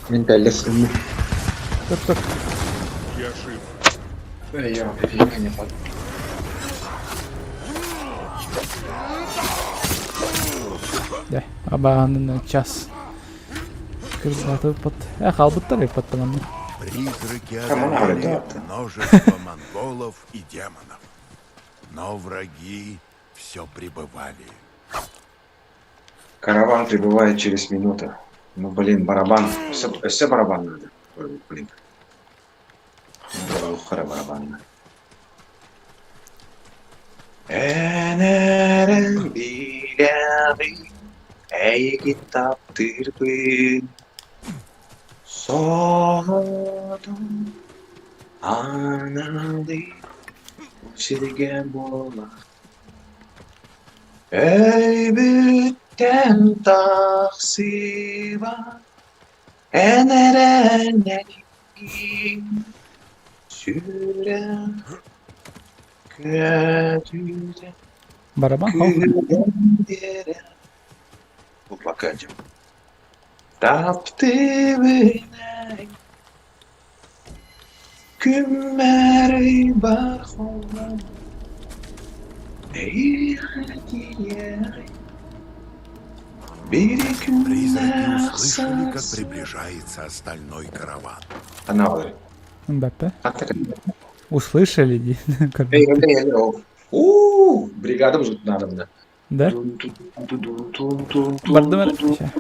Мин тэллэс гынным. Стоп, стоп. Я жив. Я не Дэ, абаанын час. Кырбаты пот. Э, халбыттар ыппаттан манна. Призраки Кому одолели надо? множество монголов и демонов. Но враги все прибывали. Караван прибывает через минуту. Ну блин, барабан. Все, все барабан надо. Ой, блин. Хара барабан. Энэрэн билэҕин, эйигин таптыырбын. Соҕотох аналый сиргэ буола Өйбүттэн тахсыба эн эрэнэргин сүрэх көтүтэ Барабан хол. күлэн биэрэр Бу Таптыыбын күммэр бар холлон Призраки услышали, как приближается остальной караван. Она Мбаппе. Услышали, ди. У, бригада уже надо мне. Да? Бардым эрэ.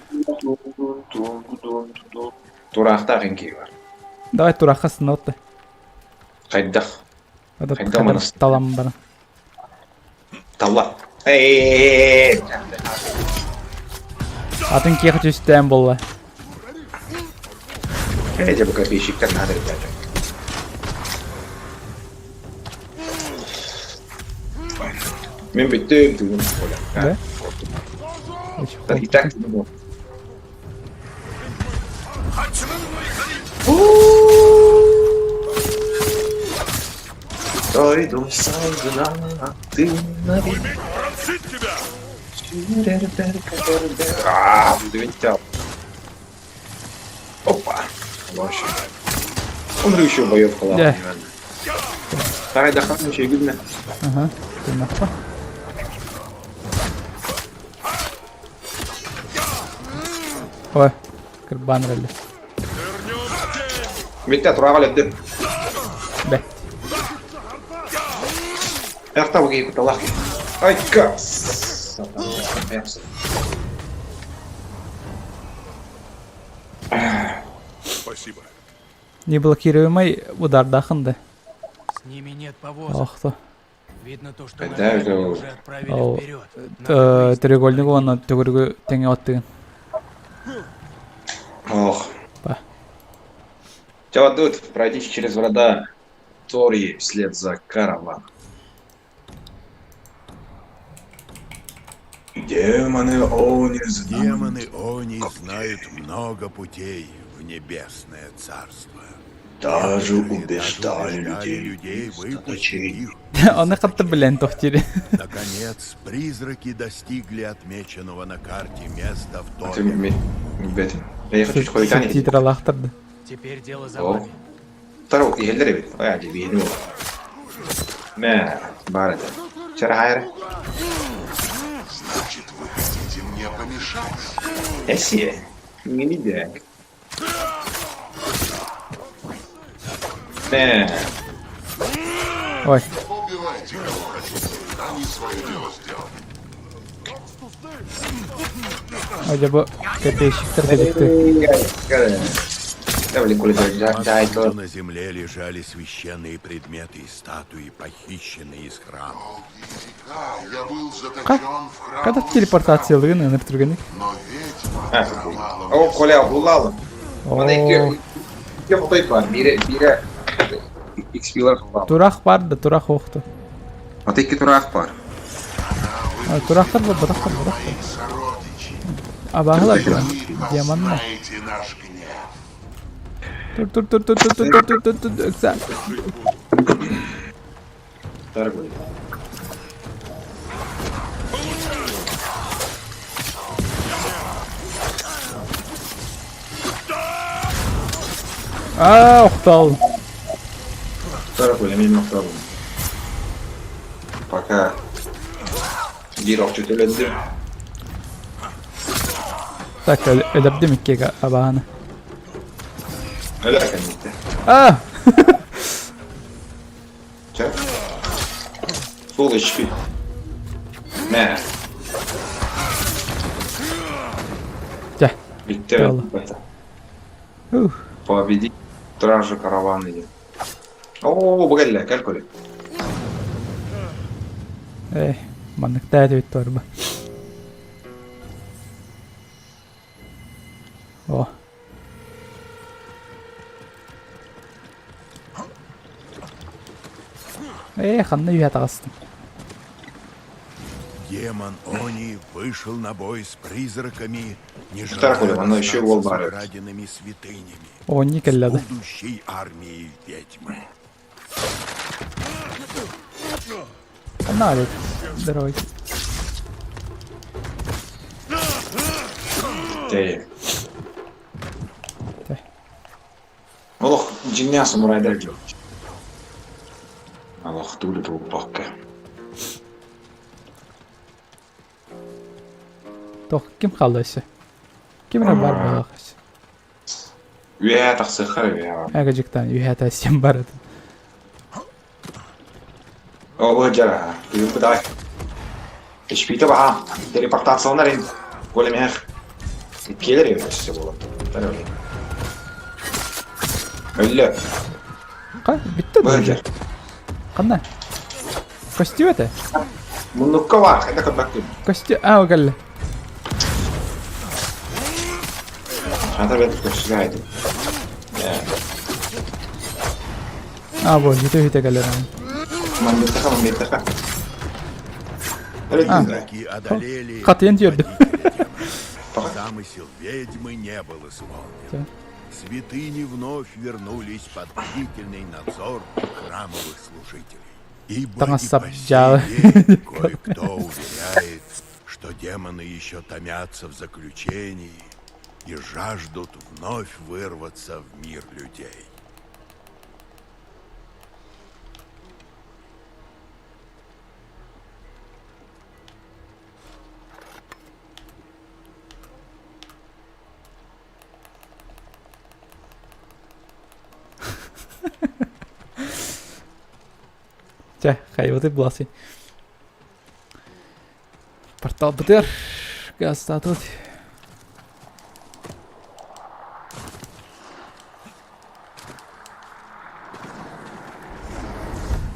Тураахтаах иҥкии бар. Давай тураахха сыннотты. Хайдах? Хайдах манас? Талам бара. Талла. Эй! Атын киэхэ түстээн буолла. Эй, дьэ, бу копейщиктар надо, ребята. Мин бүттүм, тыгын Оля. Да? И так Дойдум сайгына тыыннари. А, Опа. Вообще. Он еще боевка Да. Вторая дохана еще видно. Ага. Тыыннахпа. Ой, кырбан релли. Бүттэ тураҕа өлөрдүм. Бэт. Эх, табы куталах. Айка! Спасибо. Неблокируемый удардаахын да. С ними нет повозок. Охто. Видно то, что Да, нагнали, это- уже отправили Ол, вперед. Надо выяснить, Треугольник уонна төгүрүгү тэҥэ оттыгын. Ох. Па. Тебя тут пройдите через врата Тори вслед за караваном. Демоны Они знают. Демоны Они знают много путей в небесное царство. Даже убеждали людей выпустить их. Оны хатты билэн тохтири. Наконец, призраки достигли отмеченного на карте места в доме. Я хочу хоть Субтитралаахтарды. Теперь дело за вами. Тару иһэллэр эбит. Ой, ади биһини ол. Мэ, бар этэ. Чара хайра. Значит, вы хотите мне помешать? Эсие. Мини дэ. Мэ. Ой. Убивайте кого хотите. Они свое дело сделали. Ой, бу копейщиктар кэликты. На земле лежали священные предметы и статуи, похищенные из храма. Когда телепортациялыгын ыныр түргеник? О, Коля, булалым. Мана икки хотой бар. Бире, бире XP-лар булалым. Турах бар да, турах охту. Ата икки турах бар. Турахтар бар, батахтар, батахтар. Абаһылар диаманна. Тур тур тур тур тур тур тур тур тур ыкса. Дорогой. Аа, охтал. Дорогой, мен охталым. Пока биир охчу төлөдүм. Так, өлөрдүм иккигэ абааны. Өлөр кэнниттэ. Аа! Чэ? Full HP. Мэ. Чэ. Бүттэ. Ух. Победи стражи каравана диэн. Оо, бу кэллэ, кэл көлө. Э, манныктаа эбит торба. О. Э, ханна үйэ таҕыстым. Демон Они вышел на бой с призраками, не Второй, желая оно еще расстаться с Волбарет. украденными святынями. Они с кэллэдэ. будущей армией ведьмы. Ханна эбит. Здоровый. Тэ. Тэ. Олох дьиҥнээх самурайдар дьон. Олох туулу тууппакка. Туох ким хаалла өссө? Ким эрэ баар буолуох өссө. Үөһээ тахсыахха үөһээ бар. Эгожиктан үөһээ тахсыам бар этэ. О, бу дьара. Туйуппут давай. HP-та баха. Телепортацияланар ин. Големех. Иккиэлэр өссө буолан. Өллө. Ха, бүттэ Бу да. дьар. Ханна? Көстүү этэ? Муннукка баар, хайда көрбөккүн. Көстүү, аа, кэллэ. Хата бэт көстүгэ айдым. Аа, бу, үтэ-үтэ кэлэр. Мамбеттаха, мамбеттаха. Призраки одолели Хатыйан тиэрдим. водителя демона. Замысел ведьмы не был исполнен. Святыни вновь вернулись под бдительный надзор храмовых служителей. Ибо и Таҥас-сап по сей дьаалы. день кое-кто уверяет, что демоны еще томятся в заключении и жаждут вновь вырваться в мир людей. Чэ, хайбыты буласый. Портал бытыр. Гастатут.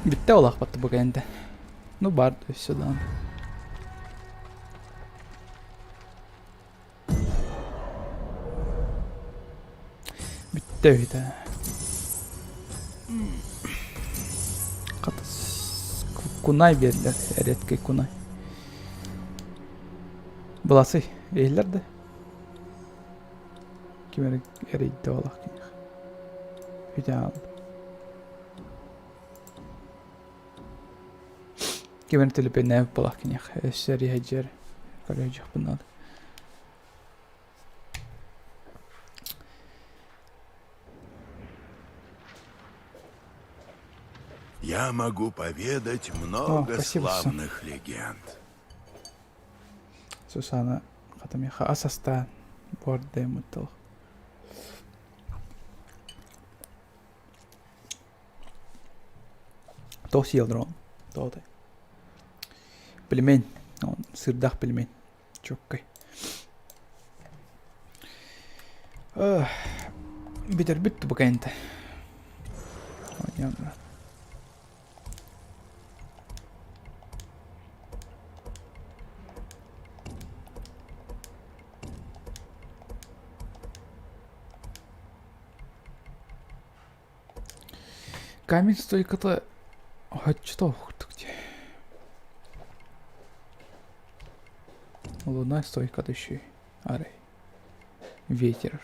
Бүттэ олахпатты бу кэнтэ. Ну бар өссө даҕаны. Бүттэ үһүтэ. Хатас кунай биэрдэр, редкий кунай. Быласый, иһиллэр да? Ким эрэ эрийдэ олох киниэхэ. Идеал. Ким төлөпүөннээбит буолах киниэхэ өссө эрийэ көрүөхпүн наада. Я могу поведать много О, спасибо, славных легенд. Сусана хатамиха ас астаан буордаймыттал. Тоҕо сиэлдэр ол? Тоҕо Пельмень. Сырдаах пельмень. Чоккай. Бүтэрбит тубукайынта. Камень стойката оччото курдук дии. Луна стойката еще арай. Ветер.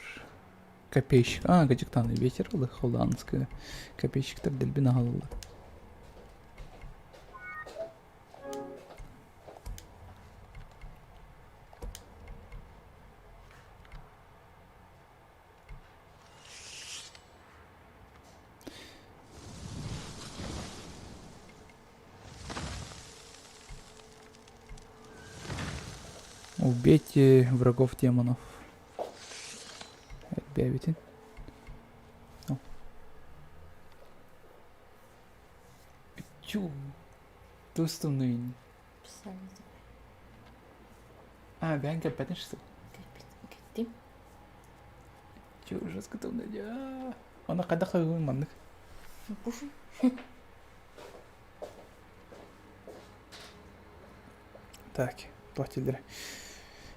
Копейщик. А, кадьыктааны ветер ылы холландская. Копейщиктар дэлби наһалылар. Убейте врагов демонов. Элбээбитин. Чу. Тустумнуин. А, бэйэҥ кэппэтин что Кэттим. Чё, жестко там дядя. Она хайдах хайгын маннык. Пуши. Так, туох дииллэрэ.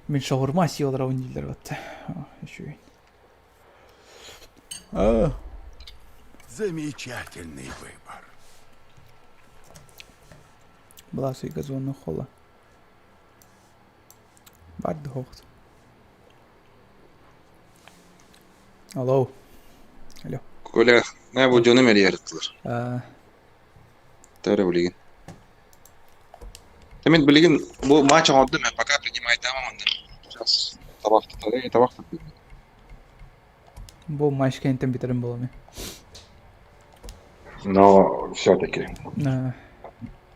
Мин шаурма сиэлэрабын дииллэр батта. Үчүгэй. А. Замечательный выбор. Былаас газонный холла. Бар да Алло. Алло. Коля, не бу дьону мэрийэртилэр. Төрө билигин. Мен билигин бу матч оҥордум, мен пока принимайтаамам онно. Сейчас табах табах Бу матч кэнниттэн бүтэрин буолуо Но все-таки.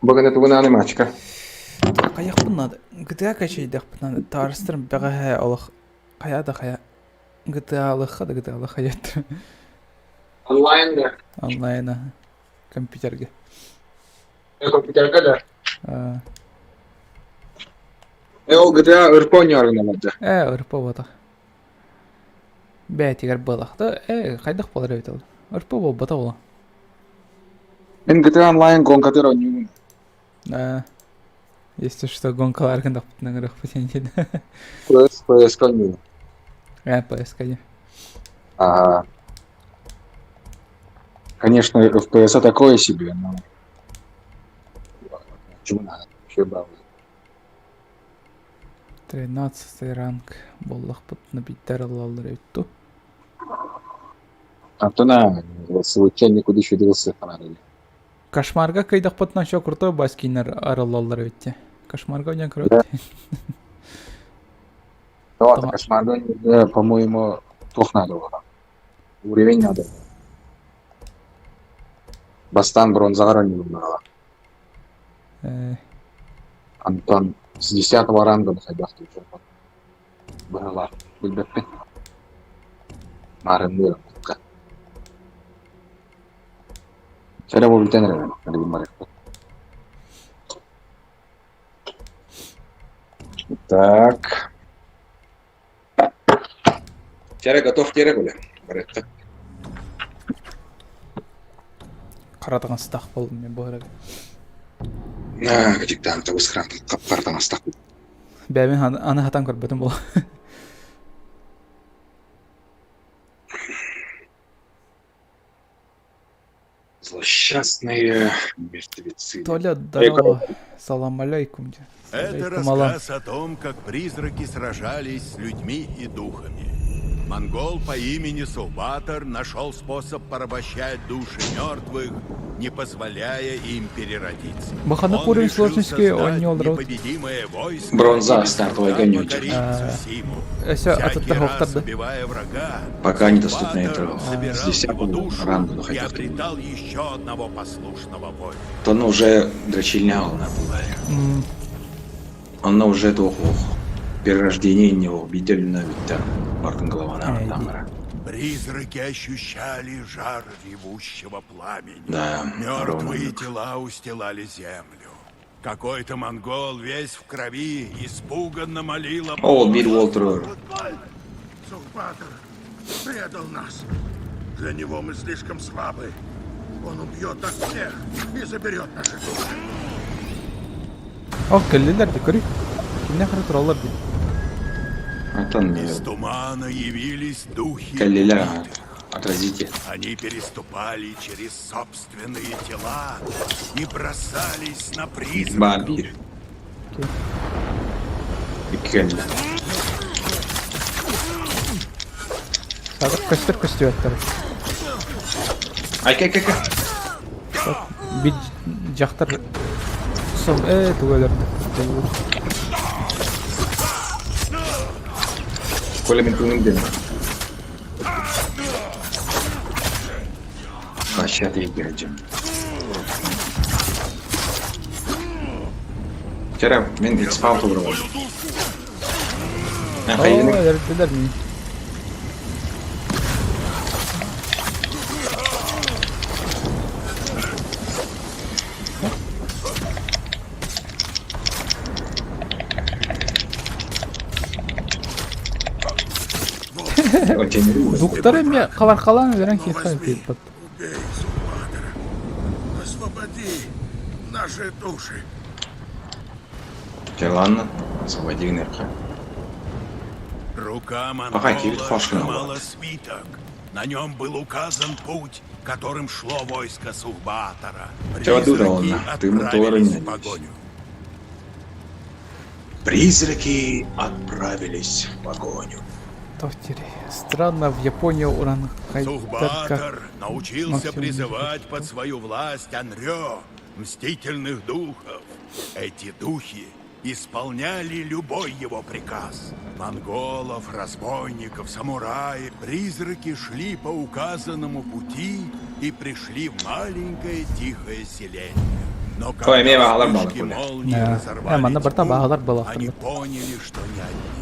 Бүгүн тугун матчка? Хайахпын надо. GTA качайдахпын надо. Таарыстарым бэҕэһээ олох хайа да хайа GTA-лыхха да GTA-лых хайат. Онлайн да? Онлайн компьютерге. Компьютерга да? Э, ол GTA ырпа ойноор Э, ырпа буолбатах. Бэйэтигэр буолах да, э, хайдах буолар эбит ол? Ырпа буолбата буолуо. Мин GTA Online гонкатыр оонньуубун. Э, если что, гонкаларгын да ыҥырыахпыт диэн. PS, PS оонньуубун. Э, PS дии. Ага. Конечно, FPS такое себе, но... Чего надо? Вообще браво. 13 ранг буоллахпытына биирдэр ылаллар эбит дуу? Антона, случайно куда еще делся фонарь. Кошмарга кыйдахпытына еще крутой баскиннер арыллаллар эбит дии. Кошмарга ойнаан көрөт. Да, кошмарга, по-моему, туох надо было. Уровень надо. Бастан бронзаҕар оонньууллара. Антон с 10 ранга хайдах быһалаах билбэппин. Маарынныыр оннукка. Чэрэ бу бүтэн эрэ билигин барыахпыт. Так. Чэрэ готов диэрэ Коля. Барыахха. Хара таҥастаах буоллум мен бу арага. Аа, кычыктаан табыс хап-хара таҥастаах. Бэйэбин аны хатан көрбөтүм буолла. Злосчастные мертвецы. Толя, здорово. Салам алейкум. Это рассказ о том, как призраки сражались с людьми и духами. Монгол по имени Сулбатор нашел способ порабощать души мертвых, не позволяя им переродиться. Бахана Он уровень решил сложности создать он не олорор. непобедимое войско Бронза и без стартовая труда гонючка. покорить А, Цусиму. Өссө Всякий атыттар раз, хоқтарды. убивая врага, Пока недоступна Сулбатор это с забирал его 10 душу ранга, ну и хотя бы. обретал еще одного послушного воина. То ну уже дрочильня она была. Онно уже туох ох. Перерождение не убедительно ведь там. Бартын голова Эй, тамара. Призраки ощущали жар ревущего пламени. Да, Мертвые ровно. тела устилали землю. Какой-то монгол весь в крови испуганно молил о О, Бил Уолтер. Сулпатор предал нас. Для него мы слишком слабы. Он убьет нас всех и заберет наши души. О, кэллилэр да көрүй. Кимнээх эрэ тураллар дии. Антон Из тумана явились духи Каллиля убитых. отразите. Они переступали через собственные тела и бросались на призраков. Бампир. Иккэллэ. Саатар көстөр көстүбэттэр. Айка айка айка. Бит дьахтар сом э тугу өлөрдө. Коля мин тыыным диэн. Вообще ты играть. Вчера мин экспаун туругу. Оо, өлөрдүлэр мин. Духтар эмиэ хабархалаан өлөрөн киһи тыыппат. Убей Сулпатора. Освободи наши души. Ладно, освободи нерха. Рука Пока кивит монгола фашкина сжимала свиток. На нем был указан путь, которым шло войско Сухбаатора. Призраки отправились в погоню. Призраки отправились в погоню. Странно, в Японию уран Сухбаатор научился призывать под свою власть Анрё, мстительных духов. Эти духи исполняли любой его приказ. Монголов, разбойников, самураев, призраки шли по указанному пути и пришли в маленькое тихое селение. Но когда вспышки молнии разорвали тьму, они поняли, что не одни.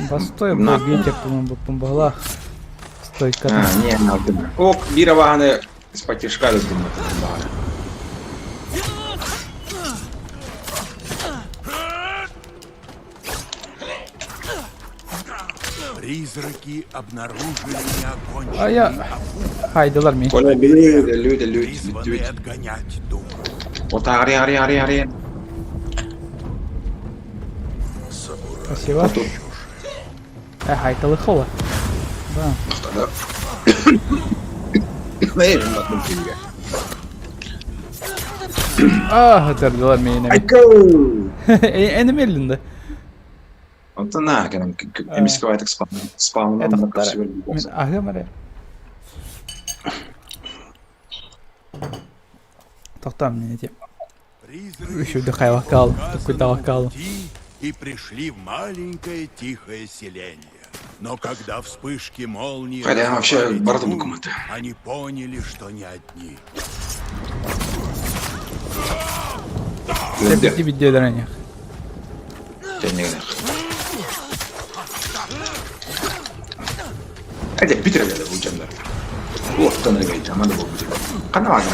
Бастой ветер, по-моему, бомбалах. Стойка. А, не, Ок, бираваны спатишка думаю, Призраки обнаружили неоконченный А я... Хайдылар ми. Коля, люди, люди, люди, призванный отгонять духов. Вот ари, ари, ари, ари. Спасибо. Э, хайталы хола. Да. А, дердилар мени. Айко! Энеми эллинде. Онтон на, кэнэн эмискэ байтык спаун Мен аһыам эрэ. Тохтоом мин эти. Призраки Еще дыхай шли такой по вокал. пути и пришли в маленькое тихое селение. Но когда вспышки молнии Хотя вообще разорвали бардым тьму, документы. они поняли, что не одни. Биди бидде Эде битер geldi bu canlar. Уохтан эргэй аманда бу битер. Кана багын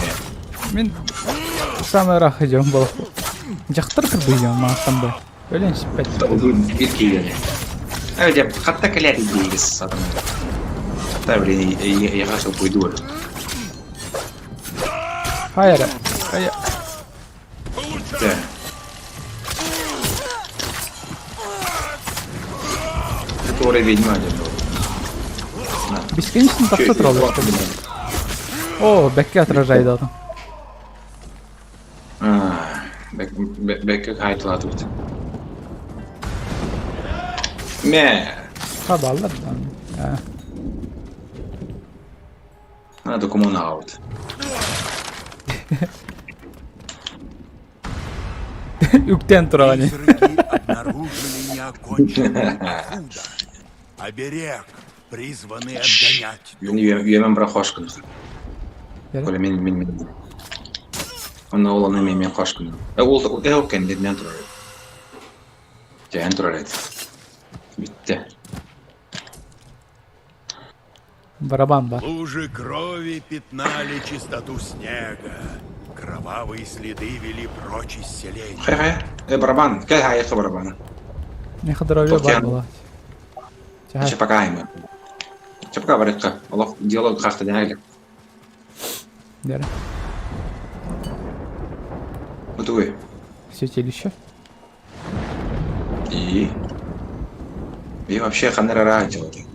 Мин самый рах идем был. Дьахтар кырбыйым мааттан бу. Өлен сиппет. Бир кийлени. Эде хатта келер дейгис сатан. Хатта блин я хашыл пойду. Хайра. Хайа. Да. Который ведьма один. Бесконечно тахса тураллар. О, бэкке отражает атын. Бэкке хайтла тут. Мэ. Хабаллар да. На документ аҕабыт. Үктэн тураҕын. Призраки обнаружили неоконченное худо. Оберег, призванный отгонять Мин үөмэн бара хошкун. Коля мин мин мин. Онно ол ону мен мен хошкун. Э ол э ол кэннинэн турар. Дьээн турар эт. Бүттэ. Барабан бар. Лужи крови пятнали чистоту снега. Кровавые следы вели прочь из селения. Хайа-хайа. Э, барабан. Кэл хайа барабана. Меха здоровье бар была. Чэ пока аймы. Чэ пока барыкка. Олох диалог хахта дэнэ Дәрі. Утуй. Святилище. И? И вообще ханнара раадьылады.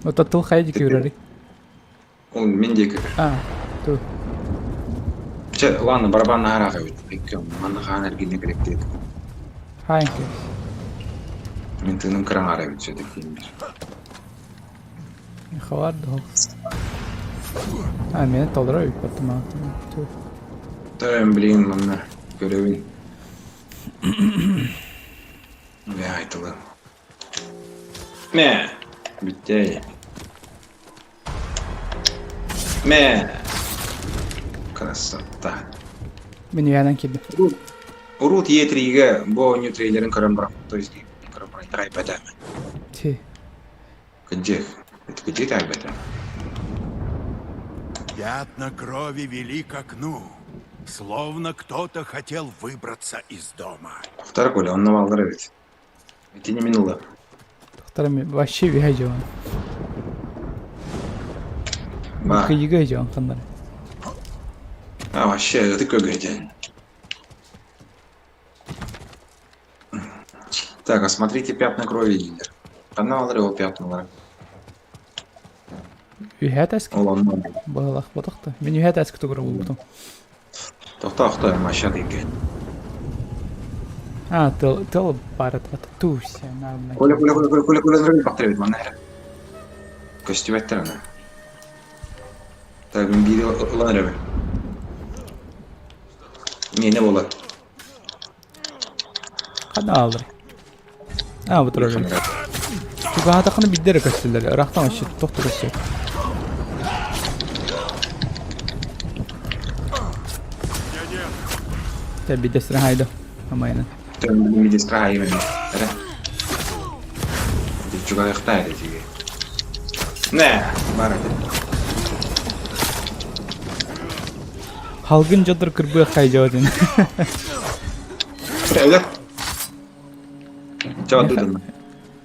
Вот тыл хайдики үрәри. Ол мен диэки. А, ту. Чэ, ладно, барабан наһаа эбит. Икки манна хаан эргинне керек диэт. Хаан Мин тыыным кыраҥаара эбит все-таки бир. Хавар да. А, мени толоро үппэттим Тойон, блин, манна көрөбүн. Мэ айтылы. Мэ. Бүттэ. Мэ. Красота. Мин үйэнэн киирдим. Урут Е3-гэ бу оонньуу трейлерин көрөн баран, то есть көрөн баран итэҕэйбэтэ. Ти. Кыдьык. Это кыдьык итэҕэйбэтэ. Пятна крови вели к окну, словно кто-то хотел выбраться из дома. Второй Коля, он навалдар эбит. Итини мин ыла. Тохтор вообще үһэ дьон. Ба. Кыйыга дьон ханнары. А вообще, это көгөйден. Так, осмотрите пятна крови лидер. Ханна алар ол пятналар. Үһэ тэск. Ол онно. Баһылах ботохто. Мин үһэ тэск тугура булбутум. Тохто охто машат икен. А, тыл тыл бары туся. Коля, Коля, Коля, Коля, Коля, Коля, Коля, бактыр манна эрэ. Көстүбэттэр аны. Так, мин биири ылан эрэбин. Миэнэ буолар. Ханна аалар? А, бу турар. Чугаһаатаххына биирдэ эрэ көстөллөр. Ыраахтан вообще туох да көстүө. Тэ биирдэ страхайда. Амайынан. Биирдэ страхайда. Эрэ. Чугаһыахтаа эрэ тиги. Нэ, бар этэ. Халгын дьодор кырбыах хайдьоотин. Өлөр. Чаҕа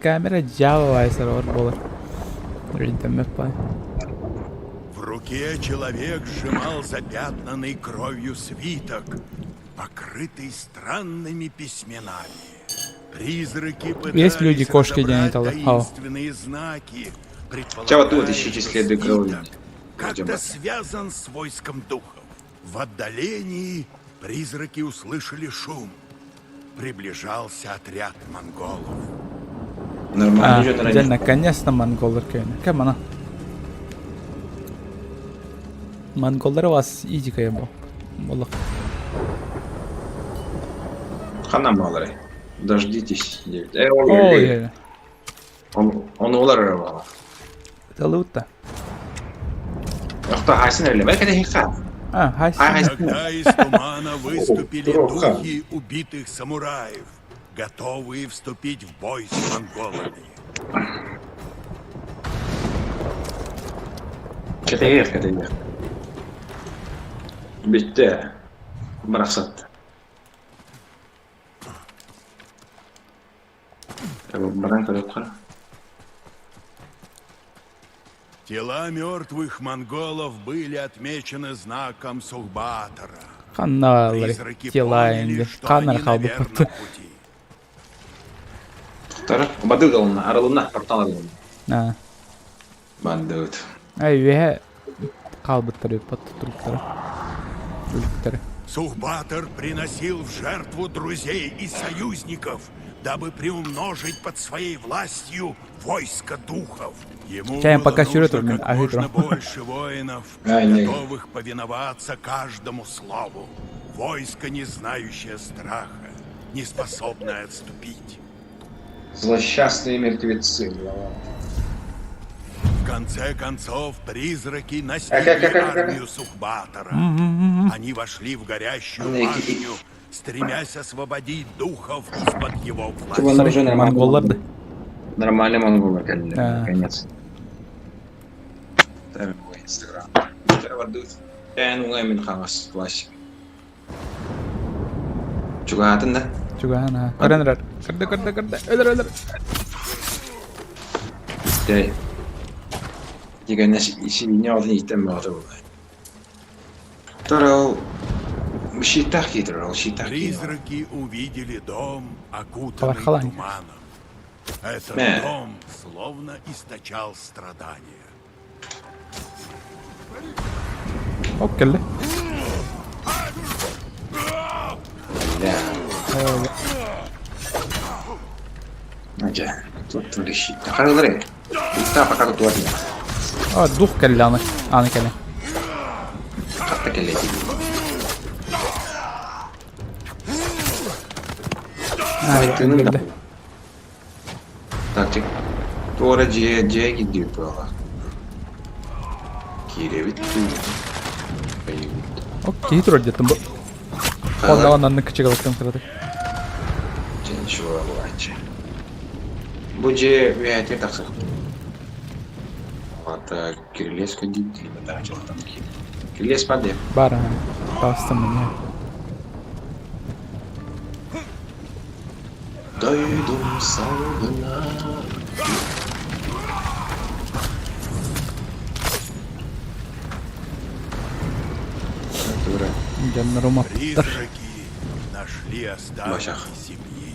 Камера дьаабабай сороҕор буолар. Өйдөммөт бай. В руке человек сжимал запятнанный кровью свиток, покрытый странными письменами. Призраки Есть люди, пытались кошки разобрать дьон эталар. таинственные знаки, Чаҕа тут предполагая, ищите что следы крови. свиток как-то связан с войском духов. В отдалении призраки услышали шум. Приближался отряд монголов. Нормально А, дьон дьэ, наконец-то монголлар кэлэн. Кэм ана. Монголлары вас идикая бу. Болох. Ханна малары. Дождитесь. Э, ол Ой, Он он олар эрэ буолла. Талыутта. Охто хайсын эле. Бэкэ хиха. А, хайсын. Тогда из тумана выступили духи убитых самураев, готовые вступить в бой с монголами. Кэтэйиэх, кэтэйиэх. Бүттэ. Барахсат. Баран көрүөххэ. Тела мертвых монголов были отмечены знаком Сухбатора. Ханна Призраки тела поняли, инде. что Ханна они на халбы верном пути. Тохтор. Бадык ылына, арылына, портал арылына. А. Бандыт. Ай, үөһэ хаалбыттар ыппат туруктара. Өлүктэрэ. Сухбатор приносил в жертву друзей и союзников, дабы приумножить под своей властью войско духов. Ему Чайым было пока сюрет нужно мен как аһыы можно турам. больше воинов, А, не. готовых повиноваться каждому слову. Войско, не знающее страха, не способное отступить. Злосчастные мертвецы. глава. В конце концов, призраки Как, настигли как, как, как, как? армию Сухбатора. Они вошли в горящую Анна, башню, стремясь освободить духов из-под его власти. Ладно, уже нормально. Монголлар да. Нормальный монгол, наконец. А. Наконец. Ставим его Инстаграм. Эн Хамас, классик. Чугаатын да? Чугаһан аа. Көрөн эрэр. Көрдө көрдө көрдө. Өлөр өлөр. Дэй. Дигәнне сибине алдын иттен баҕата буолла. Тарал щитах киитер, щитах Призраки увидели дом, окутанный Халахалань. туманом. Этот Мэ. дом словно источал страдания. Оп кэллэ. Да. Дьэ, тут решит. Харылары. Ита пока тут ладно. А, дух кэллэ аны. Аны кэлэ. Хатта кэллэ. А, Тыным кэллэ. Так, тик. Туора дьиэ дьиэ кирдиир буолла. Киирэбит дуу. Оп, киһи турар диэттим бу. Онно онно кычыгалыктым кыратык. Дьэ, ничего булааччы. Бу дьиэ үөһээтигэр тахсар. Ата кирилиэс кэлдиир либо дьылтан киир. Кирилиэс баар дии. Баар таҕыстым мин. Дойдум салгына. Дьоннорум аттар. Призраки нашли остатки Башах. семьи.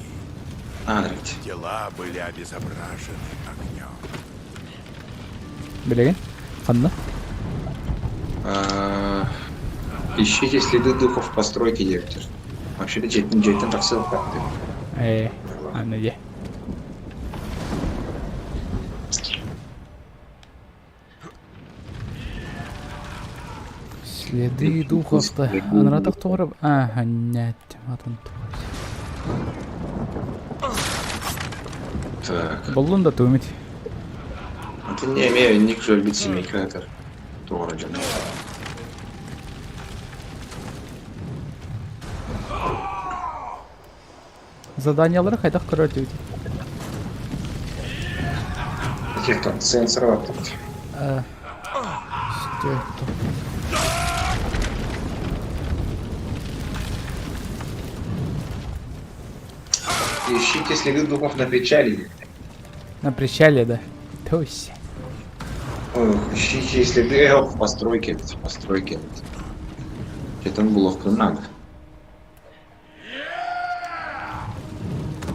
Адрить. Тела были обезображены огнем. Билигин? Ханна? Ищите следы духов в постройке диэбиттэр. Вообще-то дьиэттэн дьиэттэн тахсыахтаах Ээ, аны дьэ. Следы духов-то. Анаратах тоҕо Аа, нет, атын Так. Буллун да туумит. Это не имею ник же өлбүт семейка это. Туора дьон. Заданиялары хайдах көрөр диэбит. Каких-то сенсоров тут. Что это? Ищите следы духов на причале. На причале, да. То есть. Ох, ищите следы в постройке. В постройке. Это было в надо.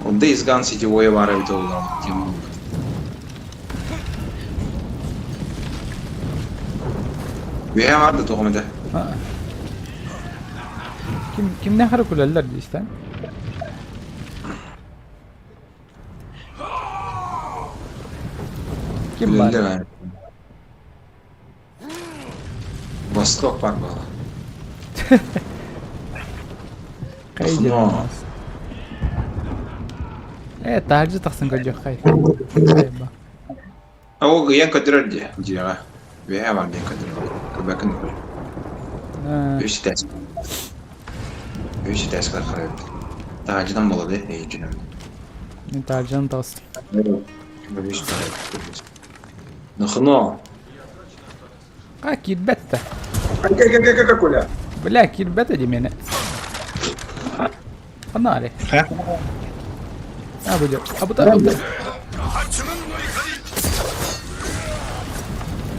Он Days Gone сетевой вара ведь тему. Үһэ барды тоҕом этэ. Ким кимнээх эрэ күлэллэр дии истэн. Ким баар? Күлэллэр Восток баар буолла. Хайдьа. Э, таһырдьа тахсан көрдүөххэй. Ол ыйан көтөрөр дии дьиэҕэ. Үөһэ бар диэн көтөрөр. Көрбөккүн да Үс этээс. Үс этээс харайбыт. Таһырдьанан буолла дии эйдьинэн. Таһырдьанан таҕыстым. Үс Нохно. А, киирбэт да. Коля. Бля, киирбэт дии миэнэ. Фонари. А, будет. А, бу да.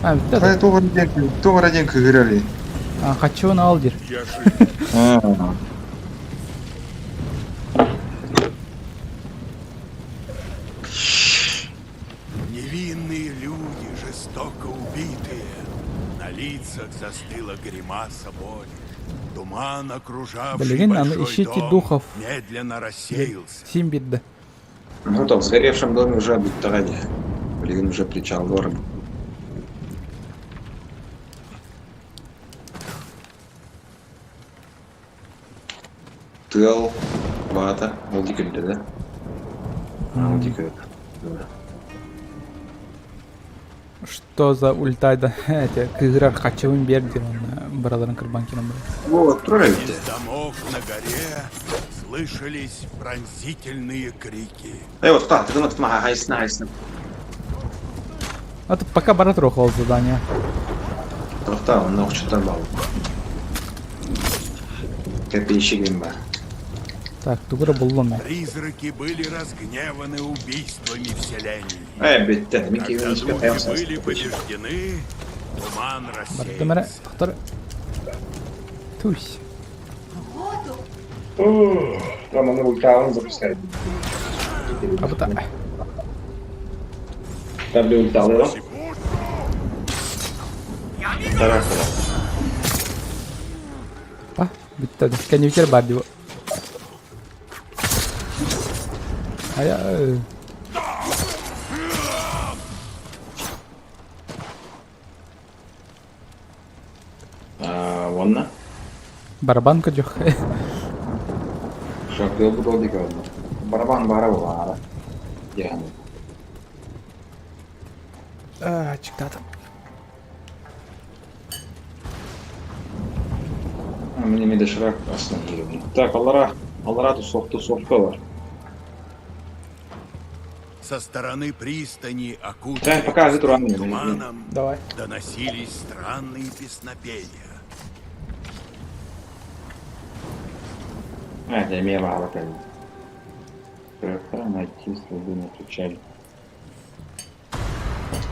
А, вот это. Туох диэн кыһырали. А, хочу на Алдир. Я жив. Невинные люди, жестоко убитые. На лицах застыла гримаса боли. Туман, окружавший Блин, а ну большой ищите дом, духов. медленно рассеялся. Симбит да. Ну там в сгоревшем доме уже бүттэҕэ дии. Билигин уже причаллар. Тыал баата ол диэки үрдэ да? Ол диэки үрдэ. Что за ульта да эти кыыһырар хаччыбын биэр диэн уонна быраларын кырбаан киирэн барар. Вот, турар эбит. Из домов на горе слышались пронзительные крики. Эй, вот так, ты думаешь, хайсна, хайсна. А тут пока бара турар задание. Тоқта, онно охчуттар бал. Копейщик бар. Так, тугура буллум мен. Призраки были разгневаны убийствами в селении. Э, бүттэ. Мин Когда киһи духи были побеждены, туман Бардым эрэ, рассеялся. тохтор. Тусь. Там аны ультаҕын запускай. Абыта. Табли ульталыра. Тарахала. Па, бүттэ. Кэннибитигэр баар дии. Айа. Уонна? Барабан көдьөх. Шардыал бу диэки барда. Барабан баара буолаара. Диэхэ. Чыктаатым. Мин эмиэ доширак астынан киирэбин. Так, аллара, аллара тусовка бар. Со стороны пристани, Да, окутанной пока густым туран, туманом, Давай. доносились странные песнопения. А, это эмиэ баара кэллэ. Трактора найти следы на причале.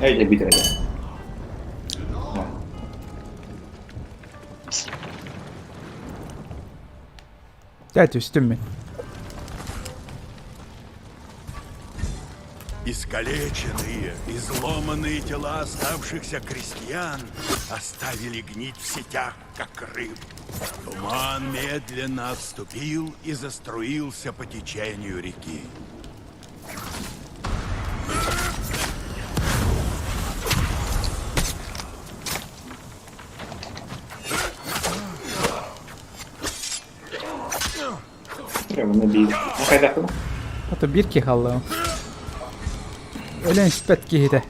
Эй, я битер Дядь, түстүм мин. Искалеченные, изломанные тела оставшихся крестьян оставили гнить в сетях, как рыб. Туман медленно отступил и заструился по течению реки. Прямо биир. Ну, хайдах А то биир киһи хаалла. Өлөн испэт киһитэ.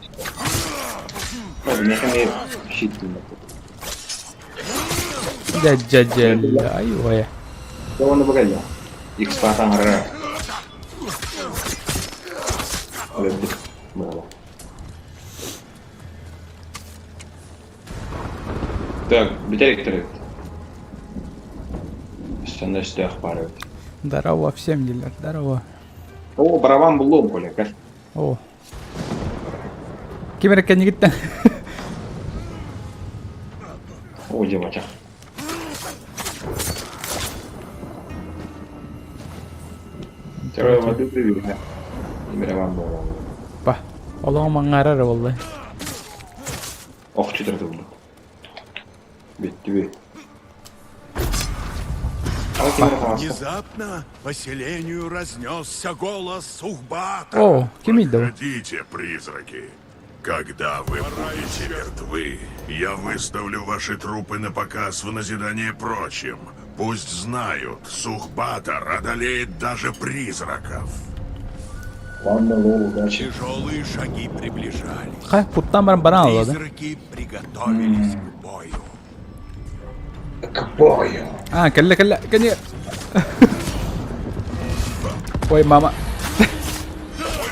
Миэхэ эмиэ щит Дьэ дьэ дьэ айуойа. Оны бакайя. X патаңара. Өлөбүт. Браво. Так, бүтерик төрөт. Үстэнэ өстөөх баар эбит. Здорово всем дииллэр, здорово. О, барабан буллум, Коля, кэл. О. Ким эрэ кэннигиттэн. О, дебачах. Воды привели. Барабан буолла. Па. Олоҕум аҥаара эрэ буолла. Ох, чүтэрдэ булду. Бүттүбү. Внезапно по селению разнесся голос Сухбата. О, кимий да? Проходите, призраки. Когда вы будете мертвы, я выставлю ваши трупы на показ в назидание прочим. Пусть знают, Сухбатор одолеет даже призраков. Ладно, лол, удачи. Тяжелые шаги приближались. Хайа, куттаан баран баран ылла да? Призраки приготовились к бою. К бою. А, кэллэ кэллэ кэннигэр. Ой, мама. Мой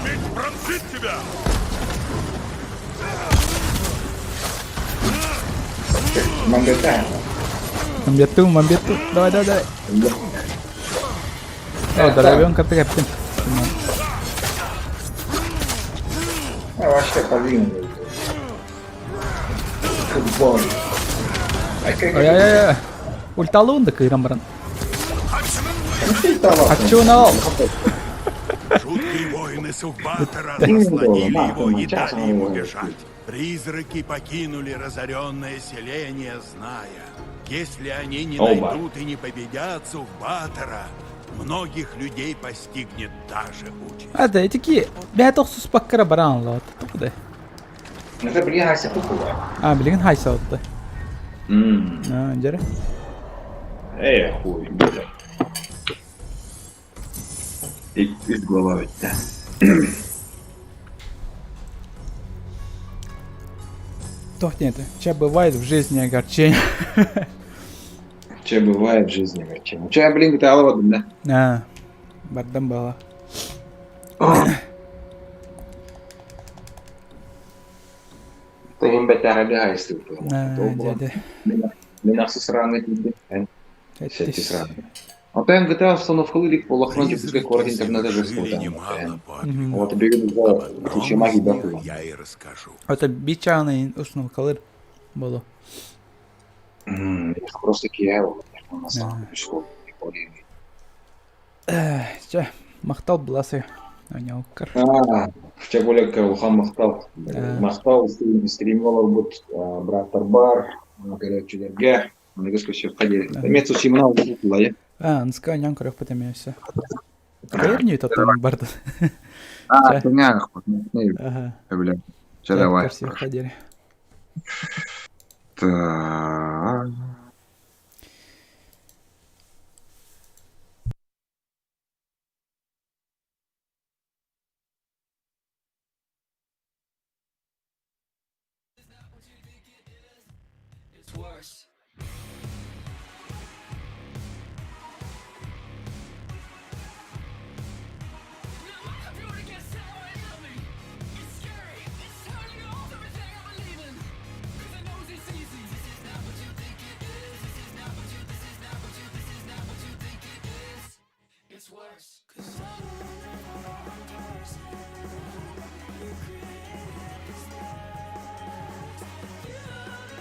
меч пронзит тебя! Мангата. Мамбетту, мамбетту. Давай, давай, давай. О, здоровьем катты кэптин. А вообще повинен. К бою. Ой, ой, ой. Ульталуун да кыыран баран. Хаччуунал. Жуткие воины Сухбатора заслонили его и дали ему бежать. Призраки покинули разоренное селение, зная, если они не Оба. найдут и не победят Сухбатора, Многих людей постигнет та же участь. А да, итики бэйэтэ охсуспакка баран ылла да. Это билигин хайса кукула. А, билигин хайса отта. А, дьэрэ. Эй, хуй, бля. Үс глава бүттэ. Туох диэн это? Че бывает в жизни огорчение? Че бывает в жизни огорчение? Че, блин, гитала да? А, бардам была. Тыһын бэтээһэли хайыстыбыт. Мен ахсыс раны тиийдим. Сэттис раны. Отон GTA установкалыы илик буоллахпына Дьокуускай куорат интернета Совершили жестко немало Вот подвигов. билигин Об уже одном включена из них гиба я и расскажу. Это бичаны установкалыр болу. Просто киһи Чэ, махтал буласы. Аняуккар. Чэ более улахан махтал. Махтал стримҥэ олорбут бырааттарбар, көрөөччүлэргэ. Аныгыс көрсүөххэ диэри. Эмиэ Цусимана улайы. А, анска анян көрөхпүт эмиэ өссө. Кайыр татан барды. А, Чэ, давай. Көрсүөххэ диэри. Так. It's worse. It's worse. Cause I'm the wrong person. You created this mess. You.